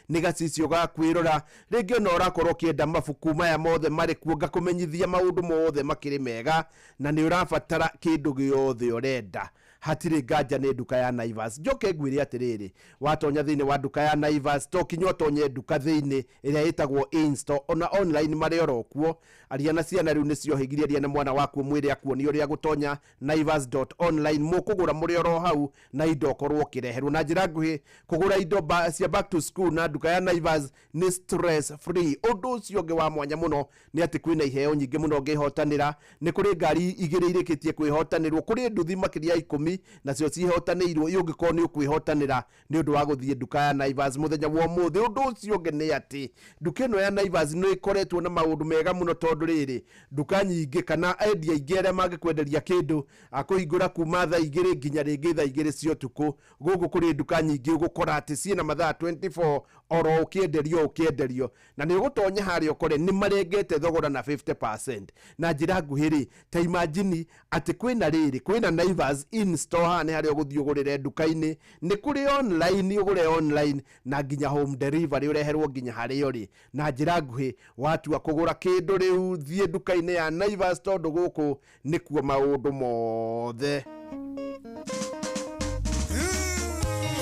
nĩ gacicio ga kwĩrora, rĩngĩ ona ũrakorwo ũkĩenda mabuku, maya mothe marĩ kuo. Ngakũmenyithia maũndũ mothe makĩrĩ mega, na nĩ ũrabatara kĩndũ gĩothe ũrenda, hatirĩ nganja nĩ nduka ya Naivas. Njoke ngwĩre atĩrĩrĩ, watonya thĩinĩ wa nduka ya Naivas, to kinya ũtonye nduka thĩinĩ ĩrĩa ĩtagwo in-store, ona online marĩ oro kuo. Aria na ciana rĩu nĩciohĩgirie, aria na mwana waku mwĩre akuonie ũrĩa gũtonya naivas.online, mũkũgũra mũrĩ oro hau na indo ũkorwo ũkĩreherwo. Na njĩra nguhĩ, kũgũra indo cia back to school na nduka ya Naivas nĩ stress free. Ũndũ ũcio ũngĩ wa mwanya mũno nĩ atĩ kwĩna iheo nyingĩ mũno ũngĩhotanĩra. Nĩ kũrĩ ngari 2 irĩkĩtie kwĩhotanĩrwo, kũrĩ nduthi makĩria ya 10 nacio cihotanĩirwo. Ũngĩkorwo nĩ ũkwĩhotanĩra nĩ ũndũ wa gũthiĩ nduka ya Naivas mũthenya wa ũmũthĩ. Ũndũ ũcio ũngĩ nĩ atĩ nduka ĩno ya Naivas nĩ ĩkoretwo na maũndũ mega mũno, tondũ rĩrĩ nduka nyingĩ kana endia aingĩ arĩa mangĩkwenderia kĩndũ akũhingũra kuma thaa 2 nginya rĩngĩ thaa 2 cia ũtukũ. Gũkũ kũrĩ nduka nyingĩ ũgũkora atĩ ciĩna mathaa 24 oro ũkĩenderio, na nĩ ũgũtonya harĩa ũkore nĩ marengete thogora na 50%. Na njĩra nguhĩ rĩ, ta imagine atĩ kwĩna rĩrĩ, kwĩna Naivas in store, haha nĩ harĩa ũgũthiĩ ũgũrĩre nduka-inĩ, nĩ kũrĩ online ũgũre online, na nginya home delivery ũreherwo nginya harĩa ũrĩ. Na njĩra nguhĩ, watua kũgũra kĩndũ rĩu thiĩ nduka-inĩ ya Naivas, tondũ gũkũ nĩkuo maũndũ mothe.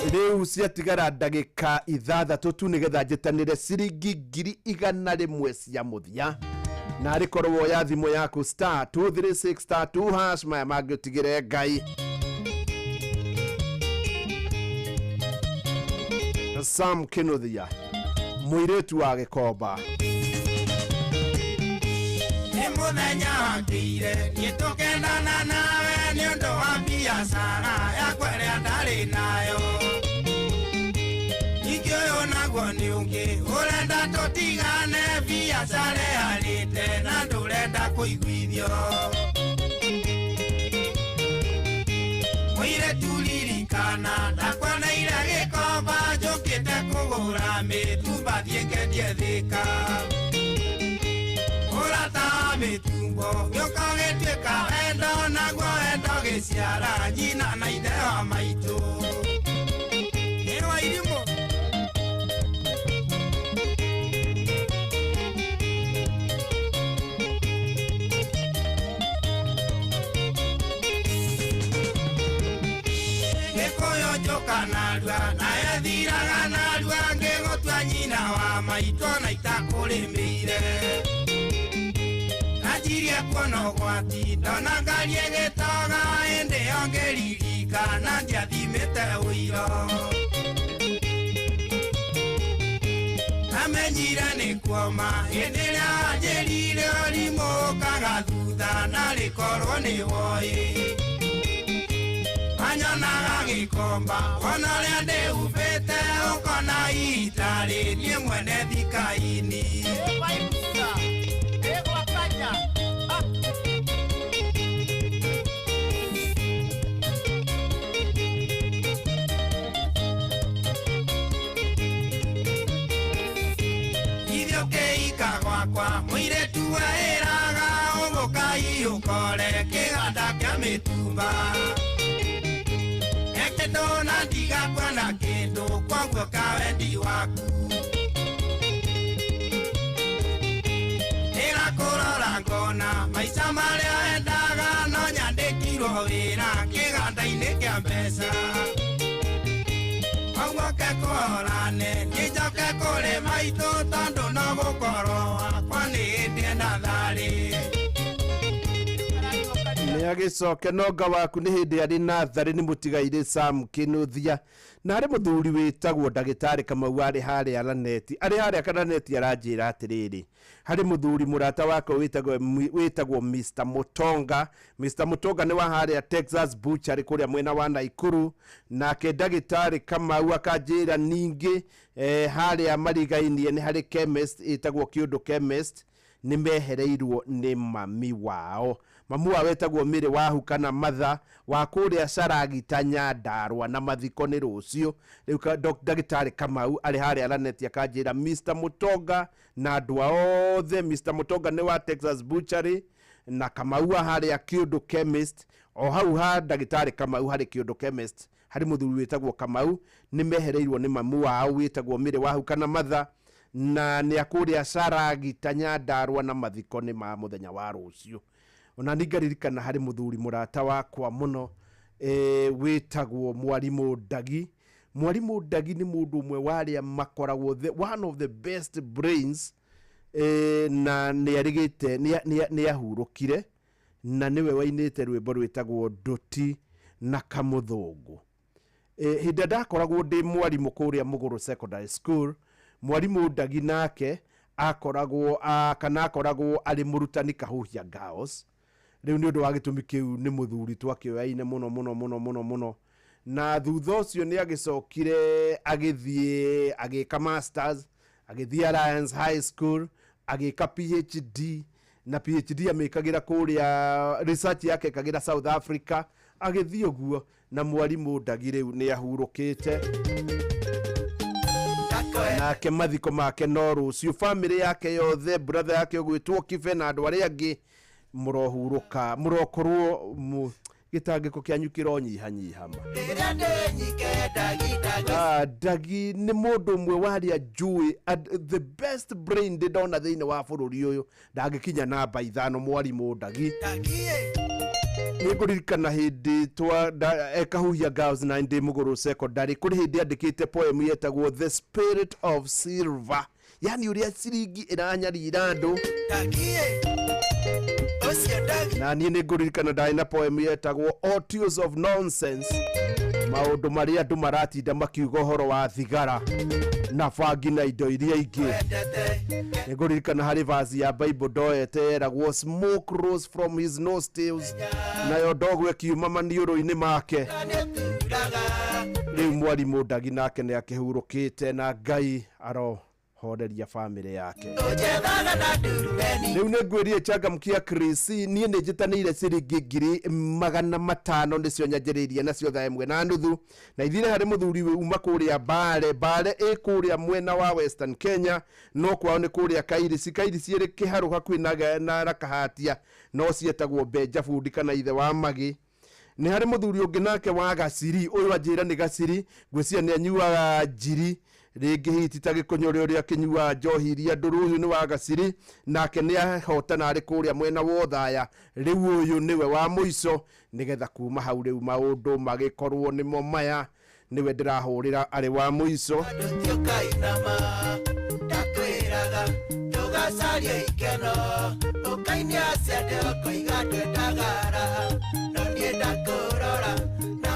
Rĩu ciatigara ndagĩka 6 tu nĩgetha njĩtanĩre ciringi 100,000 cia mũthia, na arĩkorwo woya thimũ yaku *236*2#, maya mangĩ ũtigĩre Ngai. Sam Kĩnũthia, mũirĩtu wa Gĩkomba. Nĩ mũthenya wakĩire niĩ tũkendana nawe nĩ ũndũ wa biacara yakwa ĩrĩa ndarĩ nayo. Ningĩ ũyũ naguo nĩ ũngĩ ũrenda tũtigane, biacara ĩharĩte na ndũrenda kũiguithio. Mũirĩtu ririkana ndakwoneire Gĩkomba, njũkĩte kũgũra mĩtumba thiĩ ngendie Thĩka. Ũrata wa mĩtumbo gĩũka gĩtuĩka wendo, naguo wendo gĩciara nyina na ithe wa maitũ. Nĩ wa irimũ. Gĩkũyũ njũka narua nayo ĩthiraga narua, ngĩgũtua nyina wa maitũ na itakũrĩmĩire. Nanjirie kuona ũgwati ndona ngari ĩgĩtoga, ĩndĩ ĩyo ngĩririkana ndiathimĩte ũiro. Ndamenyire nĩ kuoma hĩndĩ ĩrĩa anjĩrire ũrimũ ũkaga thutha narĩ korwo nĩ woĩ. Anyonaga gĩkomba wona ũrĩa ndĩhubĩte ũkona itarĩ niĩ mwene thikaini. Gwakwa mũirĩtu eĩraga ũgũkai ũkore kĩganda kĩa mĩtumba. Ekĩndũ na ndigakuona kĩndũ kwoguo kawendi waku. Ndĩrakũrora ngona maica marĩa endaga no nyandĩkirwo wĩra kĩganda-inĩ kĩa mbeca. Ũguo kũhorane nĩnjoke kũrĩ maitũ tondũ no gũkorwo wakwa nĩ hĩndĩ ena tharĩ. Nĩ agĩcoke nonga waku nĩ hĩndĩ arĩ natharĩ nĩ mũtigairĩ Sam Kĩnuthia. Na harĩ mũthuri wĩtagwo ndagĩtarĩ Kamau arĩ harĩa Laneti, arĩ harĩa Laneti aranjĩra atĩrĩrĩ, harĩ mũthuri mũrata wakwa wĩtagwo Mr Mutonga. Mr Mutonga nĩ wa harĩa Texas Butchery kũrĩa mwena wa Naikuru. Nake ndagĩtarĩ Kamau akanjĩra ningĩ harĩa marigainie nĩ harĩ chemist ĩtagwo Kĩũndũ Chemist, nĩ mehereirwo nĩ mami wao. Mamu wao wetagwo Mĩrĩ Wahu kana Matha wa kũrĩa Caragita Nyandarua, na mathiko nĩ rũciũ. Rĩu ndagĩtarĩ Kamau arĩ harĩa Laneti akanjĩra Mr Mutonga na andũ othe. Mr Mutonga nĩ wa Texas Butchery na Kamau wa harĩa Kĩũndũ Chemist. O hau ha ndagĩtarĩ Kamau harĩ Kĩũndũ Chemist harĩ mũthuri wĩtagwo Kamau, nĩ mehereirwo nĩ mamu wao wĩtagwo Mĩrĩ Wahu kana Matha, na nĩ akũrĩa Caragita Nyandarua, na mathiko nĩ ma mũthenya wa rũciũ. Ona ningaririkana harĩ mũthuri mũrata wakwa mũno wĩtagwo Mwarimũ Ndagi. Mwarimũ Ndagi nĩ mũndũ ũmwe wa arĩa makoragwo one of the best brains, na nĩ arĩgĩte nĩ ahurũkire, na nĩwe wainĩte rwĩmbo rwĩtagwo Ndũti na Kamũthũngũ. Hĩndĩ ndakoragwo ndĩ mwarimũ kũrĩa Mũgũrũ Secondary School, Mwarimũ Ndagi nake akoragwo kana akoragwo arĩ mũrutani Kahuhia Girls. Rĩu nĩ ũndũ wa gĩtũmi kĩu nĩ mũthuri twakĩoyaine mũno mũno mũno mũno mũno. Na thutha ũcio nĩ agĩcokire agĩthiĩ agĩka masters, agĩthiĩ Alliance High School, agĩka PhD, na PhD amĩkagĩra kũrĩa research yake ĩkagĩra South Africa, agĩthiĩ ũguo. Na Mwarimũ Ndagi rĩu nĩ ahurũkĩte, nake mathiko make no rũciũ. Family yake yothe, brother yake ũgwĩtwo Kibe na andũ arĩa angĩ, mũrohurũka, mũrokorwo gĩtangĩko kĩanyu kĩronyihanyiha ma. Ndagi nĩ mũndũ ũmwe wa arĩa njũĩ the best brain ndĩ ndona thĩinĩ wa bũrũri ũyũ, ndangĩkinya namba 5 Mwarimũ Ndagi. Nĩ ngũririkana hĩndĩ Kahuhia Girls na ndĩ Mũgũrũ Secondary, kũrĩ hĩndĩ andĩkĩte poem yetagwo The Spirit of Silver, yani ũrĩa ciringi ĩranyarira andũ. Na niĩ nĩ ngũririkana ndarĩ na poem yetagwo Audios of Nonsense, maũndũ marĩa andũ maratinda makiuga ũhoro wa thigara na bangi na indo iria ingĩ. Nĩ ngũririkana harĩ verse ya Bible ndoete yeragwo smoke rose from his nostrils, nayo ndogo ĩkiuma maniũrũ-inĩ make. Rĩu Mwarimũ Ndagi nake nĩ akĩhurũkĩte, na Ngai arohoreria family yake. Rĩu nĩ ngwĩrie changamkia Chris, niĩ nĩ njĩtanĩire ciringi 500,000 nĩcio nyanjĩrĩirie nacio thaa 1:30, na ithire harĩ mũthuri uma kũrĩa Mbale. Mbale ĩ kũrĩa mwena wa Western Kenya, no kwao nĩ kũrĩa Kairisi. Kairisi ĩrĩ kĩharũ hakuhĩ na Kahatia, no cietagwo Benja Bundi kana ithe wa Magi. Nĩ harĩ mũthuri ũngĩ nake wa Gaciri, ũyũ anjĩra nĩ Gaciri, ngwĩciria nĩ anyuaga njiri rĩngĩ hihi ti ta gĩkũnyũrĩ ũrĩa akĩnyuaga njohi iria ndũrũ. Ũyũ nĩ wa Gaciri, nake nĩ ahotana arĩ kũrĩa mwena wa Othaya. Rĩu ũyũ nĩwe wa mũico, nĩgetha kuma hau rĩu maũndũ magĩkorwo nĩmo maya, nĩwe ndĩrahũrĩra arĩ wa mũico.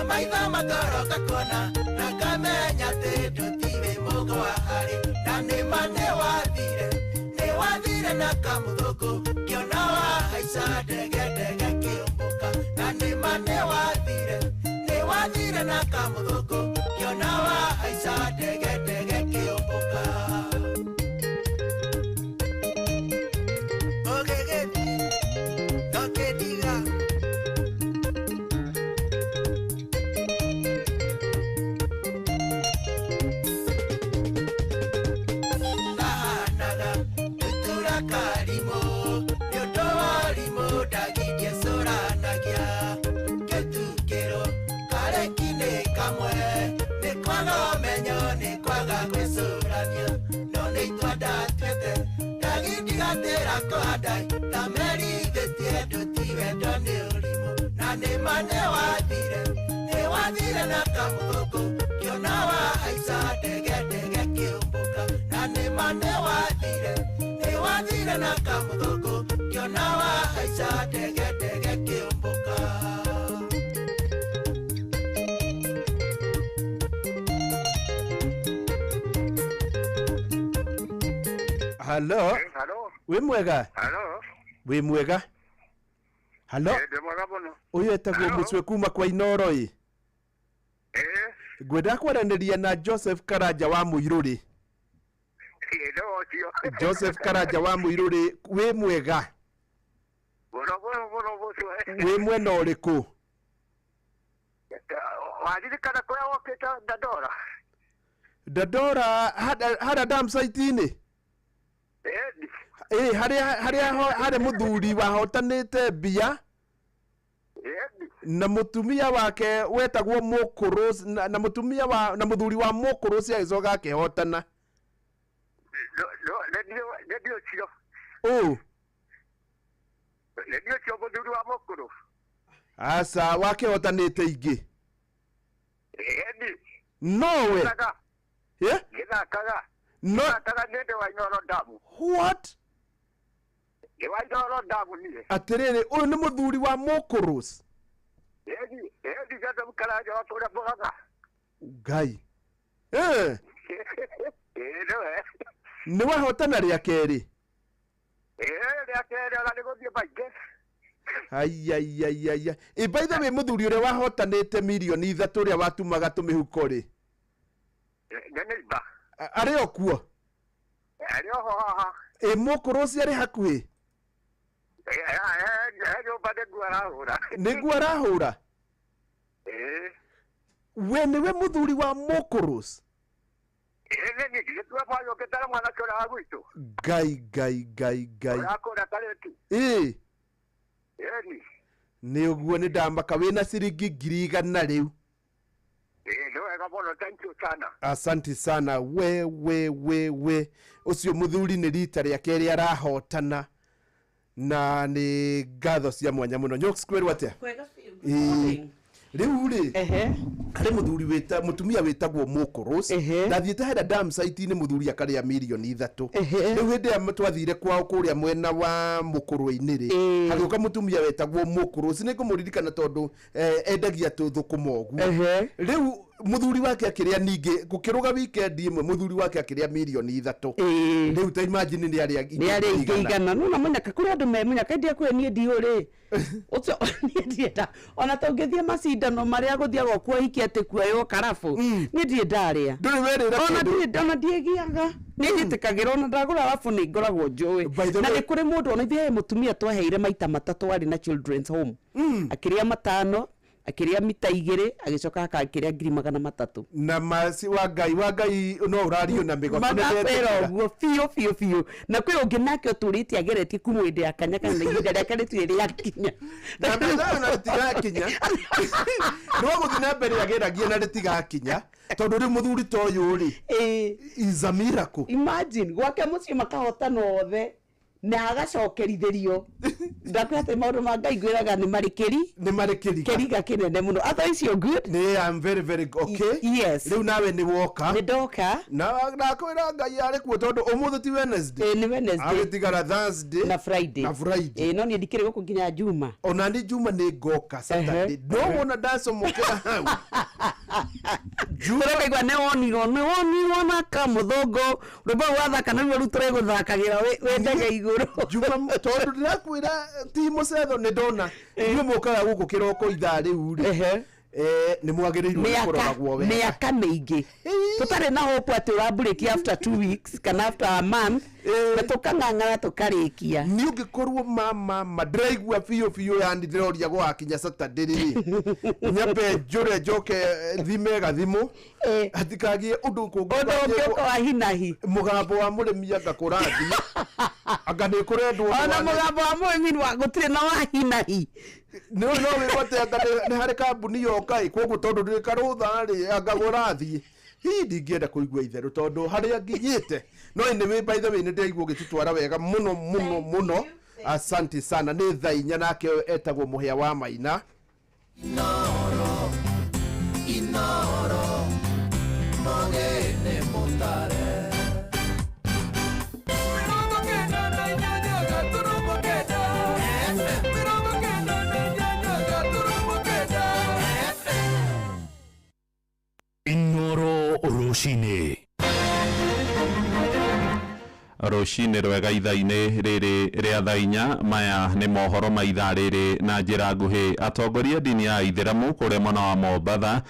Maitho makoroka kuona na ngamenya atĩ ndũtiwe mũgwa harĩ na nĩ ma nĩ wathire na kamũthũngũ kĩona wahaica ndege ndege kĩũmbũka na nĩma nĩ wathire na kamũthũngũ kĩona wahaica ndege ndege kĩũmbũka ũgĩgĩthiĩ ndũkĩndiga kahanaga ndutura karimũ nĩ ũndũ wa ũrimũ ndagindie cũranagia kĩtukĩro kareki-inĩ kamwe nĩ kwaga ũmenyo nĩ kwaga gwĩcũrania no nĩ itua ndatuĩte ndagindigatĩra kũhanda ndamerithĩtie nduti wendo nĩ ũrimũ na nĩma nĩ wathire na kamũthũngũ kĩona wahaica ndege ndege kĩũmbũka na nĩma nĩ wathire na kamũthũngũ kĩona wahaica ndege ndege kĩũmbũka. Halo. Halo. Wĩ mwega? Halo. Wĩ mwega? Halo. Ndĩ mwega mũno. Ũyũ etagwo Mũcwe kuma kwa Inoro ĩ. Ngwenda kwaranĩria na Joseph Karanja wa Mũirũrĩ. Ĩ no ũcio. Joseph Karanja wa Mũirũrĩ, wĩ mwega? Mũno mũno mũno Mũcwe. Wĩ mwena ũrĩkũ? Waririkana kũrĩa wokĩte Dandora? Dandora harĩa dam site-inĩ? Ĩ harĩa harĩ mũthuri wahotanĩte mbia na mũtumia wake wetagwo Mũkũrũ na mũtumia wa na mũthuri wa Mũkũrũ agĩcoka akĩhotana. Nĩ ũcio. Ũ? Nĩ ũcio mũthuri wa Mũkũrũ. Aca wakĩhotanĩte ingĩ. Ĩni. Nowe. Gĩthakaga. No. Gĩthakaga nĩ ndĩ wa Inooro Damu. What? Ndĩ wa Inooro Damu niĩ. Atĩrĩrĩ, ũyũ nĩ mũthuri wa Mũkũrũ. Ĩni, ĩni Joseph Karanja wa kũrĩa Mũrang'a. Ngai. Ĩ Ĩ nĩwe. Nĩ wahotana rĩa kerĩ? Ĩ rĩa kerĩ ona nĩ gũthiĩ maingĩ. Aiaiaiaia. Ĩ by the way mũthuri ũrĩa wahotanĩte mirioni 3 ũrĩa watumaga tũmĩhuko rĩ? Nĩ neighbor. Arĩ o kuo? Arĩ oho haha. Ĩ Mũkũrũ ũcio arĩ hakuhĩ? He nyũmba nĩguo arahũra. Nĩguo arahũra? Ĩ. We nĩwe mũthuri wa Mũkũrũ? Ĩ nĩ niĩ nĩtuo mwayũkĩte na mwanake ũrĩa wa gwitũ. Ngai ngai ngai ngai. Ũrĩa kũrĩa Karĩti. Ĩ. Ĩni. Nĩ ũguo nĩ ndamaka wĩna ciringi 100,000 rĩu. Ĩ nĩ wega mũno, thank you sana. Asante sana. We we we we ũcio mũthuri nĩ rita rĩa kerĩ arahotana na nĩ ngatho cia mwanya mũno. Nyox kwĩrwo atĩa? Kwega biũ. Rĩu rĩ harĩ mũthuri wĩta mũtumia wĩtagwo Mũkũrũ ndathiĩte harĩa dam site-inĩ mũthuri akarĩa mirioni 3. Rĩu hĩndĩ ĩrĩa twathire kwao kũrĩa mwena wa Mũkũrwe-inĩ rĩ hagĩũka mũtumia wetagwo Mũkũrũ nĩ ngũmũririkana tondũ endagia tũthũkũma ũguo. Rĩu mũthuri wake akĩrĩa ningĩ gũkĩrũga weekend ĩmwe mũthuri wake akĩrĩa mirioni 3. Rĩu ta imagine nĩ arĩa nĩ arĩa ingĩ igana. Nona mũnyaka kũrĩ andũ me mũnyaka ndia kwĩ niĩ ndiũ rĩ ũcio niĩ ndienda ona tũngĩthiĩ macindano marĩa gũthiagwo kuo hiki atĩ kuoywo karabu niĩ ndirĩ ndarĩa. Ndũrĩ werĩra kĩndũ? Ona ndiĩgiaga nĩ njĩtĩkagĩra ona ndagũra arabu nĩ ngoragwo njũĩ. Na nĩ kũrĩ mũndũ ona ithuĩ he mũtumia twaheire maita 3 arĩ na children's home akĩrĩa 5 akĩrĩa mita 2 agĩcoka akakĩrĩa 300,000. Na masi wa Ngai wa Ngai no ũrario na mĩgoto. Magakwĩra ũguo biũ biũ biũ. Na kwĩ ũngĩ nake ũtũrĩte ageretie kuma hĩndĩ ya kanya kana ihinda rĩake rĩtirĩ rĩakinya. Na na rĩtigakinya. No gũthiĩ na mbere ageragia na rĩtigakinya tondũ rĩu mũthuri ta ũyũ rĩ is a miracle. Imagine gwake mũciĩ makahotana othe na agacokerithĩrio. Ndakwĩra atĩ maũndũ ma Ngai ngwĩraga nĩ marĩ kĩri nĩ marĩ kĩriga kĩriga kĩnene mũno. Otherwise you're good. Nĩ I'm very very okay. Yes. Rĩu nawe nĩ woka. Nĩ ndoka. Na ndakwĩra Ngai arĩ kuo tondũ ũmũthĩ ti Wednesday. Nĩ Wednesday. Agĩtigara Thursday na Friday. Na Friday. No niĩ ndikĩrĩ gũkũ nginya Juma. Ona nĩ Juma nĩ ngoka Saturday. No wona ndacomokera hau. Tũraigua nĩ wonirwo nĩ wonirwo na kamũthũngũ rwĩmbo rũu wathaka naruo rĩu tũregũthakagĩra wĩ ndege igũrũ. Juma, tondũ ndĩrakwĩra ti mũcetho nĩ ndona inyuĩ mũkaga gũkũ kĩroko ithaa rĩu rĩ, nĩ mwagĩrĩirwo nĩ kũroragwo wega. Mĩaka mĩingĩ tũtarĩ na hope atĩ ũramburĩki after 2 weeks kana after a month, na tũkang'ang'ana tũkarĩkia. Nĩ ũngĩkorwo ma ndĩraigua biũ biũ, yani ndĩroria gũgakinya Saturday rĩ, nyambe njũre njoke thime gathimũ hatikagie ũndũ kũngĩ. Ũndũ ũngĩũka wa hinahi. Mũgambo wa mũrĩmi anga kũrathiĩ anga nĩ kũrendwo. Ona mũgambo wa mũrĩmi wa gũtirĩ na wa hinahi. No wĩrwo atĩ anga nĩ harĩ kambuni yoka ĩ koguo tondũ ndĩ karũtha rĩ, anga gũrathiĩ hihi ndingĩenda kũigua itherũ tondũ harĩa nginyĩte. No anyway, by the way, nĩ ndĩraigua ũgĩtũtwara wega mũno mũno mũno, asante sana. Nĩ thaa 4, nake etagwo Mũhĩa wa Maina. Inoro, Inoro, mogene mutare. 98.8, 98.8. Inoro Rũcinĩ. Rũcinĩ rwega ithaa-inĩ rĩrĩ rĩa thaa 4. Maya nĩ mohoro ma ithaa rĩrĩ na njĩra nguhĩ. Atongoria ndini ya Ithĩramu kũrĩa mwena wa Mombatha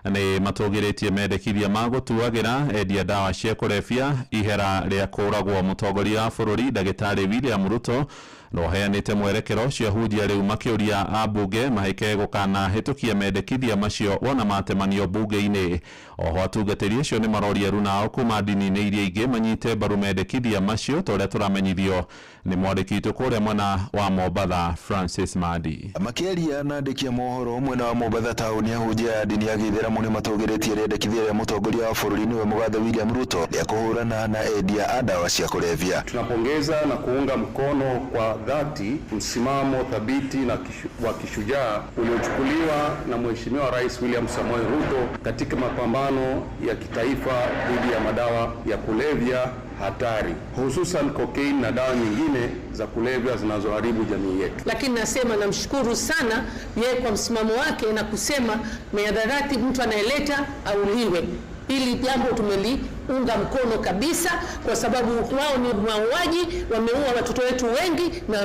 nĩ matũgĩrĩtie mendekithia ma gũtuagĩra endia ndawa cia kũrebia ihera rĩa kũragwo. Mũtongoria wa bũrũri Ndagĩtarĩ William Ruto no ũheanĩte mwerekero ũcio ahunjia rĩu makĩũria ambunge mahĩke gũkanahĩtũkia mendekithia macio wona matemanio mbunge-inĩ. Oho atungatĩri acio nĩ maroria arunao kuma ndini-inĩ iria ingĩ manyite mbaru mendekithia macio, ta ũrĩa tũramenyithio nĩ mwandĩki witũ kũrĩa mwena wa Mombatha, Francis Mandi. Makĩaria na andĩki a mohoro mwena wa Mombatha taũni, ahunjia a ndini ya gĩithĩramu nĩ matũgĩrĩtie rĩendekithia rĩa mũtongoria wa bũrũri nĩwe mũgathe William Ruto rĩa kũhũrana na endia a ndawa cia kũrebia. Tunapongeza na kuunga mkono kwa dhati msimamo thabiti na wa kishujaa uliochukuliwa na Mheshimiwa Rais William Samoei Ruto katika mapambano ya kitaifa dhidi ya madawa ya kulevya hatari, hususan cocaine na dawa nyingine za kulevya zinazoharibu jamii yetu. Lakini nasema namshukuru sana yeye kwa msimamo wake na kusema mihadarati mtu anayeleta auliwe. Hili jambo tumeliunga mkono kabisa, kwa sababu wao ni mauaji, wameua watoto wetu wengi, na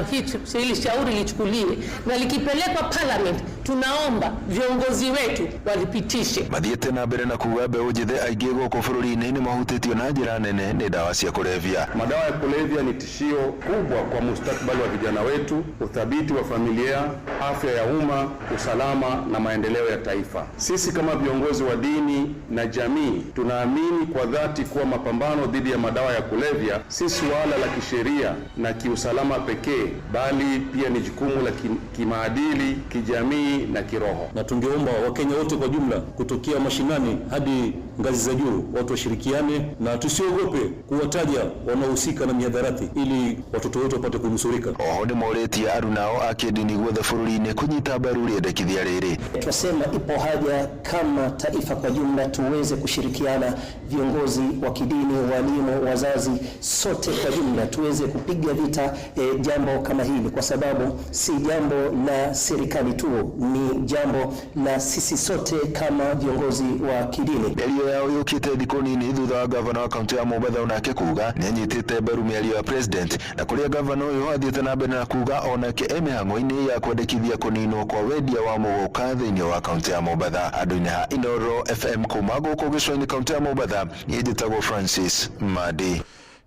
hili shauri lichukuliwe na likipelekwa parliament, tunaomba viongozi wetu walipitishe. Mathiĩte na mbere na kuga mbeũ njĩthĩ aingĩ gũkũ bũrũri-inĩ nĩ mahutĩtio na njĩra nene nĩ ndawa cia kũrebia. Madawa ya kulevya ni tishio kubwa kwa mustakabali wa vijana wetu, uthabiti wa familia, afya ya umma, usalama na maendeleo ya taifa. Sisi kama viongozi wa dini na jamii tunaamini kwa dhati kuwa mapambano dhidi ya madawa ya kulevya si suala la kisheria na kiusalama pekee, bali pia ni jukumu la kimaadili, kijamii na kiroho. Na tungeomba Wakenya wote kwa jumla, kutokea mashinani hadi ngazi za juu, watu washirikiane na tusiogope kuwataja wanaohusika na mihadarati ili watoto wetu wapate kunusurika. Oho nĩ morĩtie arunao a kĩndini guothe bũrũri-inĩ kũnyita mbaru rĩendekithia rĩrĩ. Twasema ipo haja kama taifa kwa jumla tuweze kushirikiana, viongozi wa kidini, walimu, wazazi, sote kwa jumla tuweze kupiga vita jambo kama hili, kwa sababu si jambo la serikali tu, ni jambo la sisi sote kama viongozi wa kidini. Mĩario yao yũkĩte thikũ nini thutha wa gavana wa kaunti ya Mombatha onake kuga nĩ anyitĩte mbaru mĩario ya president, na kũrĩa gavana ũyũ athiĩte na mbere na kuga onake e mĩhang'o-inĩ ya kwendekithia kũninwo kwa wendia wa mũgũka thĩinĩ wa kaunti ya Mombatha. Andũ-inĩ ha Inoro FM kuma gũkũ gĩcũa-inĩ kaunti ya Mombatha, niĩ njĩtagwo Francis Mandi.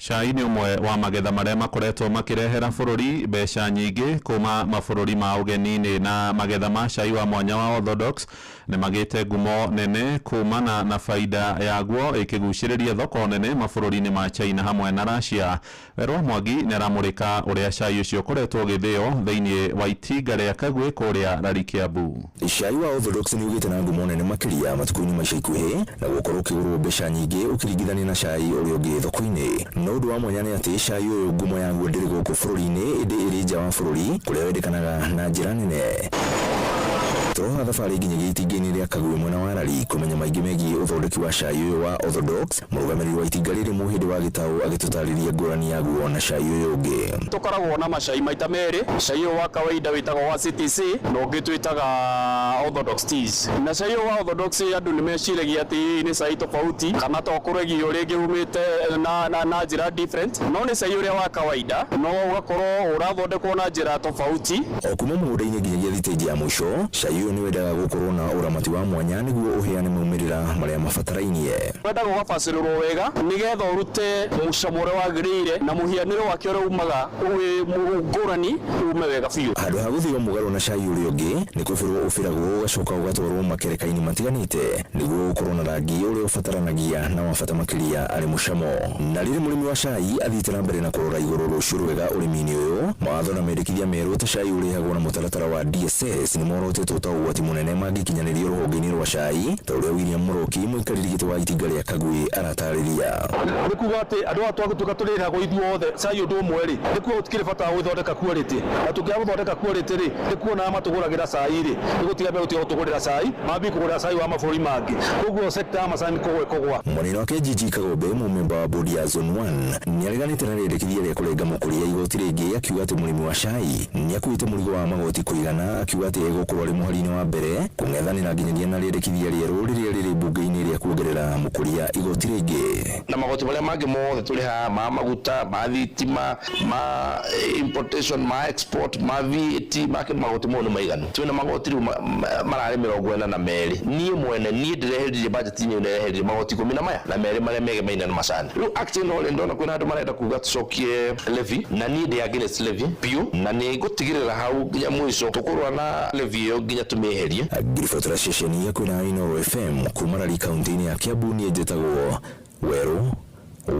Cai nĩ ũmwe wa magetha marĩa makoretwo makĩrehera bũrũri mbeca nyingĩ kuma mabũrũri ma ũgeni-inĩ, na magetha ma cai wa mwanya wa Orthodox nĩ magĩte ngumo nene kumana na baida yaguo ĩkĩgucĩrĩria thoko nene mabũrũri-inĩ ma China hamwe na Russia. Werũ Mwangi nĩ aramũrĩka ũrĩa cai ũcio ũkoretwo ũgĩthĩo thĩinĩ wa itinga rĩa Kagwĩ kũrĩa Rari, Kiambu. Cai wa Orthodox nĩ ũgĩte na ngumo nene makĩria matukũ-inĩ ma ica ikuhĩ na gũkorwo ũkĩgũrwo mbeca nyingĩ ũkĩringithania na cai ũrĩa ũngĩ thoko-inĩ. No ũndũ wa mwanya nĩ atĩ cai ũyũ ngumo yaguo ndĩrĩ gũkũ bũrũri-inĩ, ĩndĩ ĩrĩ nja wa bũrũri kũrĩa wendekanaga na njĩra nene. Tũroha thabarĩ nginyagia itinga-inĩ rĩa Kagwe mwena wa Rari kũmenya maingĩ megiĩ ũthondeki wa cai ũyũ wa Orthodox. Mũrũgamĩrĩri wa itinga rĩrĩ Mũhĩndĩ wa Gĩtaũ agĩtũtarĩria ngũrani yaguo na cai ũyũ ũngĩ. Tũkoragwo na macai maita merĩ, cai ũyũ wa kawaida wĩtagwo wa CTC na ũngĩ twĩtaga Orthodox teas. Na cai ũyũ wa Orthodox andũ nĩ meciragia atĩ nĩ cai tofauti kana to kũregio rĩngĩ umĩte na njĩra different, no nĩ cai ũrĩa wa kawaida no ũgakorwo ũrathondekwo na njĩra tofauti. O kuma mũgũnda-inĩ nginyagia thitĩnji ya mũico, cai ũyũ nĩ wendaga gũkorwo na ũramati wa mwanya nĩguo ũheane maumĩrĩra marĩa mabatarainie. Wendaga ũgabacĩrĩrwo wega nĩgetha ũrute mũcamo ũrĩa wagĩrĩire na mũhianĩre wake ũrĩa umaga wĩ ngũrani ume wega biũ. Handũ ha gũthio mũgarũ na cai ũrĩa ũngĩ, nĩ kũbĩrwo ũbĩragwo ũgacoka ũgatwarwo makereka-inĩ matiganĩte nĩguo ũkorwo na rangi ũrĩa ũbataranagia na wa bata makĩria arĩ mũcamo. Na rĩrĩ mũrĩmi wa cai athiĩte na mbere na kũrora igũrũ rũciũ rwega ũrĩmi-inĩ ũyũ, mawatho na mendekithia merũ ta cai ũrĩhagwo na mũtaratara wa DSS nĩ morotĩtwo ta ũgwati mũnene mangĩkinyanĩrio rũhonge-inĩ rwa cai, ta ũrĩa William Mũroki mũikarĩri gĩtĩ wa itinga rĩa Kagwe aratarĩria. Nĩ kuga atĩ andũ aya twagĩtuĩka tũrĩragwo ithuothe cai ũndũ ũmwe rĩ, nĩ kuga gũtikĩrĩ bata wa gũthondeka quality, na tũngĩaga gũthondeka quality rĩ, nĩ kuona matũgũragĩra cai rĩ, nĩ gũtiga megũtiga gũtũgũrĩra cai, mambie kũgũra cai wa mabũrũri mangĩ, koguo sector ya macani kũgwa ĩkũgwa. Mwena wake Gigi Kagombe, mũmemba wa bodi ya Zone 1, nĩareganĩte na rĩendekithia rĩa kũrenga mũkũria igoti rĩngĩ, akiuga atĩ mũrĩmi wa cai nĩakuĩte mũrigo wa magoti kũigana, akiuga atĩ egũkorwo arĩ mũhari-inĩ wa mbere kũng'ethanĩra nginyagia na rĩendekithia rĩerũ rĩrĩa rĩrĩ mbunge-inĩ rĩa kuongerera mũkũria igoti rĩngĩ. Na magoti marĩa mangĩ mothe tũrĩhaga ma maguta, ma thitima, ma importation, ma export, ma VAT, ma magoti mothe nĩ maiganu. Twĩna magoti rĩu mararĩ 42. Niĩ mwene niĩ ndĩreheririe budget-inĩ, ndĩreheririe magoti 12 marĩa megemaine na macani. Rĩu act ĩno rĩ, ndona kwĩna andũ marenda kuga tũcokie levy, na niĩ ndĩ against levy biũ, na nĩ ngũtigĩrĩra hau nginya mũico tũkũrũa na levy ĩyo nginya tũmĩeherie. Ngiribotera ceceni ya kwĩna Inooro FM kuma Rari kaunti-inĩ ya Kiambu, niĩ njĩtagwo Werũ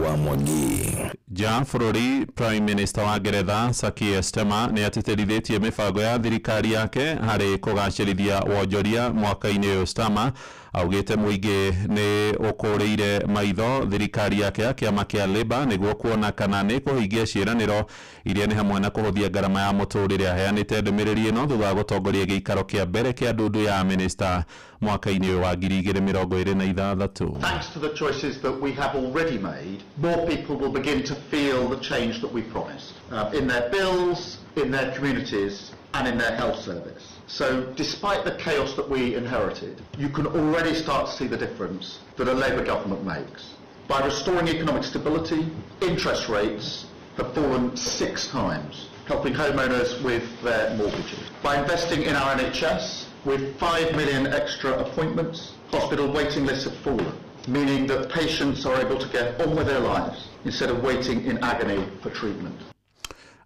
wa Mwangi. Ja bũrũri, Prime Minister wa Ngeretha Sir Keir Starmer nĩ atĩtĩrithĩtie mĩbango ya thirikari yake harĩ kũgacĩrithia wonjoria mwaka-inĩ ũyũ. Starmer augĩte mũingĩ nĩ ũkũrĩire maitho thirikari yake ya kĩama kĩa Labour nĩguo kuona kana nĩ kũhingia ciĩranĩro iria nĩ hamwe na kũhũthia ngarama ya mũtũrĩre. Aheanĩte ndũmĩrĩri ĩno thutha wa gũtongoria gĩikaro kĩa mbere kĩa ndundu ya minista mwaka-inĩ ũyũ wa 2026. Thanks to the choices that we have already made, more people will begin to feel the change that we promised in their bills, in their communities and in their health service. So despite the chaos that we inherited, you can already start to see the difference that a Labour government makes. By restoring economic stability, interest rates have fallen 6 times, helping homeowners with their mortgages. By investing in our NHS, with 5 million extra appointments, hospital waiting lists have fallen, meaning that patients are able to get on with their lives instead of waiting in agony for treatment.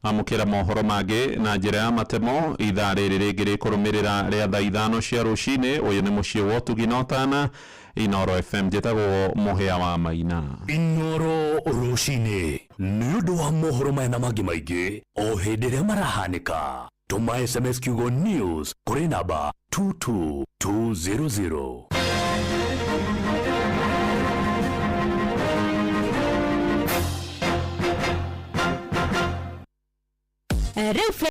Amũkĩra mohoro mangĩ na njĩra ya matemo ithaa rĩrĩ rĩngĩ rĩkũrũmĩrĩra rĩa thaa 5 cia rũcinĩ. Ũyũ nĩ mũciĩ wa ũtugi na ũtana, Inooro FM. Njĩtagwo Mũhĩa wa Maina. Inooro rũcinĩ nĩ ũndũ wa mohoro maya na mangĩ maingĩ o hĩndĩ ĩrĩa marahanĩka. Tũma SMS kiugo news kũrĩ namba 22200. Rĩu